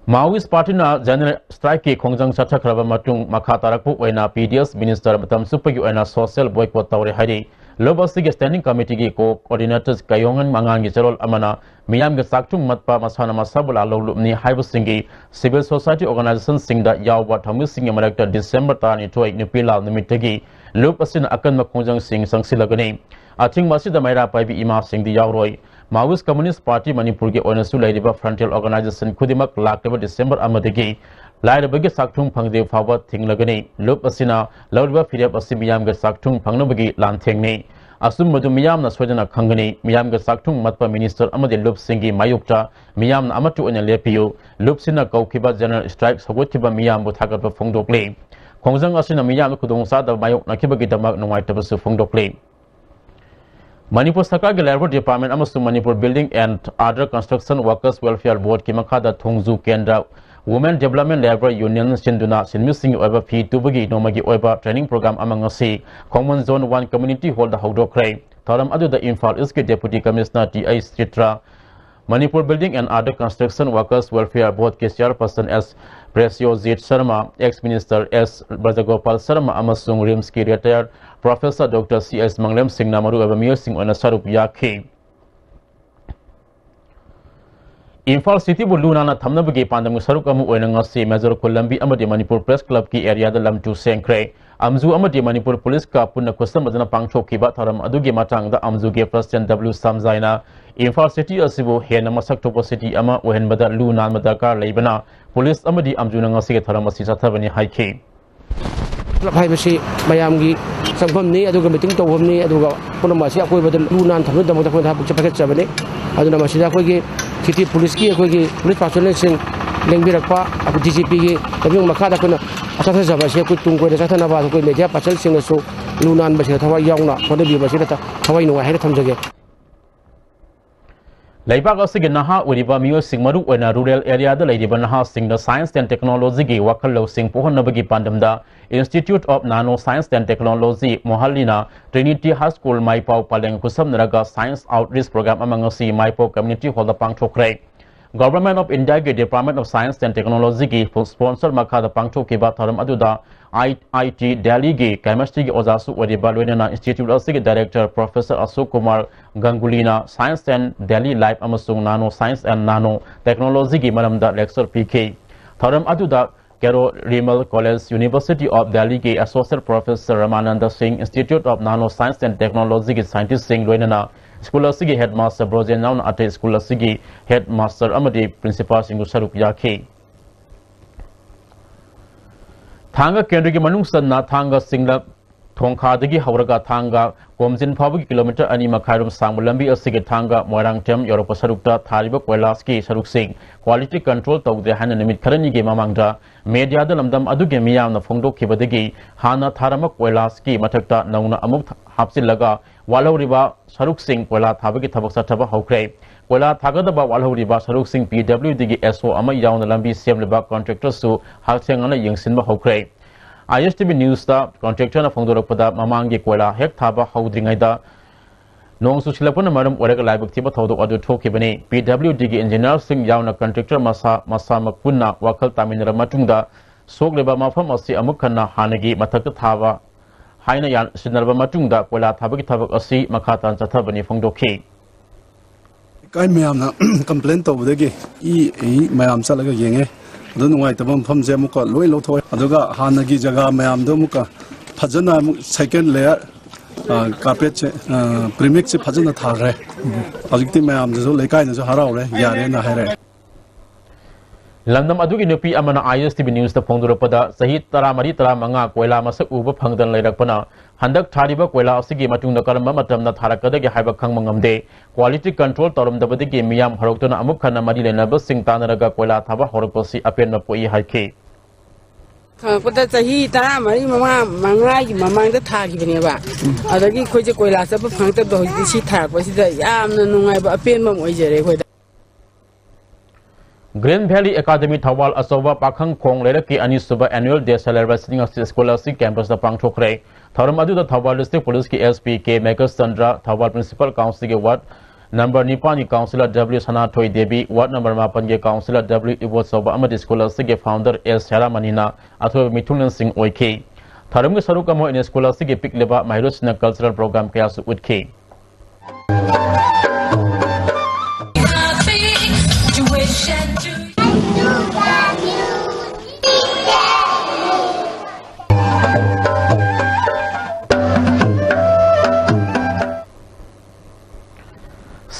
Maoist partyꯅ general strikeꯀꯤ ꯈꯣꯡꯖꯪ ꯆꯠꯊꯈ꯭ꯔꯕ ꯃꯇꯨꯡ ꯃꯈꯥ ꯇꯥꯔꯛꯄ ꯑꯣꯏꯅ P D S minister ꯃꯇꯝ ꯆꯨꯞꯄꯒꯤ ꯑꯣꯏꯅ social boycott ꯇꯧꯔꯦ ꯍꯥꯏꯔꯤ꯫ ꯂꯨꯞ ꯑꯁꯤꯒꯤ standing committeeꯒꯤ co-coordinator ꯀꯌꯣꯉꯟ ꯃꯉꯥꯟꯒꯤ ꯆꯦꯔꯣꯜ ꯑꯃꯅ ꯃꯤꯌꯥꯝꯒꯤ ꯆꯥꯛꯊꯨꯡ ꯃꯠꯄ, ꯃꯁꯥꯅ ꯃꯁꯥꯕꯨ ꯂꯥꯜꯍꯧ ꯂꯨꯞꯅꯤ ꯍꯥꯏꯕꯁꯤꯡꯒꯤ civil society organizationꯁꯤꯡꯗ ꯌꯥꯎꯕ ꯊꯧꯃꯤꯁꯤꯡꯒꯤ ꯃꯔꯛꯇ December ꯇꯔꯥꯅꯤꯊꯣꯏ ꯅꯨꯄꯤ ꯂꯥꯜ ꯅꯨꯃꯤꯠꯇꯒꯤ ꯂꯨꯞ ꯑꯁꯤꯅ ꯑꯀꯟꯕ ꯈꯣꯡꯖꯪꯁꯤꯡ ꯆꯪꯁꯤꯜꯂꯒꯅꯤ꯫ ꯑꯊꯤꯡꯕ ꯑꯁꯤꯗ ꯃꯩꯔꯥ ꯄꯥꯏꯕꯤ ꯏꯃꯥꯁꯤꯡꯗꯤ ꯌꯥꯎꯔꯣꯏ꯫ Maoist Communist Party ꯃꯅꯤꯄꯨꯔꯒꯤ ꯑꯣꯏꯅꯁꯨ ꯂꯩꯔꯤꯕ frontal organization ꯈꯨꯗꯤꯡꯃꯛ ꯂꯥꯛꯂꯤꯕ December ꯑꯃꯗꯒꯤ ꯂꯥꯏꯔꯕꯒꯤ ꯆꯥꯛꯊꯨꯡ ꯐꯪꯗ꯭ꯔꯤꯕ ꯐꯥꯎꯕ ꯊꯤꯡꯂꯒꯅꯤ꯫ ꯂꯨꯞ ꯑꯁꯤꯅ ꯂꯧꯔꯤꯕ ꯐꯤꯔꯦꯞ ꯑꯁꯤ ꯃꯤꯌꯥꯝꯒꯤ ꯆꯥꯛꯊꯨꯡ ꯐꯪꯅꯕꯒꯤ ꯂꯥꯟꯊꯦꯡꯅꯤ꯫ ꯑꯆꯨꯝꯕꯗꯨ ꯃꯤꯌꯥꯝꯅ ꯁꯣꯏꯗꯅ ꯈꯪꯒꯅꯤ꯫ ꯃꯤꯌꯥꯝꯒꯤ ꯆꯥꯛꯊꯨꯡ ꯃꯠꯄ minister ꯑꯃꯗꯤ ꯂꯨꯞꯁꯤꯡꯒꯤ ꯃꯥꯌꯣꯛꯇ ꯃꯤꯌꯥꯝꯅ ꯑꯃꯠꯇ ꯑꯣꯏꯅ ꯂꯦꯞꯄꯤꯌꯨ꯫ ꯂꯨꯞꯁꯤꯅ ꯀꯧꯈꯤꯕ general strike ꯁꯧꯒꯠꯈꯤꯕ ꯃꯤꯌꯥꯝꯕꯨ ꯊꯥꯒꯠꯄ ꯐꯣꯡꯗꯣꯛꯂꯤ꯫ ꯈꯣꯡꯖꯪ ꯑꯁꯤꯅ ꯃꯤꯌꯥꯝꯗ ꯈꯨꯗꯣꯡꯆꯥꯗꯕ ꯃꯥꯌꯣꯛꯅꯈꯤꯕꯒꯤꯗꯃꯛ ꯅꯨꯡꯉꯥꯏꯇꯕꯁꯨ ꯐꯣꯡꯗꯣꯛꯂꯤ꯫ ꯃꯅꯤꯄꯨꯔ ꯁꯔꯀꯥꯔꯒꯤ Labour Department ꯑꯃꯁꯨꯡ Manipur Building and Other Construction Workers Welfare Boardꯀꯤ ꯃꯈꯥꯗ ꯊꯣꯡꯖꯨ ꯀꯦꯟꯗ꯭ꯔ Women Development Labour Union ꯁꯤꯟꯗꯨꯅ ꯁꯤꯟꯃꯤꯁꯤꯡꯒꯤ ꯑꯣꯏꯕ ꯐꯤ ꯇꯨꯕꯒꯤ ꯅꯣꯡꯃꯒꯤ ꯑꯣꯏꯕ training program ꯑꯃ ꯉꯁꯤ ꯈꯣꯡꯃꯟ Zone one Community Hallꯗ ꯍꯧꯗꯣꯛꯈ꯭ꯔꯦ꯫ ꯊꯧꯔꯝ ꯑꯗꯨꯗ Imphal Eastꯀꯤ Deputy Commissioner T I ꯆꯤꯇ꯭ꯔ, Manipur Building and Other Construction Workers Welfare Boardꯀꯤ Chairperson S ꯄ꯭ꯔꯦꯁꯤꯌꯣꯖꯤꯠ Sharma, ex Minister S ꯕ꯭ꯔꯖꯒꯣꯄꯥꯜ Sharma ꯑꯃꯁꯨꯡ RIMSꯀꯤ retired Professor Doctor C S ꯃꯪꯂꯦꯝꯁꯤꯡꯅ ꯃꯔꯨꯑꯣꯏꯕ ꯃꯤꯑꯣꯏꯁꯤꯡ ꯑꯣꯏꯅ ꯁꯔꯨꯛ ꯌꯥꯈꯤ꯫ ꯏꯝꯐꯥꯜ cityꯕꯨ ꯂꯨ ꯅꯥꯟꯅ ꯊꯝꯅꯕꯒꯤ ꯄꯥꯟꯗꯝꯒꯤ ꯁꯔꯨꯛ ꯑꯃ ꯑꯣꯏꯅ ꯉꯁꯤ ꯃꯦꯖꯣꯔ ꯈꯨꯜꯂꯝꯕꯤ ꯑꯃꯗꯤ ꯃꯅꯤꯄꯨꯔ Press Clubꯀꯤ areaꯗ ꯂꯝ ꯇꯨ ꯁꯦꯡꯈ꯭ꯔꯦ꯫ ꯑꯝꯖꯨ ꯑꯃꯗꯤ ꯃꯅꯤꯄꯨꯔ ꯄꯨꯂꯤꯁꯀ ꯄꯨꯟꯅ ꯈꯨꯠꯁꯝꯅꯗꯨꯅ ꯄꯥꯡꯊꯣꯛꯈꯤꯕ ꯊꯧꯔꯝ ꯑꯗꯨꯒꯤ ꯃꯇꯥꯡꯗ ꯑꯝꯖꯨꯒꯤ ꯄ꯭ꯔꯁꯤꯗꯦꯟ ꯗꯕ꯭ꯂꯤꯎ ꯁꯝꯖꯥꯏꯅ ꯏꯝꯐꯥꯜ ꯁꯤꯇꯤ ꯑꯁꯤꯕꯨ ꯍꯦꯟꯅ ꯃꯁꯛ ꯊꯣꯛꯄ ꯁꯤꯇꯤ ꯑꯃ ꯑꯣꯏꯍꯟꯕꯗ ꯂꯨ ꯅꯥꯟꯕ ꯗꯔꯀꯥꯔ ꯂꯩꯕꯅ ꯄꯨꯂꯤꯁ ꯑꯃꯗꯤ ꯑꯝꯖꯨꯅ ꯉꯁꯤꯒꯤ ꯊꯧꯔꯝ ꯑꯁꯤ ꯆꯠꯊꯕꯅꯤ ꯍꯥꯏꯈꯤ꯫ ꯀ꯭ꯂꯕ ꯍꯥꯏꯕꯁꯤ ꯃꯌꯥꯝꯒꯤ ꯆꯪꯐꯝꯅꯤ, ꯑꯗꯨꯒ ꯃꯤꯇꯤꯡ ꯇꯧꯐꯝꯅꯤ, ꯑꯗꯨꯒ ꯄꯨꯝꯅꯃꯛ ꯑꯁꯤ ꯑꯀꯣꯏꯕꯗ ꯂꯨ ꯅꯥꯟ ꯊꯝꯅꯕꯒꯤꯗꯃꯛꯇ ꯑꯩꯈꯣꯏꯅ ꯊꯕꯛꯁꯦ ꯄꯥꯏꯈꯠꯆꯕꯅꯤ꯫ ꯑꯗꯨꯅ ꯃꯁꯤꯗ ꯑꯩꯈꯣꯏꯒꯤ ꯁꯤꯇꯤ ꯄꯨꯂꯤꯁꯀꯤ ꯑꯩꯈꯣꯏꯒꯤ ꯄꯨꯂꯤꯁ ꯄꯥꯔꯁꯣꯅꯦꯜꯁꯤꯡ ꯂꯦꯡꯕꯤꯔꯛꯄ, ꯑꯩꯈꯣꯏ ꯗꯤ ꯖꯤ ꯄꯤꯒꯤ ꯂꯝꯖꯤꯡ ꯃꯈꯥꯗ ꯑꯩꯈꯣꯏꯅ ꯆꯠꯊꯖꯕ ꯑꯁꯤ ꯑꯩꯈꯣꯏ ꯇꯨꯡ ꯀꯣꯏꯅ ꯆꯠꯊꯅꯕ ꯑꯩꯈꯣꯏ ꯃꯦꯗꯤꯌꯥ ꯄꯥꯔꯁꯟꯁꯤꯡꯅꯁꯨ ꯂꯨ ꯅꯥꯟꯕꯁꯤꯗ ꯊꯋꯥꯏ ꯌꯥꯎꯅ ꯍꯣꯠꯅꯕꯤꯕ ꯑꯁꯤꯗ ꯊꯋꯥꯏ ꯅꯨꯡꯉꯥꯏ ꯍꯥꯏꯅ ꯊꯝꯖꯒꯦ꯫ ꯂꯩꯕꯥꯛ ꯑꯁꯤꯒꯤ ꯅꯍꯥ ꯑꯣꯏꯔꯤꯕ ꯃꯤꯑꯣꯏꯁꯤꯡ, ꯃꯔꯨ ꯑꯣꯏꯅ ꯔꯨꯔꯦꯜ ꯑꯦꯔꯤꯌꯥꯗ ꯂꯩꯔꯤꯕ ꯅꯍꯥꯁꯤꯡꯗ science and technologyꯒꯤ ꯋꯥꯈꯜ ꯂꯧꯁꯤꯡ ꯄꯣꯛꯍꯟꯅꯕꯒꯤ ꯄꯥꯟꯗꯝꯗ Institute of Nano Science and Technology ꯃꯣꯍꯜꯂꯤꯅ Trinity High School ꯃꯥꯏꯄꯥꯎ ꯄꯂꯦꯡ ꯈꯨꯠꯁꯝꯅꯔꯒ science outreach program ꯑꯃ ꯉꯁꯤ ꯃꯥꯏꯄꯥꯎ community hallꯗ ꯄꯥꯡꯊꯣꯛꯈ꯭ꯔꯦ꯫ Government of Indiaꯒꯤ Department of Science and Technologyꯒꯤ sponsor ꯃꯈꯥꯗ ꯄꯥꯡꯊꯣꯛꯈꯤꯕ ꯊꯧꯔꯝ ꯑꯗꯨꯗ ꯑꯥꯏ ꯑꯥꯏ ꯇꯤ ꯗꯦꯜꯂꯤꯒꯤ chemistryꯒꯤ ꯑꯣꯖꯥꯁꯨ ꯑꯣꯏꯔꯤꯕ ꯂꯣꯏꯅꯅ institute ꯑꯁꯤꯒꯤ director Professor Ashok Kumar ꯒꯪꯒꯨꯂꯤꯅ science and daily life ꯑꯃꯁꯨꯡ nano science and nano technologyꯒꯤ ꯃꯔꯝꯗ lecture ꯄꯤꯈꯤ꯫ ꯊꯧꯔꯝ ꯑꯗꯨꯗ Kero Rimal College, University of Delhiꯒꯤ Associate Professor ꯔꯃꯥꯅꯟꯗ ꯁꯤꯡ, Institute of Nano Science and Technologyꯒꯤ scientistꯁꯤꯡ, ꯂꯣꯏꯅꯅ school ꯑꯁꯤꯒꯤ headmaster ꯕ꯭ꯔꯣꯖꯦꯟ ꯌꯥꯎꯅ ꯑꯇꯩ school ꯑꯁꯤꯒꯤ headmaster ꯑꯃꯗꯤ principalꯁꯤꯡꯁꯨ ꯁꯔꯨꯛ ꯌꯥꯈꯤ꯫ ꯊꯥꯡꯒ ꯀꯦꯟꯗ꯭ꯔꯒꯤ ꯃꯅꯨꯡ ꯆꯟꯅ ꯊꯥꯡꯒ ꯁꯤꯡꯂꯛ ꯊꯣꯡꯈꯥꯗꯒꯤ ꯍꯧꯔꯒ ꯊꯥꯡꯒ ꯀꯣꯝꯖꯤꯟ ꯐꯥꯎꯕꯒꯤ ꯀꯤꯂꯣꯃꯤꯇꯔ ꯑꯅꯤ ꯃꯈꯥꯏꯔꯣꯝ ꯁꯥꯡꯕ ꯂꯝꯕꯤ ꯑꯁꯤꯒꯤ ꯊꯥꯡꯒ ꯃꯣꯏꯔꯥꯡꯊꯦꯝ ꯌꯧꯔꯛꯄ ꯁꯔꯨꯛꯇ ꯊꯥꯔꯤꯕ ꯀꯣꯏꯂꯥꯁꯀꯤ ꯁꯔꯨꯛꯁꯤꯡ quality control ꯇꯧꯗ꯭ꯔꯦ ꯍꯥꯏꯅ ꯅꯨꯃꯤꯠ ꯈꯔꯅꯤꯒꯤ ꯃꯃꯥꯡꯗ mediaꯗ ꯂꯝꯗꯝ ꯑꯗꯨꯒꯤ ꯃꯤꯌꯥꯝꯅ ꯐꯣꯡꯗꯣꯛꯈꯤꯕꯗꯒꯤ ꯍꯥꯟꯅ ꯊꯥꯔꯝꯕ ꯀꯣꯏꯂꯥꯁꯀꯤ ꯃꯊꯛꯇ ꯅꯧꯅ ꯑꯃꯨꯛ ꯍꯥꯞꯆꯤꯜꯂꯒ ꯋꯥꯠꯍꯧꯔꯤꯕ ꯁꯔꯨꯛꯁꯤꯡ ꯀꯣꯏꯂꯥ ꯊꯥꯕꯒꯤ ꯊꯕꯛ ꯆꯠꯊꯕ ꯍꯧꯈ꯭ꯔꯦ꯫ ꯀꯣꯏꯂꯥ ꯊꯥꯒꯗꯕ ꯋꯥꯠꯍꯧꯔꯤꯕ ꯁꯔꯨꯛꯁꯤꯡ ꯄꯤ ꯗꯕ꯭ꯂꯤꯎ ꯗꯤꯒꯤ ꯑꯦꯁ ꯑꯣ ꯑꯃ ꯌꯥꯎꯅ ꯂꯝꯕꯤ ꯁꯦꯝꯂꯤꯕ contractorꯁꯨ ꯍꯛꯊꯦꯡꯅꯅ ꯌꯦꯡꯁꯤꯟꯕ ꯍꯧꯈ꯭ꯔꯦ꯫ ꯑꯥꯏ ꯑꯦꯁ ꯇꯤ ꯚꯤ ꯅ꯭ꯌꯨꯁꯇ contractorꯅ ꯐꯣꯡꯗꯣꯔꯛꯄꯗ, ꯃꯃꯥꯡꯒꯤ ꯀꯣꯏꯂꯥ ꯍꯦꯛ ꯊꯥꯕ ꯍꯧꯗ꯭ꯔꯤꯉꯩꯗ ꯅꯣꯡ ꯆꯨꯁꯤꯜꯂꯛꯄꯅ ꯃꯔꯝ ꯑꯣꯏꯔꯒ ꯂꯥꯏꯕꯛ ꯊꯤꯕ ꯊꯧꯗꯣꯛ ꯑꯗꯨ ꯊꯣꯛꯈꯤꯕꯅꯤ꯫ ꯄꯤ ꯗꯕ꯭ꯂꯤꯎ ꯗꯤꯒꯤ engineerꯁꯤꯡ ꯌꯥꯎꯅ contractor ꯃꯁꯥ ꯃꯁꯥꯃꯛ ꯄꯨꯟꯅ ꯋꯥꯈꯜ ꯇꯥꯃꯤꯟꯅꯔꯕ ꯃꯇꯨꯡꯗ ꯁꯣꯛꯂꯤꯕ ꯃꯐꯝ ꯑꯁꯤ ꯑꯃꯨꯛ ꯍꯟꯅ ꯍꯥꯟꯅꯒꯤ ꯃꯊꯛꯇ ꯊꯥꯕ ꯍꯥꯏꯅ ꯌꯥꯟꯁꯤꯟꯅꯔꯕ ꯃꯇꯨꯡꯗ ꯀꯣꯏꯂꯥ ꯊꯥꯕꯒꯤ ꯊꯕꯛ ꯑꯁꯤ ꯃꯈꯥ ꯇꯥꯅ ꯆꯠꯊꯕꯅꯤ ꯐꯣꯡꯗꯣꯛꯈꯤ꯫ ꯂꯩꯀꯥꯏ ꯃꯌꯥꯝꯅ complain ꯇꯧꯕꯗꯒꯤ ꯏ, ꯏ ꯃꯌꯥꯝ ꯆꯠꯂꯒ ꯌꯦꯡꯉꯦ꯫ ꯑꯗꯨ ꯅꯨꯡꯉꯥꯏꯇꯕ ꯃꯐꯝꯁꯦ ꯑꯃꯨꯛꯀ ꯂꯣꯏ ꯂꯧꯊꯣꯛꯑꯦ꯫ ꯑꯗꯨꯒ ꯍꯥꯟꯅꯒꯤ ꯖꯒꯥ ꯃꯌꯥꯝꯗꯣ ꯑꯃꯨꯛꯀ ꯐꯖꯅ ꯑꯃꯨꯛ second layer, ꯑ, carpetꯁꯦ, ꯑ, premixꯁꯦ ꯐꯖꯅ ꯊꯥꯈ꯭ꯔꯦ꯫ ꯍꯧꯖꯤꯛꯇꯤ ꯃꯌꯥꯝꯗꯁꯨ, ꯂꯩꯀꯥꯏꯅꯁꯨ ꯍꯔꯥꯎꯔꯦ, ꯌꯥꯔꯦꯅ ꯍꯥꯏꯔꯦ꯫ ꯂꯝꯗꯝ ꯑꯗꯨꯒꯤ ꯅꯨꯄꯤ ꯑꯃꯅ ISTV Newsꯇ ꯐꯣꯡꯗꯣꯔꯛꯄꯗ, ꯆꯍꯤ ꯇꯔꯥꯃꯔꯤ, ꯇꯔꯥꯃꯉꯥ ꯀꯣꯏꯂꯥ ꯃꯁꯛ ꯎꯕ ꯐꯪꯗꯅ ꯂꯩꯔꯛꯄꯅ, ꯍꯟꯗꯛ ꯊꯥꯔꯤꯕ ꯀꯣꯏꯂꯥ ꯑꯁꯤꯒꯤ ꯃꯇꯨꯡꯗ ꯀꯔꯝꯕ ꯃꯇꯝꯗ ꯊꯥꯔꯛꯀꯗꯒꯦ ꯍꯥꯏꯕ ꯈꯪꯕ ꯉꯝꯗꯦ꯫ Quality control ꯇꯧꯔꯝꯗꯕꯗꯒꯤ ꯃꯤꯌꯥꯝ ꯍꯧꯔꯛꯇꯨꯅ ꯑꯃꯨꯛ ꯍꯟꯅ ꯃꯔꯤ ꯂꯩꯅꯕꯁꯤꯡ ꯇꯥꯟꯅꯔꯒ ꯀꯣꯏꯂꯥ ꯊꯥꯕ ꯍꯧꯔꯛꯄꯁꯤ ꯑꯄꯦꯟꯕ ꯄꯣꯛꯏ ꯍꯥꯏꯈꯤ꯫ ꯈꯪꯉꯛꯄꯗ ꯆꯍꯤ ꯇꯔꯥꯃꯔꯤ ꯃꯃꯥꯡ, ꯃꯉꯥꯒꯤ ꯃꯃꯥꯡꯗ ꯊꯥꯈꯤꯕꯅꯦꯕ꯫ ꯑꯗꯒꯤ ꯑꯩꯈꯣꯏꯁꯦ ꯀꯣꯏꯂꯥ ꯆꯠꯄ ꯐꯪꯉꯛꯇꯕꯗꯣ ꯍꯧꯖꯤꯛꯇꯤ ꯁꯤ ꯊꯥꯔꯛꯄꯁꯤꯗ ꯌꯥꯝꯅ ꯅꯨꯡꯉꯥꯏꯕ, ꯑꯄꯦꯟꯕ ꯑꯃ ꯑꯣꯏꯖꯔꯦ ꯑꯩꯈꯣꯏꯗ꯫ Green Valley Academy ꯊꯧꯕꯥꯜ ꯑꯆꯧꯕ ꯄꯥꯈꯪ ꯈꯣꯡ ꯂꯩꯔꯛꯀꯤ ꯑꯅꯤꯁꯨꯕ Annual Day Celebration ꯉꯁꯤ ꯁ꯭ꯀꯨꯜ ꯑꯁꯤ campusꯇ ꯄꯥꯡꯊꯣꯛꯈ꯭ꯔꯦ꯫ ꯊꯧꯔꯝ ꯑꯗꯨꯗ ꯊꯧꯕꯥꯜ District Policeꯀꯤ SP ꯀꯦ Meghachandra, Thoubal Municipal Councilꯒꯤ Ward number ꯅꯤꯄꯥꯟꯒꯤ Councillor W ꯁꯅꯥꯊꯣꯏ ꯗꯦꯕꯤ, Ward number ꯃꯥꯄꯟꯒꯤ Councillor W ꯏꯕꯣꯆꯧꯕ ꯑꯃꯗꯤ ꯁ꯭ꯀꯨꯜ ꯑꯁꯤꯒꯤ founder ꯑꯦꯁ ꯁꯦꯔꯥꯃꯅꯤꯅ ꯑꯊꯣꯏꯕ ꯃꯤꯊꯨꯡꯂꯦꯟꯁꯤꯡ ꯑꯣꯏꯈꯤ꯫ ꯊꯧꯔꯝꯒꯤ ꯁꯔꯨꯛ ꯑꯃ ꯑꯣꯏꯅ ꯁ꯭ꯀꯨꯜ ꯑꯁꯤꯒꯤ ꯄꯤꯛꯂꯤꯕ ꯃꯍꯩꯔꯣꯏꯁꯤꯡꯅ cultural program ꯀꯌꯥꯁꯨ ꯎꯠꯈꯤ꯫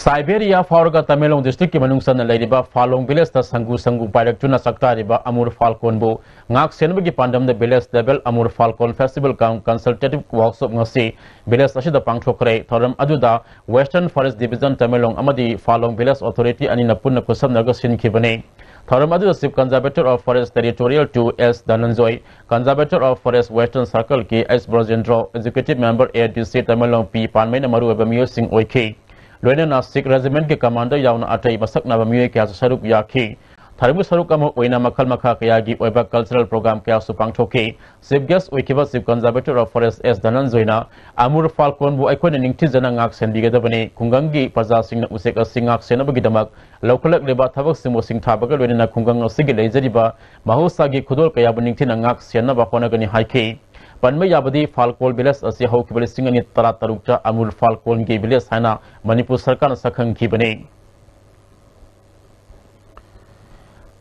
Siberia ꯐꯥꯎꯔꯒ ꯇꯃꯦꯡꯂꯣꯡ districtꯀꯤ ꯃꯅꯨꯡ ꯆꯟꯅ ꯂꯩꯔꯤꯕ ꯐꯥꯂꯣꯡ villageꯇ ꯁꯪꯒꯨ ꯁꯪꯒꯨ ꯄꯥꯏꯔꯛꯇꯨꯅ ꯆꯥꯛꯇꯥꯔꯤꯕ ꯑꯃꯨꯔ ꯐꯥꯜꯀꯣꯟꯕꯨ ꯉꯥꯛ ꯁꯦꯟꯕꯒꯤ ꯄꯥꯟꯗꯝꯗ village level ꯑꯃꯨꯔ ꯐꯥꯜꯀꯣꯟ festival cum consultative workshop ꯉꯁꯤ village ꯑꯁꯤꯗ ꯄꯥꯡꯊꯣꯛꯈ꯭ꯔꯦ꯫ ꯊꯧꯔꯝ ꯑꯗꯨꯗ Western Forest Division ꯇꯃꯦꯡꯂꯣꯡ ꯑꯃꯗꯤ ꯐꯥꯂꯣꯡ village authority ꯑꯅꯤꯅ ꯄꯨꯟꯅ ꯈꯨꯠꯁꯝꯅꯔꯒ ꯁꯤꯟꯈꯤꯕꯅꯤ꯫ ꯊꯧꯔꯝ ꯑꯗꯨꯗ Chief Conservator of Forest Territorial two S ꯙꯅꯟꯖꯣꯏ, Conservator of Forest Western Circleꯀꯤ S ꯕ꯭ꯔꯖꯦꯟꯗ꯭ꯔꯣ, Executive Member ꯑꯦ ꯗꯤ ꯁꯤ ꯇꯃꯦꯡꯂꯣꯡ ꯄꯤ ꯄꯥꯟꯃꯩꯅ ꯃꯔꯨꯑꯣꯏꯕ ꯃꯤꯑꯣꯏꯁꯤꯡ ꯑꯣꯏꯈꯤ꯫ ꯂꯣꯏꯅꯅ Sikh Regiment ꯀꯤ commander ꯌꯥꯎꯅ ꯑꯇꯩ ꯃꯁꯛ ꯅꯥꯏꯕ ꯃꯤꯑꯣꯏ ꯀꯌꯥꯁꯨ ꯁꯔꯨꯛ ꯌꯥꯈꯤ꯫ ꯊꯧꯔꯝꯒꯤ ꯁꯔꯨꯛ ꯑꯃ ꯑꯣꯏꯅ ꯃꯈꯜ ꯃꯈꯥ ꯀꯌꯥꯒꯤ ꯑꯣꯏꯕ cultural program ꯀꯌꯥꯁꯨ ꯄꯥꯡꯊꯣꯛꯈꯤ꯫ Chief Guest ꯑꯣꯏꯈꯤꯕ Chief Conservator of Forest ꯑꯦꯁ ꯙꯅꯟꯖꯣꯏꯅ ꯑꯃꯨꯔ ꯐꯥꯜꯀꯣꯟꯕꯨ ꯑꯩꯈꯣꯏꯅ ꯅꯤꯡꯊꯤꯖꯅ ꯉꯥꯛ ꯁꯦꯟꯕꯤꯒꯗꯕꯅꯤ꯫ ꯈꯨꯡꯒꯪꯒꯤ ꯄ꯭ꯔꯖꯥꯁꯤꯡꯅ ꯎꯆꯦꯛ ꯑꯁꯤ ꯉꯥꯛ ꯁꯦꯟꯅꯕꯒꯤꯗꯃꯛ ꯂꯧꯈꯠꯂꯛꯂꯤꯕ ꯊꯕꯛꯁꯤꯡꯕꯨ ꯁꯤꯡꯊꯥꯕꯒ ꯂꯣꯏꯅꯅ ꯈꯨꯡꯒꯪ ꯑꯁꯤꯒꯤ ꯂꯩꯖꯔꯤꯕ ꯃꯍꯧꯁꯥꯒꯤ ꯈꯨꯗꯣꯜ ꯀꯌꯥꯕꯨ ꯅꯤꯡꯊꯤꯅ ꯉꯥꯛ ꯁꯦꯟꯅꯕ ꯍꯣꯠꯅꯒꯅꯤ ꯍꯥꯏꯈꯤ꯫ ꯄꯟꯕ ꯌꯥꯕꯗꯤ ꯐꯥꯜꯀꯣꯜ village ꯑꯁꯤ ꯍꯧꯈꯤꯕ ꯂꯤꯁꯤꯡ ꯑꯅꯤ ꯇꯔꯥꯇꯔꯨꯛꯇ ꯑꯃꯨꯔ ꯐꯥꯜꯀꯣꯟꯒꯤ village ꯍꯥꯏꯅ ꯃꯅꯤꯄꯨꯔ ꯁꯔꯀꯥꯔꯅ ꯁꯛꯈꯪꯈꯤꯕꯅꯤ꯫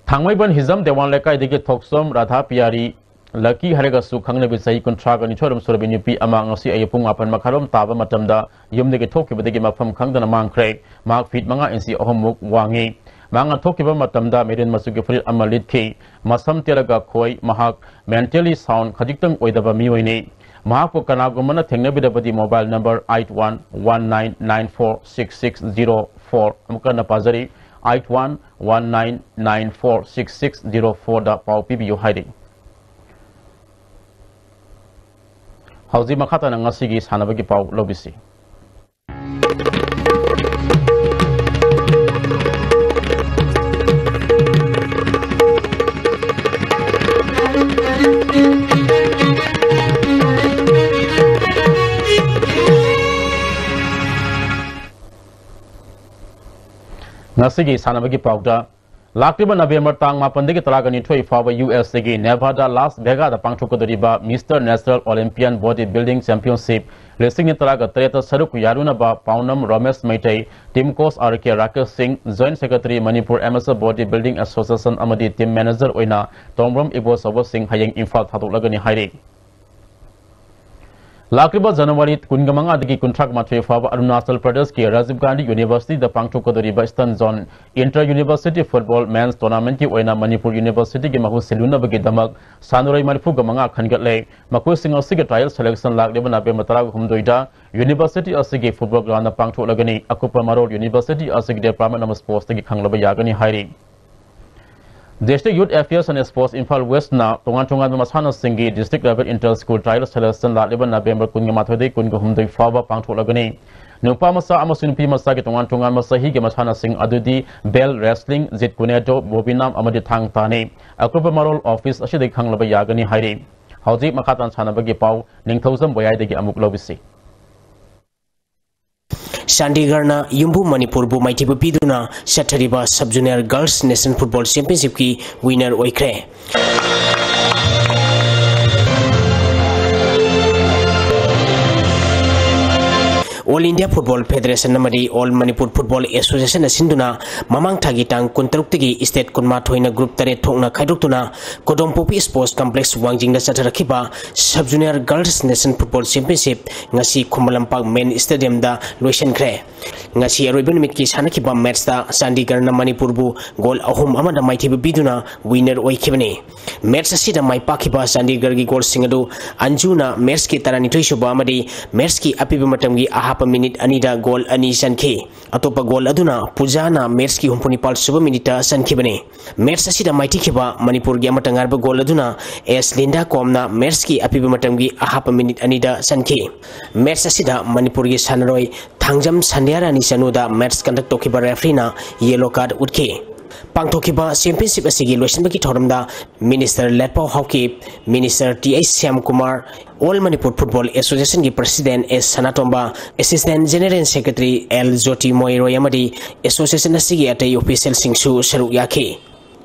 ꯊꯥꯡꯃꯩꯕꯟ ꯍꯤꯖꯝ ꯗꯦꯋꯥꯟ ꯂꯩꯀꯥꯏꯗꯒꯤ ꯊꯣꯛꯆꯣꯝ ꯔꯥꯙꯥ ꯄꯤꯌꯥꯔꯤ ꯂꯛꯀꯤ ꯍꯥꯏꯔꯒꯁꯨ ꯈꯪꯅꯕꯤ ꯆꯍꯤ ꯀꯨꯟꯊ꯭ꯔꯥꯒ ꯅꯤꯊꯣꯏꯔꯣꯝ ꯁꯨꯔꯕꯤ ꯅꯨꯄꯤ ꯑꯃ ꯉꯁꯤ ꯑꯌꯨꯛ ꯄꯨꯡ ꯃꯥꯄꯟ ꯃꯈꯥꯏꯔꯣꯝ ꯇꯥꯕ ꯃꯇꯝꯗ ꯌꯨꯝꯗꯒꯤ ꯊꯣꯛꯈꯤꯕꯗꯒꯤ ꯃꯐꯝ ꯈꯪꯗꯅ ꯃꯥꯡꯈ꯭ꯔꯦ꯫ ꯃꯍꯥꯛ ꯐꯤꯠ ꯃꯉꯥ ꯏꯟꯆꯤ ꯑꯍꯨꯝꯃꯨꯛ ꯋꯥꯡꯉꯤ꯫ ꯃꯍꯥꯛꯅ ꯊꯣꯛꯈꯤꯕ ꯃꯇꯝꯗ ꯃꯦꯔꯨꯟ ꯃꯆꯨꯒꯤ ꯐꯨꯔꯤꯠ ꯑꯃ ꯂꯤꯠꯈꯤ꯫ ꯃꯁꯝ ꯇꯦꯜꯂꯒ ꯈꯣꯏ꯫ ꯃꯍꯥꯛ mentally sound ꯈꯖꯤꯛꯇꯪ ꯑꯣꯏꯗꯕ ꯃꯤꯑꯣꯏꯅꯤ꯫ ꯃꯍꯥꯛꯄꯨ ꯀꯅꯥꯒꯨꯝꯕꯅ ꯊꯦꯡꯅꯕꯤꯔꯕꯗꯤ mobile number eight one one nine nine four six six zero four, ꯑꯃꯨꯛꯀ ꯍꯟꯅ ꯄꯥꯖꯔꯤ, eight one one nine nine four six six zero four ꯗ ꯄꯥꯎ ꯄꯤꯕꯤꯌꯨ ꯍꯥꯏꯔꯤ꯫ ꯍꯧꯖꯤꯛ ꯃꯈꯥ ꯇꯥꯅ ꯉꯁꯤꯒꯤ ꯁꯥꯟꯅꯕꯒꯤ ꯄꯥꯎ ꯂꯧꯕꯤꯁꯤ꯫ ꯉꯁꯤꯒꯤ ꯁꯥꯟꯅꯕꯒꯤ ꯄꯥꯎꯗ, ꯂꯥꯛꯂꯤꯕ ꯅꯕꯦꯝꯕꯔ ꯇꯥꯡ ꯃꯥꯄꯟꯗꯒꯤ ꯇꯔꯥꯒ ꯅꯤꯊꯣꯏ ꯐꯥꯎꯕ ꯌꯨ ꯑꯦꯁ ꯑꯦꯒꯤ ꯅꯦꯚꯥꯗꯥ ꯂꯥꯁ ꯚꯦꯒꯥꯗ ꯄꯥꯡꯊꯣꯛꯀꯗꯧꯔꯤꯕ Mister National Olympian Body Building Championship ꯂꯤꯁꯤꯡ ꯇꯔꯥꯒ ꯇꯔꯦꯠꯇ ꯁꯔꯨꯛ ꯌꯥꯔꯨꯅꯕ ꯄꯥꯎꯅꯝ ꯔꯣꯃꯦꯁ ꯃꯩꯇꯩ, team coach ꯑꯥꯔ ꯀꯦ ꯔꯥꯀꯦꯁ ꯁꯤꯡ, joint secretary Manipur Amateur Body Building Association ꯑꯃꯗꯤ team manager ꯑꯣꯏꯅ ꯇꯣꯡꯕ꯭ꯔꯝ ꯏꯕꯣꯆꯧꯕ ꯁꯤꯡ ꯍꯌꯦꯡ ꯏꯝꯐꯥꯜ ꯊꯥꯗꯣꯛꯂꯒꯅꯤ ꯍꯥꯏꯔꯤ꯫ ꯂꯥꯛꯂꯤꯕ ꯖꯅꯋꯥꯔꯤ ꯀꯨꯟꯒ ꯃꯉꯥꯗꯒꯤ ꯀꯨꯟꯊ꯭ꯔꯥ ꯃꯥꯊꯣꯏ ꯐꯥꯎꯕ ꯑꯔꯨꯅꯥꯆꯜ ꯄ꯭ꯔꯗꯦꯁꯀꯤ ꯔꯥꯖꯤꯕ ꯒꯥꯟꯙꯤ ꯌꯨꯅꯤꯚꯔꯁꯤꯇꯤꯗ ꯄꯥꯡꯊꯣꯛꯀꯗꯧꯔꯤꯕ Eastern Zone Inter University Football Men's Tournamentꯀꯤ ꯑꯣꯏꯅ ꯃꯅꯤꯄꯨꯔ ꯌꯨꯅꯤꯚꯔꯁꯤꯇꯤꯒꯤ ꯃꯍꯨꯠ ꯁꯤꯜꯂꯨꯅꯕꯒꯤꯗꯃꯛ ꯁꯥꯟꯅꯔꯣꯏ ꯃꯔꯤꯐꯨꯒ ꯃꯉꯥ ꯈꯟꯒꯠꯂꯦ꯫ ꯃꯈꯣꯏꯁꯤꯡ ꯑꯁꯤꯒꯤ trial selection ꯂꯥꯛꯂꯤꯕ ꯅꯕꯦꯝꯕꯔ ꯇꯔꯥꯍꯨꯝꯗꯣꯏꯗ ꯌꯨꯅꯤꯚꯔꯁꯤꯇꯤ ꯑꯁꯤꯒꯤ football groundꯗ ꯄꯥꯡꯊꯣꯛꯂꯒꯅꯤ꯫ ꯑꯀꯨꯞꯄ ꯃꯔꯣꯜ ꯌꯨꯅꯤꯚꯔꯁꯤꯇꯤ ꯑꯁꯤꯒꯤ Department of Sportsꯇꯒꯤ ꯈꯪꯂꯕ ꯌꯥꯒꯅꯤ ꯍꯥꯏꯔꯤ꯫ District Youth Affairs and Sports Imphal Westꯅ ꯇꯣꯉꯥꯟ ꯇꯣꯉꯥꯟꯕ ꯃꯁꯥꯟꯅꯁꯤꯡꯒꯤ district level inter school trial selection ꯂꯥꯛꯂꯤꯕ ꯅꯕꯦꯝꯕꯔ ꯀꯨꯟꯒ ꯃꯥꯊꯣꯏꯗꯒꯤ ꯀꯨꯟꯒ ꯍꯨꯝꯗꯣꯏ ꯐꯥꯎꯕ ꯄꯥꯡꯊꯣꯛꯂꯒꯅꯤ꯫ ꯅꯨꯄꯥ ꯃꯆꯥ ꯑꯃꯁꯨꯡ ꯅꯨꯄꯤ ꯃꯆꯥꯒꯤ ꯇꯣꯉꯥꯟ ꯇꯣꯉꯥꯟꯕ ꯆꯍꯤꯒꯤ ꯃꯁꯥꯟꯅꯁꯤꯡ ꯑꯗꯨꯗꯤ bell wrestling, ꯖꯤꯠ ꯀꯨꯅꯦꯗꯣ, ꯕꯣꯕꯤꯅꯥꯝ ꯑꯃꯗꯤ ꯊꯥꯡ ꯇꯥꯅꯤ꯫ ꯑꯀꯨꯞꯄ ꯃꯔꯣꯜ office ꯑꯁꯤꯗꯒꯤ ꯈꯪꯂꯕ ꯌꯥꯒꯅꯤ ꯍꯥꯏꯔꯤ꯫ ꯍꯧꯖꯤꯛ ꯃꯈꯥ ꯇꯥꯅ ꯁꯥꯟꯅꯕꯒꯤ ꯄꯥꯎ ꯅꯤꯡꯊꯧꯖꯝ ꯕꯣꯌꯥꯏꯗꯒꯤ ꯑꯃꯨꯛ ꯂꯧꯕꯤꯁꯤ꯫ ꯆꯥꯟꯗꯤꯒꯔꯅ ꯌꯨꯝꯕꯨ ꯃꯅꯤꯄꯨꯔꯕꯨ ꯃꯥꯏꯊꯤꯕ ꯄꯤꯗꯨꯅ ꯆꯠꯊꯔꯤꯕ Sub Junior Girls Nation Football Championshipꯀꯤ winner ꯑꯣꯏꯈ꯭ꯔꯦ꯫ All India Football Federation ꯑꯃꯗꯤ All Manipur Football Association ꯅ ꯁꯤꯟꯗꯨꯅ ꯃꯃꯥꯡ ꯊꯥꯒꯤ ꯇꯥꯡ ꯀꯨꯟꯇꯔꯨꯛꯇꯒꯤ state ꯀꯨꯟꯃꯥꯊꯣꯏꯅ group ꯇꯔꯦꯠ ꯊꯣꯛꯅ ꯈꯥꯏꯗꯣꯛꯇꯨꯅ ꯀꯣꯗꯣꯝꯄꯣꯛꯄꯤ Sports Complex ꯋꯥꯡꯖꯤꯡꯗ ꯆꯠꯊꯔꯛꯈꯤꯕ Sub Junior Girls Nation Football Championship ꯉꯁꯤ ꯈꯨꯃꯟ ꯂꯝꯄꯥꯛ main stadium ꯗ ꯂꯣꯏꯁꯤꯟꯈ꯭ꯔꯦ꯫ ꯉꯁꯤ ꯑꯔꯣꯏꯕ ꯅꯨꯃꯤꯠꯀꯤ ꯁꯥꯟꯅꯈꯤꯕ match ꯇ ꯆꯥꯟꯗꯤꯒꯔꯅ ꯃꯅꯤꯄꯨꯔꯕꯨ goal ꯑꯍꯨꯝ ꯑꯃꯗ ꯃꯥꯏꯊꯤꯕ ꯄꯤꯗꯨꯅ winner ꯑꯣꯏꯈꯤꯕꯅꯤ꯫ Match ꯑꯁꯤꯗ ꯃꯥꯏ ꯄꯥꯛꯈꯤꯕ ꯆꯥꯟꯗꯤꯒꯔꯒꯤ goal ꯁꯤꯡ ꯑꯗꯨ ꯑꯟꯖꯨꯅ match ꯀꯤ ꯇꯔꯥꯅꯤꯊꯣꯏ ꯁꯨꯕ ꯑꯃꯗꯤ match ꯀꯤ ꯑꯄꯤꯕ ꯃꯇꯝꯒꯤ ꯑꯍꯥꯞꯄ minute ꯑꯅꯤꯗ goal ꯑꯅꯤ ꯆꯟꯈꯤ꯫ ꯑꯇꯣꯞꯄ goal ꯑꯗꯨꯅ ꯄꯨꯖꯥꯅ match ꯀꯤ ꯍꯨꯝꯐꯨ ꯅꯤꯄꯥꯜ ꯁꯨꯕ minute ꯇ ꯆꯟꯈꯤꯕꯅꯤ꯫ Match ꯑꯁꯤꯗ ꯃꯥꯏꯊꯤꯈꯤꯕ ꯃꯅꯤꯄꯨꯔꯒꯤ ꯑꯃꯠꯇ ꯉꯥꯏꯔꯕ goal ꯑꯗꯨꯅ ꯑꯦꯁ ꯂꯤꯟꯗꯥ ꯀꯣꯝꯅ match ꯀꯤ ꯑꯄꯤꯕ ꯃꯇꯝꯒꯤ ꯑꯍꯥꯞꯄ minute ꯑꯅꯤꯗ ꯆꯟꯈꯤ꯫ Match ꯑꯁꯤꯗ ꯃꯅꯤꯄꯨꯔꯒꯤ ꯁꯥꯟꯅꯔꯣꯏ ꯊꯥꯡꯖꯝ ꯁꯟꯙ꯭ꯌꯥꯔꯥꯅꯤ ꯆꯅꯨꯗ match conduct ꯇꯧꯈꯤꯕ referee ꯅ yellow card ꯎꯠꯈꯤ꯫ ꯄꯥꯡꯊꯣꯛꯈꯤꯕ championship ꯑꯁꯤꯒꯤ ꯂꯣꯏꯁꯤꯟꯕꯒꯤ ꯊꯧꯔꯝꯗ Minister ꯂꯦꯠꯄꯥꯎ Haokip, Minister T H Shyamkumar, All Manipur Football Association ꯒꯤ President ꯑꯦꯁ ꯁꯅꯥꯇꯣꯝꯕ, Assistant General Secretary ꯑꯦꯜ ꯖꯣꯇꯤ ꯃꯣꯏꯔꯣꯏ ꯑꯃꯗꯤ association ꯑꯁꯤꯒꯤ ꯑꯇꯩ official ꯁꯤꯡꯁꯨ ꯁꯔꯨꯛ ꯌꯥꯈꯤ꯫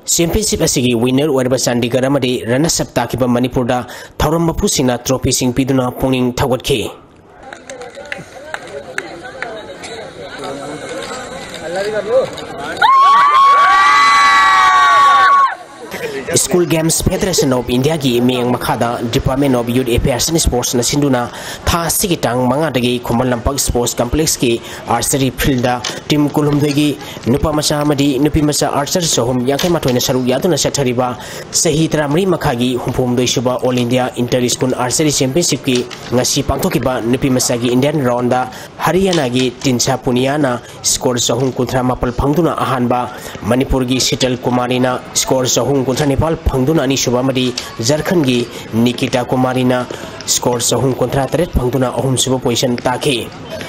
Championship ꯑꯁꯤꯒꯤ winner ꯑꯣꯏꯔꯕ ꯆꯥꯟꯗꯤꯒꯔ ꯑꯃꯗꯤ runners up ꯇꯥꯈꯤꯕ ꯃꯅꯤꯄꯨꯔꯗ ꯊꯧꯔꯝ ꯃꯄꯨꯁꯤꯡꯅ trophy ꯁꯤꯡ ꯄꯤꯗꯨꯅ ꯄꯨꯛꯅꯤꯡ ꯊꯧꯒꯠꯈꯤ꯫ School Games Federation of India ꯒꯤ ꯃꯤꯠꯌꯦꯡ ꯃꯈꯥꯗ Department of Youth Affairs and Sports ꯅ ꯁꯤꯟꯗꯨꯅ ꯊꯥ ꯑꯁꯤꯒꯤ ꯇꯥꯡ ꯃꯉꯥꯗꯒꯤ ꯈꯨꯃꯟ ꯂꯝꯄꯥꯛ Sports Complex ꯀꯤ archery field ꯗ team ꯀꯨꯟꯍꯨꯝꯗꯣꯏꯒꯤ ꯅꯨꯄꯥ ꯃꯆꯥ ꯑꯃꯗꯤ ꯅꯨꯄꯤ ꯃꯆꯥ archer ꯆꯍꯨꯝ ꯌꯥꯡꯈꯩ ꯃꯥꯊꯣꯏꯅ ꯁꯔꯨꯛ ꯌꯥꯗꯨꯅ ꯆꯠꯊꯔꯤꯕ ꯆꯍꯤ ꯇꯔꯥꯃꯔꯤ ꯃꯈꯥꯒꯤ ꯍꯨꯝꯐꯨꯍꯨꯝꯗꯣꯏ ꯁꯨꯕ All India Inter School Archery Championship ꯀꯤ ꯉꯁꯤ ꯄꯥꯡꯊꯣꯛꯈꯤꯕ ꯅꯨꯄꯤ ꯃꯆꯥꯒꯤ Indian round ꯗ ꯍꯔꯤꯌꯥꯅꯥꯒꯤ ꯇꯤꯟꯁꯥ ꯄꯨꯅꯤꯌꯥꯅ score ꯆꯍꯨꯝ ꯀꯨꯟꯊ꯭ꯔꯥ ꯃꯥꯄꯜ ꯐꯪꯗꯨꯅ ꯑꯍꯥꯟꯕ, ꯃꯅꯤꯄꯨꯔꯒꯤ ꯁꯤꯇꯜ ꯀꯨꯃꯥꯔꯤꯅ score ꯆꯍꯨꯝ ꯀꯨꯟꯊ꯭ꯔꯥ ꯅꯤꯄꯥꯜ ꯐꯪꯗꯨꯅ ꯑꯅꯤꯁꯨꯕ ꯑꯃꯗꯤ ꯖꯔꯈꯟꯒꯤ ꯅꯤꯀꯤꯇꯥ ꯀꯨꯃꯥꯔꯤꯅ score ꯆꯍꯨꯝ ꯀꯨꯟꯊ꯭ꯔꯥ ꯇꯔꯦꯠ ꯐꯪꯗꯨꯅ ꯑꯍꯨꯝꯁꯨꯕ position ꯇꯥꯈꯤ꯫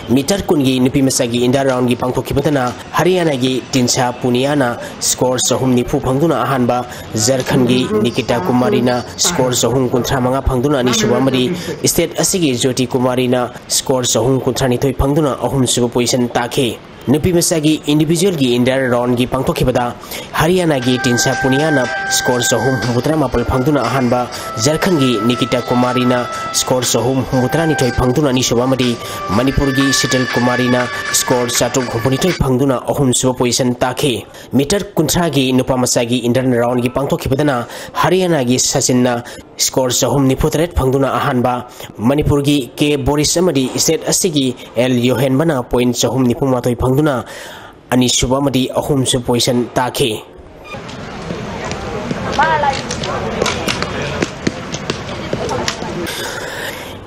Meter ꯀꯨꯟꯒꯤ ꯅꯨꯄꯤ ꯃꯆꯥꯒꯤ Inter round ꯒꯤ ꯄꯥꯡꯊꯣꯛꯈꯤꯕꯗꯅ ꯍꯔꯤꯌꯥꯅꯥꯒꯤ ꯇꯤꯟꯁꯥ ꯄꯨꯅꯤꯌꯥꯅ score ꯆꯍꯨꯝ ꯅꯤꯐꯨ ꯐꯪꯗꯨꯅ ꯑꯍꯥꯟꯕ, ꯖꯔꯈꯟꯒꯤ ꯅꯤꯀꯤꯇꯥ ꯀꯨꯃꯥꯔꯤꯅ score ꯆꯍꯨꯝ ꯀꯨꯟꯊ꯭ꯔꯥ ꯃꯉꯥ ꯐꯪꯗꯨꯅ ꯑꯅꯤꯁꯨꯕ ꯑꯃꯗꯤ state ꯑꯁꯤꯒꯤ ꯖꯣꯇꯤ ꯀꯨꯃꯥꯔꯤꯅ score ꯆꯍꯨꯝ ꯀꯨꯟꯊ꯭ꯔꯥ ꯅꯤꯊꯣꯏ ꯐꯪꯗꯨꯅ ꯑꯍꯨꯝꯁꯨꯕ position ꯇꯥꯈꯤ꯫ ꯅꯨꯄꯤ ꯃꯆꯥꯒꯤ individualꯒꯤ inter roundꯒꯤ ꯄꯥꯡꯊꯣꯛꯈꯤꯕꯗ ꯍꯔꯤꯌꯥꯅꯥꯒꯤ ꯇꯤꯟꯁꯥ ꯄꯨꯅꯤꯌꯥꯅ score ꯆꯍꯨꯝ ꯍꯨꯝꯐꯨꯇꯔꯥ ꯃꯥꯄꯜ ꯐꯪꯗꯨꯅ ꯑꯍꯥꯟꯕ, ꯖꯔꯈꯟꯒꯤ ꯅꯤꯀꯤꯇꯥ ꯀꯨꯃꯥꯔꯤꯅ score ꯆꯍꯨꯝ ꯍꯨꯝꯐꯨꯇꯔꯥꯅꯤꯊꯣꯏ ꯐꯪꯗꯨꯅ ꯑꯅꯤꯁꯨꯕ ꯑꯃꯗꯤ ꯃꯅꯤꯄꯨꯔꯒꯤ ꯁꯤꯇꯜ ꯀꯨꯃꯥꯔꯤꯅ score ꯆꯥꯇ꯭ꯔꯨꯛ ꯍꯨꯝꯐꯨꯅꯤꯊꯣꯏ ꯐꯪꯗꯨꯅ ꯑꯍꯨꯝꯁꯨꯕ position ꯇꯥꯈꯤ꯫ Meter ꯀꯨꯟꯊ꯭ꯔꯥꯒꯤ ꯅꯨꯄꯥ ꯃꯆꯥꯒꯤ inter roundꯒꯤ ꯄꯥꯡꯊꯣꯛꯈꯤꯕꯗꯅ ꯍꯔꯤꯌꯥꯅꯥꯒꯤ ꯁꯆꯤꯟꯅ score ꯆꯍꯨꯝ ꯅꯤꯐꯨꯇꯔꯦꯠ ꯐꯪꯗꯨꯅ ꯑꯍꯥꯟꯕ, ꯃꯅꯤꯄꯨꯔꯒꯤ ꯀꯦ ꯕꯣꯔꯤꯁ ꯑꯃꯗꯤ state ꯑꯁꯤꯒꯤ ꯑꯦꯜ ꯌꯣꯍꯦꯟꯕꯅ point ꯆꯍꯨꯝ ꯅꯤꯐꯨꯃꯥꯊꯣꯏ ꯐꯪꯗꯨꯅ ꯑꯅꯤꯁꯨꯕ ꯑꯃꯗꯤ ꯑꯍꯨꯝꯁꯨꯕ position ꯇꯥꯈꯤ꯫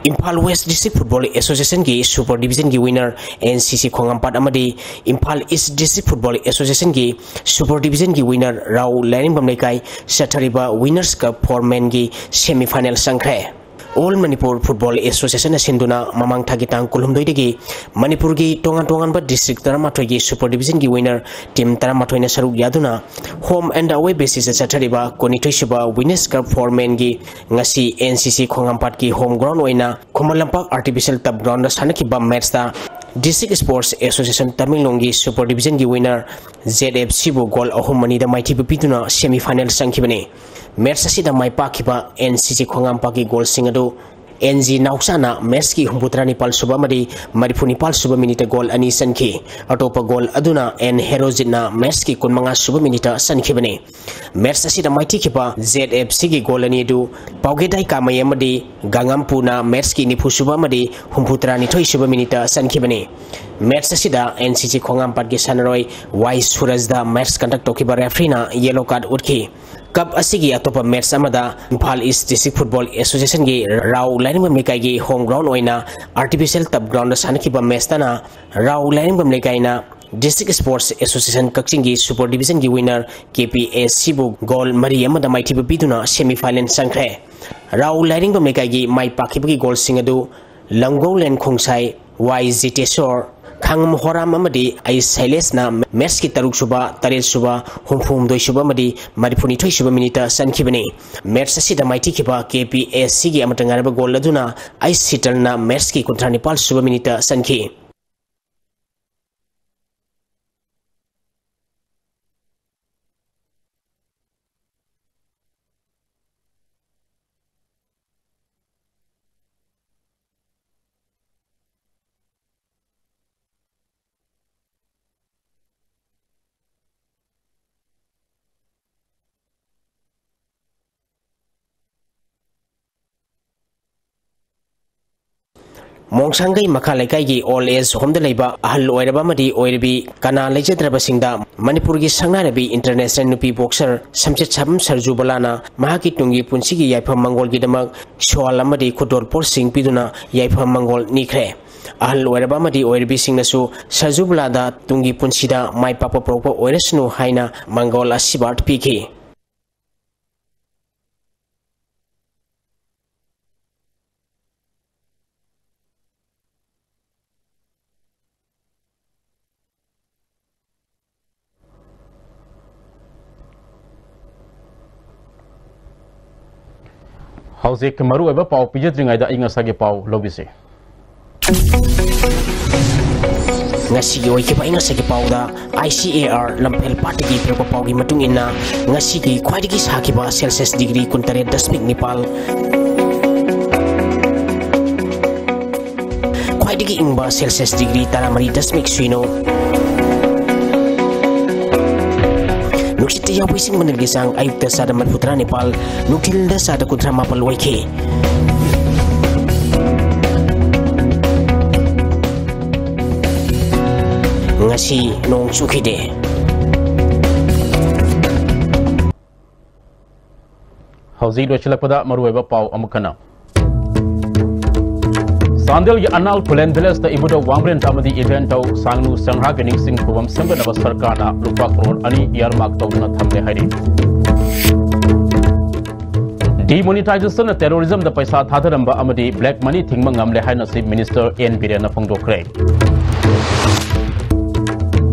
Imphal West District Football Associationꯒꯤ Super Divisionꯒꯤ winner N C ꯁꯤ ꯈꯣꯡꯉꯥꯝꯄꯥꯠ ꯑꯃꯗꯤ Imphal East District Football Associationꯒꯤ Super Divisionꯒꯤ winner Rao ꯂꯥꯏꯔꯦꯝꯕꯝ ꯂꯩꯀꯥꯏ ꯆꯠꯊꯔꯤꯕ Winners Cup four menꯒꯤ semi final ꯆꯪꯈ꯭ꯔꯦ꯫ All Manipur Football Associationꯅ ꯁꯤꯟꯗꯨꯅ ꯃꯃꯥꯡ ꯊꯥꯒꯤ ꯇꯥꯡ ꯀꯨꯟꯍꯨꯝꯗꯣꯏꯗꯒꯤ ꯃꯅꯤꯄꯨꯔꯒꯤ ꯇꯣꯉꯥꯟ ꯇꯣꯉꯥꯟꯕ district ꯇꯔꯥꯃꯥꯊꯣꯏꯒꯤ Super Divisionꯒꯤ winner team ꯇꯔꯥꯃꯥꯊꯣꯏꯅ ꯁꯔꯨꯛ ꯌꯥꯗꯨꯅ home and away basisꯇ ꯆꯠꯊꯔꯤꯕ ꯀꯨꯟꯅꯤꯊꯣꯏꯁꯨꯕ Winners Cup four menꯒꯤ ꯉꯁꯤ ꯑꯦꯟ ꯁꯤ ꯁꯤ ꯈꯣꯡꯉꯥꯝꯄꯥꯠꯀꯤ home ground ꯑꯣꯏꯅ ꯈꯨꯃꯟ ꯂꯝꯄꯥꯛ artificial turf groundꯗ ꯁꯥꯟꯅꯈꯤꯕ matchꯇ District Sports Association ꯇꯃꯦꯡꯂꯣꯡꯒꯤ Super Divisionꯒꯤ winner ꯖꯦꯠ ꯑꯦꯐ ꯁꯤꯕꯨ goal ꯑꯍꯨꯝ ꯑꯅꯤꯗ ꯃꯥꯏꯊꯤꯕ ꯄꯤꯗꯨꯅ semi final ꯆꯪꯈꯤꯕꯅꯤ꯫ Match ꯑꯁꯤꯗ ꯃꯥꯏ ꯄꯥꯛꯈꯤꯕ ꯑꯦꯟ ꯁꯤ ꯁꯤ ꯈꯣꯡꯉꯥꯝꯄꯥꯠꯀꯤ goalꯁꯤꯡ ꯑꯗꯨ ꯑꯦꯟ ꯖꯤ ꯅꯥꯎꯆꯥꯅ matchꯀꯤ ꯍꯨꯝꯐꯨꯇꯔꯥ ꯅꯤꯄꯥꯜ ꯁꯨꯕ ꯑꯃꯗꯤ ꯃꯔꯤꯐꯨ ꯅꯤꯄꯥꯜ ꯁꯨꯕ minuteꯇ goal ꯑꯅꯤ ꯆꯟꯈꯤ꯫ ꯑꯇꯣꯞꯄ goal ꯑꯗꯨꯅ ꯑꯦꯟ ꯍꯦꯔꯣꯖꯤꯠꯅ matchꯀꯤ ꯀꯨꯟꯃꯉꯥ ꯁꯨꯕ minuteꯇ ꯆꯟꯈꯤꯕꯅꯤ꯫ Match ꯑꯁꯤꯗ ꯃꯥꯏꯊꯤꯈꯤꯕ ꯖꯦꯠ ꯑꯦꯐ ꯁꯤꯒꯤ goal ꯑꯅꯤ ꯑꯗꯨ ꯄꯥꯎꯒꯦꯗꯥꯏ ꯀꯥꯃꯩ ꯑꯃꯗꯤ ꯒꯥꯉꯥꯝꯄꯨꯅ matchꯀꯤ ꯅꯤꯐꯨ ꯁꯨꯕ ꯑꯃꯗꯤ ꯍꯨꯝꯐꯨꯇꯔꯥꯅꯤꯊꯣꯏ ꯁꯨꯕ minuteꯇ ꯆꯟꯈꯤꯕꯅꯤ꯫ Match ꯑꯁꯤꯗ ꯑꯦꯟ ꯁꯤ ꯁꯤ ꯈꯣꯡꯉꯥꯝꯄꯥꯠꯀꯤ ꯁꯥꯟꯅꯔꯣꯏ ꯋꯥꯏ ꯁꯨꯔꯖꯗ match conduct ꯇꯧꯈꯤꯕ refereeꯅ yellow card ꯎꯠꯈꯤ꯫ Cup ꯑꯁꯤꯒꯤ ꯑꯇꯣꯞꯄ match ꯑꯃꯗ Imphal East District Football Associationꯒꯤ Rao ꯂꯥꯏꯔꯦꯝꯕꯝ ꯂꯩꯀꯥꯏꯒꯤ home ground ꯑꯣꯏꯅ artificial turf groundꯗ ꯁꯥꯟꯅꯈꯤꯕ matchꯇꯅ ꯔꯥꯎ ꯂꯥꯏꯔꯦꯝꯕꯝ ꯂꯩꯀꯥꯏꯅ District Sports Association ꯀꯛꯆꯤꯡꯒꯤ Super Divisionꯒꯤ winner K P S ꯁꯤꯕꯨ goal ꯃꯔꯤ ꯑꯃꯗ ꯃꯥꯏꯊꯤꯕ ꯄꯤꯗꯨꯅ semi final ꯆꯪꯈ꯭ꯔꯦ꯫ ꯔꯥꯎ ꯂꯥꯏꯔꯦꯝꯕꯝ ꯂꯩꯀꯥꯏꯒꯤ ꯃꯥꯏ ꯄꯥꯛꯈꯤꯕꯒꯤ goalꯁꯤꯡ ꯑꯗꯨ ꯂꯝꯒꯧꯂꯦꯟ ꯈꯣꯡꯁꯥꯏ, ꯋꯥꯏ ꯖꯤꯇꯦꯁꯣꯔ, ꯈꯥꯉꯝ ꯍꯣꯔꯥꯝ ꯑꯃꯗꯤ ꯑꯩ ꯁꯩꯂꯦꯁꯅ matchꯀꯤ ꯇꯔꯨꯛ ꯁꯨꯕ, ꯇꯔꯦꯠ ꯁꯨꯕ, ꯍꯨꯝꯐꯨ ꯍꯨꯝꯗꯣꯏ ꯁꯨꯕ ꯑꯃꯗꯤ ꯃꯔꯤꯐꯨ ꯅꯤꯊꯣꯏ ꯁꯨꯕ minuteꯇ ꯆꯟꯈꯤꯕꯅꯤ꯫ Match ꯑꯁꯤꯗ ꯃꯥꯏꯊꯤꯈꯤꯕ ꯀꯦ ꯄꯤ ꯑꯦꯁ ꯁꯤꯒꯤ ꯑꯃꯠꯇ ꯉꯥꯏꯔꯕ goal ꯑꯗꯨꯅ ꯑꯩ ꯁꯤꯇꯜꯅ matchꯀꯤ ꯀꯨꯟꯊ꯭ꯔꯥ ꯅꯤꯄꯥꯜ ꯁꯨꯕ minuteꯇ ꯆꯟꯈꯤ꯫ ꯃꯣꯡꯁꯥꯡꯒꯩ ꯃꯈꯥ ꯂꯩꯀꯥꯏꯒꯤ old age home ꯗ ꯂꯩꯕ ꯑꯍꯜ ꯑꯣꯏꯔꯕ ꯑꯃꯗꯤ ꯑꯣꯏꯔꯕꯤ ꯀꯅꯥ ꯂꯩꯖꯗ꯭ꯔꯕꯁꯤꯡꯗ ꯃꯅꯤꯄꯨꯔꯒꯤ ꯁꯛꯅꯥꯏꯔꯕꯤ international ꯅꯨꯄꯤ boxer ꯁꯝꯆꯦꯠ ꯁꯥꯕꯝ ꯁꯔꯖꯨꯕꯂꯥꯅ ꯃꯍꯥꯛꯀꯤ ꯇꯨꯡꯒꯤ ꯄꯨꯟꯁꯤꯒꯤ ꯌꯥꯏꯐ ꯃꯪꯒꯣꯜꯒꯤꯗꯃꯛ ꯁꯣꯜ ꯑꯃꯗꯤ ꯈꯨꯗꯣꯜ ꯄꯣꯠꯁꯤꯡ ꯄꯤꯗꯨꯅ ꯌꯥꯏꯐ ꯃꯪꯒꯣꯜ ꯅꯤꯈ꯭ꯔꯦ꯫ ꯑꯍꯜ ꯑꯣꯏꯔꯕ ꯑꯃꯗꯤ ꯑꯣꯏꯔꯕꯤꯁꯤꯡꯅꯁꯨ ꯁꯔꯖꯨꯕꯂꯥꯗ ꯇꯨꯡꯒꯤ ꯄꯨꯟꯁꯤꯗ ꯃꯥꯏ ꯄꯥꯛꯄ ꯄꯨꯔꯛꯄ ꯑꯣꯏꯔꯁꯅꯨ ꯍꯥꯏꯅ ꯃꯪꯒꯣꯜ ꯑꯁꯤꯔꯕꯥꯗ ꯄꯤꯈꯤ꯫ ꯍꯧꯖꯤꯛ ꯃꯔꯨꯑꯣꯏꯕ ꯄꯥꯎ ꯄꯤꯖꯗ꯭ꯔꯤꯉꯩꯗ ꯑꯏꯪ ꯑꯁꯥꯒꯤ ꯄꯥꯎ ꯂꯧꯕꯤꯁꯤ꯫ ꯉꯁꯤꯒꯤ ꯑꯣꯏꯈꯤꯕ ꯑꯏꯪ ꯑꯁꯥꯒꯤ ꯄꯥꯎꯗ I C A R ꯂꯝꯐꯦꯜ ꯄꯥꯠꯇꯒꯤ ꯄꯤꯔꯛꯄ ꯄꯥꯎꯒꯤ ꯃꯇꯨꯡ ꯏꯟꯅ, ꯉꯁꯤꯒꯤ ꯈ꯭ꯋꯥꯏꯗꯒꯤ ꯁꯥꯈꯤꯕ Celsius degree ꯀꯨꯟꯇꯔꯦꯠ ꯗꯁꯃꯤꯛ ꯅꯤꯄꯥꯜ, ꯈ꯭ꯋꯥꯏꯗꯒꯤ ꯏꯪꯕ Celsius degree ꯇꯔꯥꯃꯔꯤ ꯗꯁꯃꯤꯛ ꯁꯤꯅꯣ꯫ ꯅꯨꯡꯁꯤꯠꯇ ꯌꯥꯎꯕ ꯏꯁꯤꯡ ꯃꯅꯤꯜꯒꯤ ꯆꯥꯡ ꯑꯌꯨꯛꯇ ꯆꯥꯗ ꯃꯔꯤꯐꯨ ꯇꯔꯥ ꯅꯤꯄꯥꯜ, ꯅꯨꯡꯊꯤꯜꯗ ꯆꯥꯗ ꯀꯨꯟꯊ꯭ꯔꯥ ꯃꯥꯄꯜ ꯑꯣꯏꯈꯤ꯫ ꯉꯁꯤ ꯅꯣꯡ ꯆꯨꯈꯤꯗꯦ꯫ ꯍꯧꯖꯤꯛ ꯂꯣꯏꯁꯤꯜꯂꯛꯄꯗ ꯃꯔꯨꯑꯣꯏꯕ ꯄꯥꯎ ꯑꯃꯨꯛ ꯍꯟꯅ꯫ ꯆꯥꯟꯗꯦꯜꯒꯤ ꯑꯅꯥꯜ ꯈꯨꯂꯦꯟ village ꯇ ꯏꯕꯨꯙꯧ ꯋꯥꯡꯕ꯭ꯔꯦꯟꯊ ꯑꯃꯗꯤ ꯏꯕꯦꯟꯊꯧ ꯁꯥꯡꯅꯨ ꯁꯪꯍꯥꯒꯤ ꯅꯤꯡꯁꯤꯡ ꯈꯨꯕꯝ ꯁꯦꯝꯒꯠꯅꯕ ꯁꯔꯀꯥꯔꯅ ꯂꯨꯄꯥ ꯀ꯭ꯔꯣꯔ ꯑꯅꯤ earmark ꯇꯧꯗꯨꯅ ꯊꯝꯂꯦ ꯍꯥꯏꯔꯤ꯫ Demonetization ꯅ terrorism ꯗ ꯄꯩꯁꯥ ꯊꯥꯗꯔꯝꯕ ꯑꯃꯗꯤ black money ꯊꯤꯡꯕ ꯉꯝꯂꯦ ꯍꯥꯏꯅ Chief Minister N ꯕꯤꯔꯦꯟꯅ ꯐꯣꯡꯗꯣꯛꯈ꯭ꯔꯦ꯫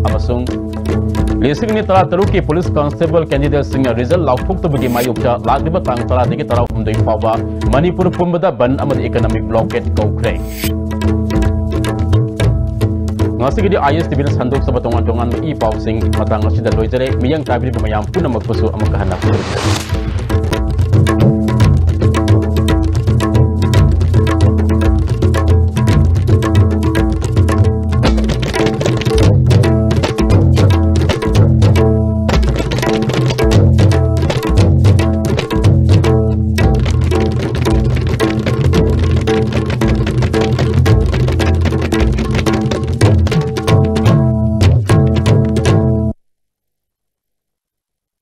ꯑꯃꯁꯨꯡ ꯂꯤꯁꯤꯡ ꯑꯅꯤ ꯇꯔꯥꯇꯔꯨꯛꯀꯤ police constable candidate ꯁꯤꯡꯅ result ꯂꯥꯎꯊꯣꯛꯇꯕꯒꯤ ꯃꯥꯌꯣꯛꯇ ꯂꯥꯛꯂꯤꯕ ꯇꯥꯡ ꯇꯔꯥꯗꯒꯤ ꯇꯔꯥꯍꯨꯝꯗꯣꯏ ꯐꯥꯎꯕ ꯃꯅꯤꯄꯨꯔ ꯄꯨꯝꯕꯗ ꯕꯟꯗ ꯑꯃꯗꯤ economic blockade ꯀꯧꯈ꯭ꯔꯦ꯫ ꯉꯁꯤꯒꯤꯗꯤ I S T V ꯅ ꯁꯟꯗꯣꯛꯆꯕ ꯇꯣꯉꯥꯟ ꯇꯣꯉꯥꯟꯕ ꯏ ꯄꯥꯎꯁꯤꯡ ꯃꯇꯥꯡ ꯑꯁꯤꯗ ꯂꯣꯏꯖꯔꯦ꯫ ꯃꯤꯠꯌꯦꯡ ꯇꯥꯕꯤꯔꯤꯕ ꯃꯌꯥꯝ ꯄꯨꯝꯅꯃꯛꯄꯨꯁꯨ ꯑꯃꯨꯛꯀ ꯍꯟꯅ ꯈꯨꯔꯨꯝꯖꯔꯤ꯫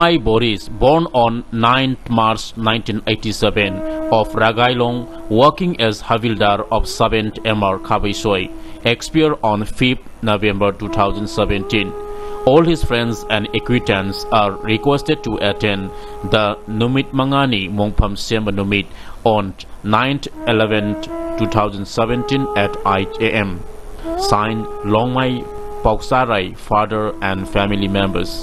I Boris, born on ninth March nineteen eighty-seven, of Ragailong, working as Havildar of seventh M R Khabaisoi, expired on fifth November two thousand seventeen. All his friends and acquaintances are requested to attend the Numit Mangani Mongpham Semba Numit on ninth eleventh two thousand seventeen at eight A M. Signed, Longmai Pauksarai, father and family members.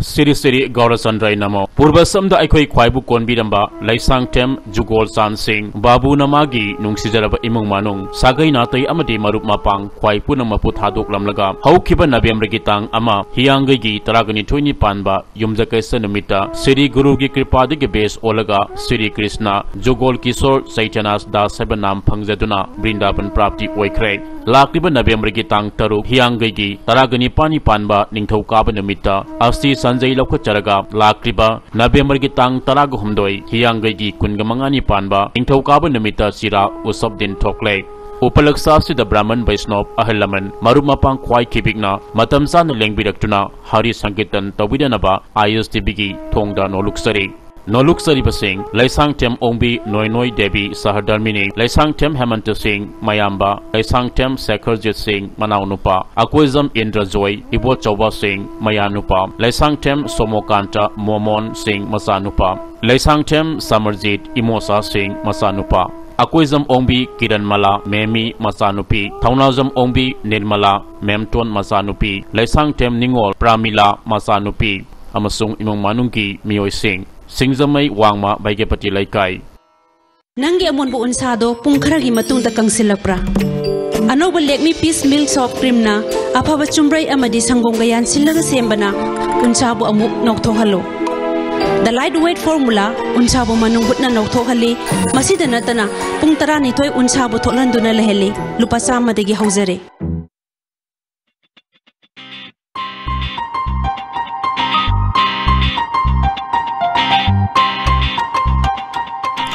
ꯁꯤꯔꯤ ꯁꯤꯔꯤ ꯒꯧꯔꯆꯟꯗ꯭ꯔꯩ ꯅꯃꯣ꯫ ꯄꯨꯔꯕ ꯁꯝꯗ ꯑꯩꯈꯣꯏ ꯈ꯭ꯋꯥꯏꯕꯨ ꯀꯣꯟꯕꯤꯔꯝꯕ ꯂꯩꯁꯥꯡꯊꯦꯝ ꯖꯨꯒꯣꯜ ꯆꯥꯟ ꯁꯤꯡ, ꯕꯥꯕꯨ ꯅꯃꯥꯒꯤ ꯅꯨꯡꯁꯤꯖꯔꯕ ꯏꯃꯨꯡ ꯃꯅꯨꯡ, ꯁꯥꯒꯩ ꯅꯥꯇꯩ ꯑꯃꯗꯤ ꯃꯔꯨꯞ ꯃꯄꯥꯡ ꯈ꯭ꯋꯥꯏ ꯄꯨꯝꯅꯃꯛꯄꯨ ꯊꯥꯗꯣꯛꯂꯝꯂꯒ, ꯍꯧꯈꯤꯕ ꯅꯕꯦꯝꯕꯔꯒꯤ ꯇꯥꯡ ꯑꯃ, ꯍꯤꯌꯥꯡꯒꯩꯒꯤ ꯇꯔꯥꯒ ꯅꯤꯊꯣꯏꯅꯤ ꯄꯥꯟꯕ ꯌꯨꯝꯖꯀꯩꯁ ꯅꯨꯃꯤꯠꯇ ꯁꯤꯔꯤ ꯒꯨꯔꯨꯒꯤ ꯀ꯭ꯔꯤꯄꯥꯗꯒꯤ ꯕꯦꯁ ꯑꯣꯜꯂꯒ ꯁꯤꯔꯤ ꯀ꯭ꯔꯤꯁꯅ ꯖꯨꯒꯣꯜ ꯀꯤꯁꯣꯔ ꯆꯩꯇꯅꯥꯁ ꯗꯥꯁ ꯍꯥꯏꯕ ꯅꯥꯝ ꯐꯪꯖꯗꯨꯅ ꯕ꯭ꯔꯤꯟꯗꯥꯕꯟ ꯄ꯭ꯔꯥꯞꯇꯤ ꯑꯣꯏꯈ꯭ꯔꯦ꯫ ꯂꯥꯛꯂꯤꯕ ꯅꯕꯦꯝꯕꯔꯒꯤ ꯇꯥꯡ ꯇꯔꯨꯛ, ꯍꯤꯌꯥꯡꯒꯩꯒꯤ ꯇꯔꯥꯒ ꯅꯤꯄꯥꯟꯅꯤ ꯄꯥꯟꯕ ꯅꯤꯡꯊꯧꯀꯥꯕ ꯅꯨꯃꯤꯠꯇ ꯑꯁꯇꯤ ꯁꯟꯖꯩ ꯂꯧꯈꯠꯆꯔꯒ, ꯂꯥꯛꯂꯤꯕ ꯅꯕꯦꯝꯕꯔꯒꯤ ꯇꯥꯡ ꯇꯔꯥꯒ ꯍꯨꯝꯗꯣꯏ, ꯍꯤꯌꯥꯡꯒꯩꯒꯤ ꯀꯨꯟꯒ ꯃꯉꯥꯅꯤ ꯄꯥꯟꯕ ꯅꯤꯡꯊꯧꯀꯥꯕ ꯅꯨꯃꯤꯠꯇ ꯆꯤꯔꯥ ꯎꯁꯕ ꯗꯤꯟ ꯊꯣꯛꯂꯦ꯫ ꯎꯄꯂꯛꯁꯥꯁꯤꯗ ꯕ꯭ꯔꯥꯍꯃꯟ ꯕꯩꯁꯅꯣꯞ, ꯑꯍꯜ ꯂꯃꯟ, ꯃꯔꯨꯞ ꯃꯄꯥꯡ ꯈ꯭ꯋꯥꯏ ꯈꯤꯕꯤꯛꯅ ꯃꯇꯝ ꯆꯥꯅ ꯂꯦꯡꯕꯤꯔꯛꯇꯨꯅ ꯍꯔꯤ ꯁꯪꯀꯤꯔꯇꯟ ꯇꯧꯕꯤꯗꯅꯕ ꯑꯥꯏ ꯑꯦꯁ ꯇꯤ ꯚꯤꯒꯤ ꯊꯣꯡꯗ ꯅꯣꯂꯨꯛꯆꯔꯤ꯫ ꯅꯣꯂꯨꯛꯆꯔꯤꯕꯁꯤꯡ: ꯂꯩꯁꯥꯡꯊꯦꯝ ꯑꯣꯡꯕꯤ ꯅꯣꯏꯅꯣꯏ ꯗꯦꯕꯤ ꯁꯍꯗꯔꯃꯤꯅꯤ, ꯂꯩꯁꯥꯡꯊꯦꯝ ꯍꯦꯃꯟꯇ ꯁꯤꯡ ꯃꯌꯥꯝꯕ, ꯂꯩꯁꯥꯡꯊꯦꯝ ꯁꯦꯈꯔꯖꯤꯠ ꯁꯤꯡ ꯃꯅꯥꯎꯅꯨꯄꯥ, ꯑꯀꯣꯏꯖꯝ ꯏꯟꯗ꯭ꯔꯖꯣꯏ ꯏꯕꯣꯆꯧꯕ ꯁꯤꯡ ꯃꯌꯥꯅꯨꯄꯥ, ꯂꯩꯁꯥꯡꯊꯦꯝ ꯁꯣꯃꯣꯀꯥꯟꯇ ꯃꯣꯃꯣꯟ ꯁꯤꯡ ꯃꯆꯥꯅꯨꯄꯥ, ꯂꯩꯁꯥꯡꯊꯦꯝ ꯁꯃꯔꯖꯤꯠ ꯏꯃꯣꯆꯥ ꯁꯤꯡ ꯃꯆꯥꯅꯨꯄꯥ, ꯑꯀꯣꯏꯖꯝ ꯑꯣꯡꯕꯤ ꯀꯤꯔꯟꯃꯂꯥ ꯃꯦꯃꯤ ꯃꯆꯥꯅꯨꯄꯤ, ꯊꯧꯅꯥꯖꯝ ꯑꯣꯡꯕꯤ ꯅꯤꯔꯃꯂꯥ ꯃꯦꯝꯇꯣꯟ ꯃꯆꯥꯅꯨꯄꯤ, ꯂꯩꯁꯥꯡꯊꯦꯝ ꯅꯤꯉꯣꯜ ꯄ꯭ꯔꯥꯃꯤꯂꯥ ꯃꯆꯥꯅꯨꯄꯤ ꯑꯃꯁꯨꯡ ꯏꯃꯨꯡ ꯃꯅꯨꯡꯒꯤ ꯃꯤꯑꯣꯏꯁꯤꯡ꯫ ꯁꯤꯡꯖꯃꯩ ꯋꯥꯡꯃ ꯕꯩꯒꯦꯄꯇꯤ ꯂꯩꯀꯥꯏ꯫ ꯅꯪꯒꯤ ꯑꯃꯣꯟꯕ ꯎꯟꯁꯥꯗꯣ ꯄꯨꯡ ꯈꯔꯒꯤ ꯃꯇꯨꯡꯗ ꯀꯪꯁꯤꯜꯂꯛꯄ꯭ꯔꯥ? ꯑꯅꯧꯕ ꯂꯦꯛꯃꯤ ꯄꯤꯁ ꯃꯤꯜꯛ ꯁꯣꯐ ꯀ꯭ꯔꯤꯝꯅ ꯑꯐꯕ ꯆꯨꯝꯕ꯭ꯔꯩ ꯑꯃꯗꯤ ꯁꯪꯒꯣꯝꯒ ꯌꯥꯟꯁꯤꯜꯂꯒ ꯁꯦꯝꯕꯅ ꯎꯟꯁꯥꯕꯨ ꯑꯃꯨꯛ ꯅꯧꯊꯣꯛꯍꯜꯂꯨ꯫ The Light Weight Formula ꯎꯟꯁꯥꯕꯨ ꯃꯅꯨꯡ ꯍꯨꯠꯅ ꯅꯧꯊꯣꯛꯍꯜꯂꯤ꯫ ꯃꯁꯤꯗ ꯅꯠꯇꯅ ꯄꯨꯡ ꯇꯔꯥꯅꯤꯊꯣꯏ ꯎꯟꯁꯥꯕꯨ ꯊꯣꯛꯍꯟꯗꯨꯅ ꯂꯩꯍꯜꯂꯤ꯫ ꯂꯨꯄꯥ ꯆꯥꯝꯃꯗꯒꯤ ꯍꯧꯖꯔꯦ꯫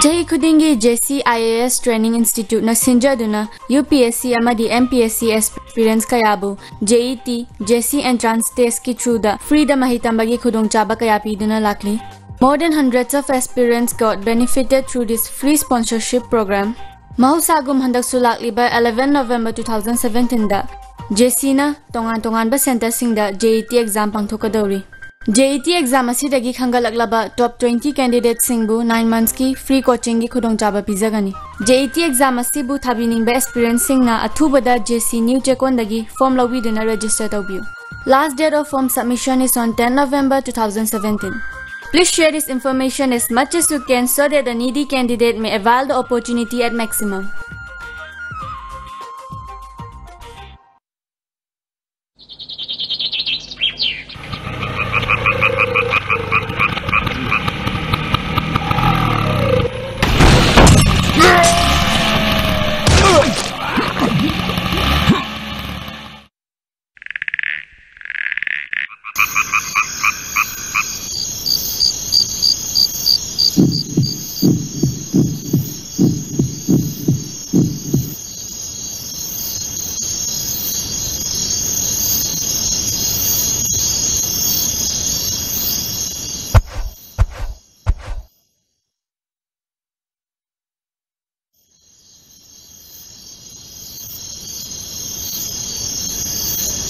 ꯆꯍꯤ ꯈꯨꯗꯤꯡꯒꯤ JC IAS Training Instituteꯅ ꯁꯤꯟꯖꯗꯨꯅ UPSC ꯑꯃꯗꯤ MPSC aspirants ꯀꯌꯥꯕꯨ JET, JC Entrance Testꯀꯤ throughꯗ freeꯗ ꯃꯍꯩ ꯇꯝꯕꯒꯤ ꯈꯨꯗꯣꯡꯆꯥꯕ ꯀꯌꯥ ꯄꯤꯗꯨꯅ ꯂꯥꯛꯂꯤ꯫ More than hundreds of aspirants got benefited through this free sponsorship program. ꯃꯍꯧꯁꯥꯒꯨꯝ ꯍꯟꯗꯛꯁꯨ ꯂꯥꯛꯂꯤꯕ eleven November two thousand seventeenꯗ JCꯅ ꯇꯣꯉꯥꯟ ꯇꯣꯉꯥꯟꯕ centreꯁꯤꯡꯗ JET exam ꯄꯥꯡꯊꯣꯛꯀꯗꯧꯔꯤ꯫ JET exam ꯑꯁꯤꯗꯒꯤ ꯈꯟꯒꯠꯂꯛꯂꯕ top twenty candidatesꯁꯤꯡꯕꯨ nine monthsꯀꯤ free coachingꯒꯤ ꯈꯨꯗꯣꯡꯆꯥꯕ ꯄꯤꯖꯒꯅꯤ꯫ JET exam ꯑꯁꯤꯕꯨ ꯊꯥꯕꯤꯅꯤꯡꯕ aspirantsꯁꯤꯡꯅ ꯑꯊꯨꯕꯗ JC new ꯆꯦꯛꯀꯣꯟꯗꯒꯤ form ꯂꯧꯕꯤꯗꯨꯅ register ꯇꯧꯕꯤꯌꯨ꯫ Last date of form submission is on ten November two thousand seventeen. Please share this information as much as you can so that the needy candidate may avail the opportunity at maximum.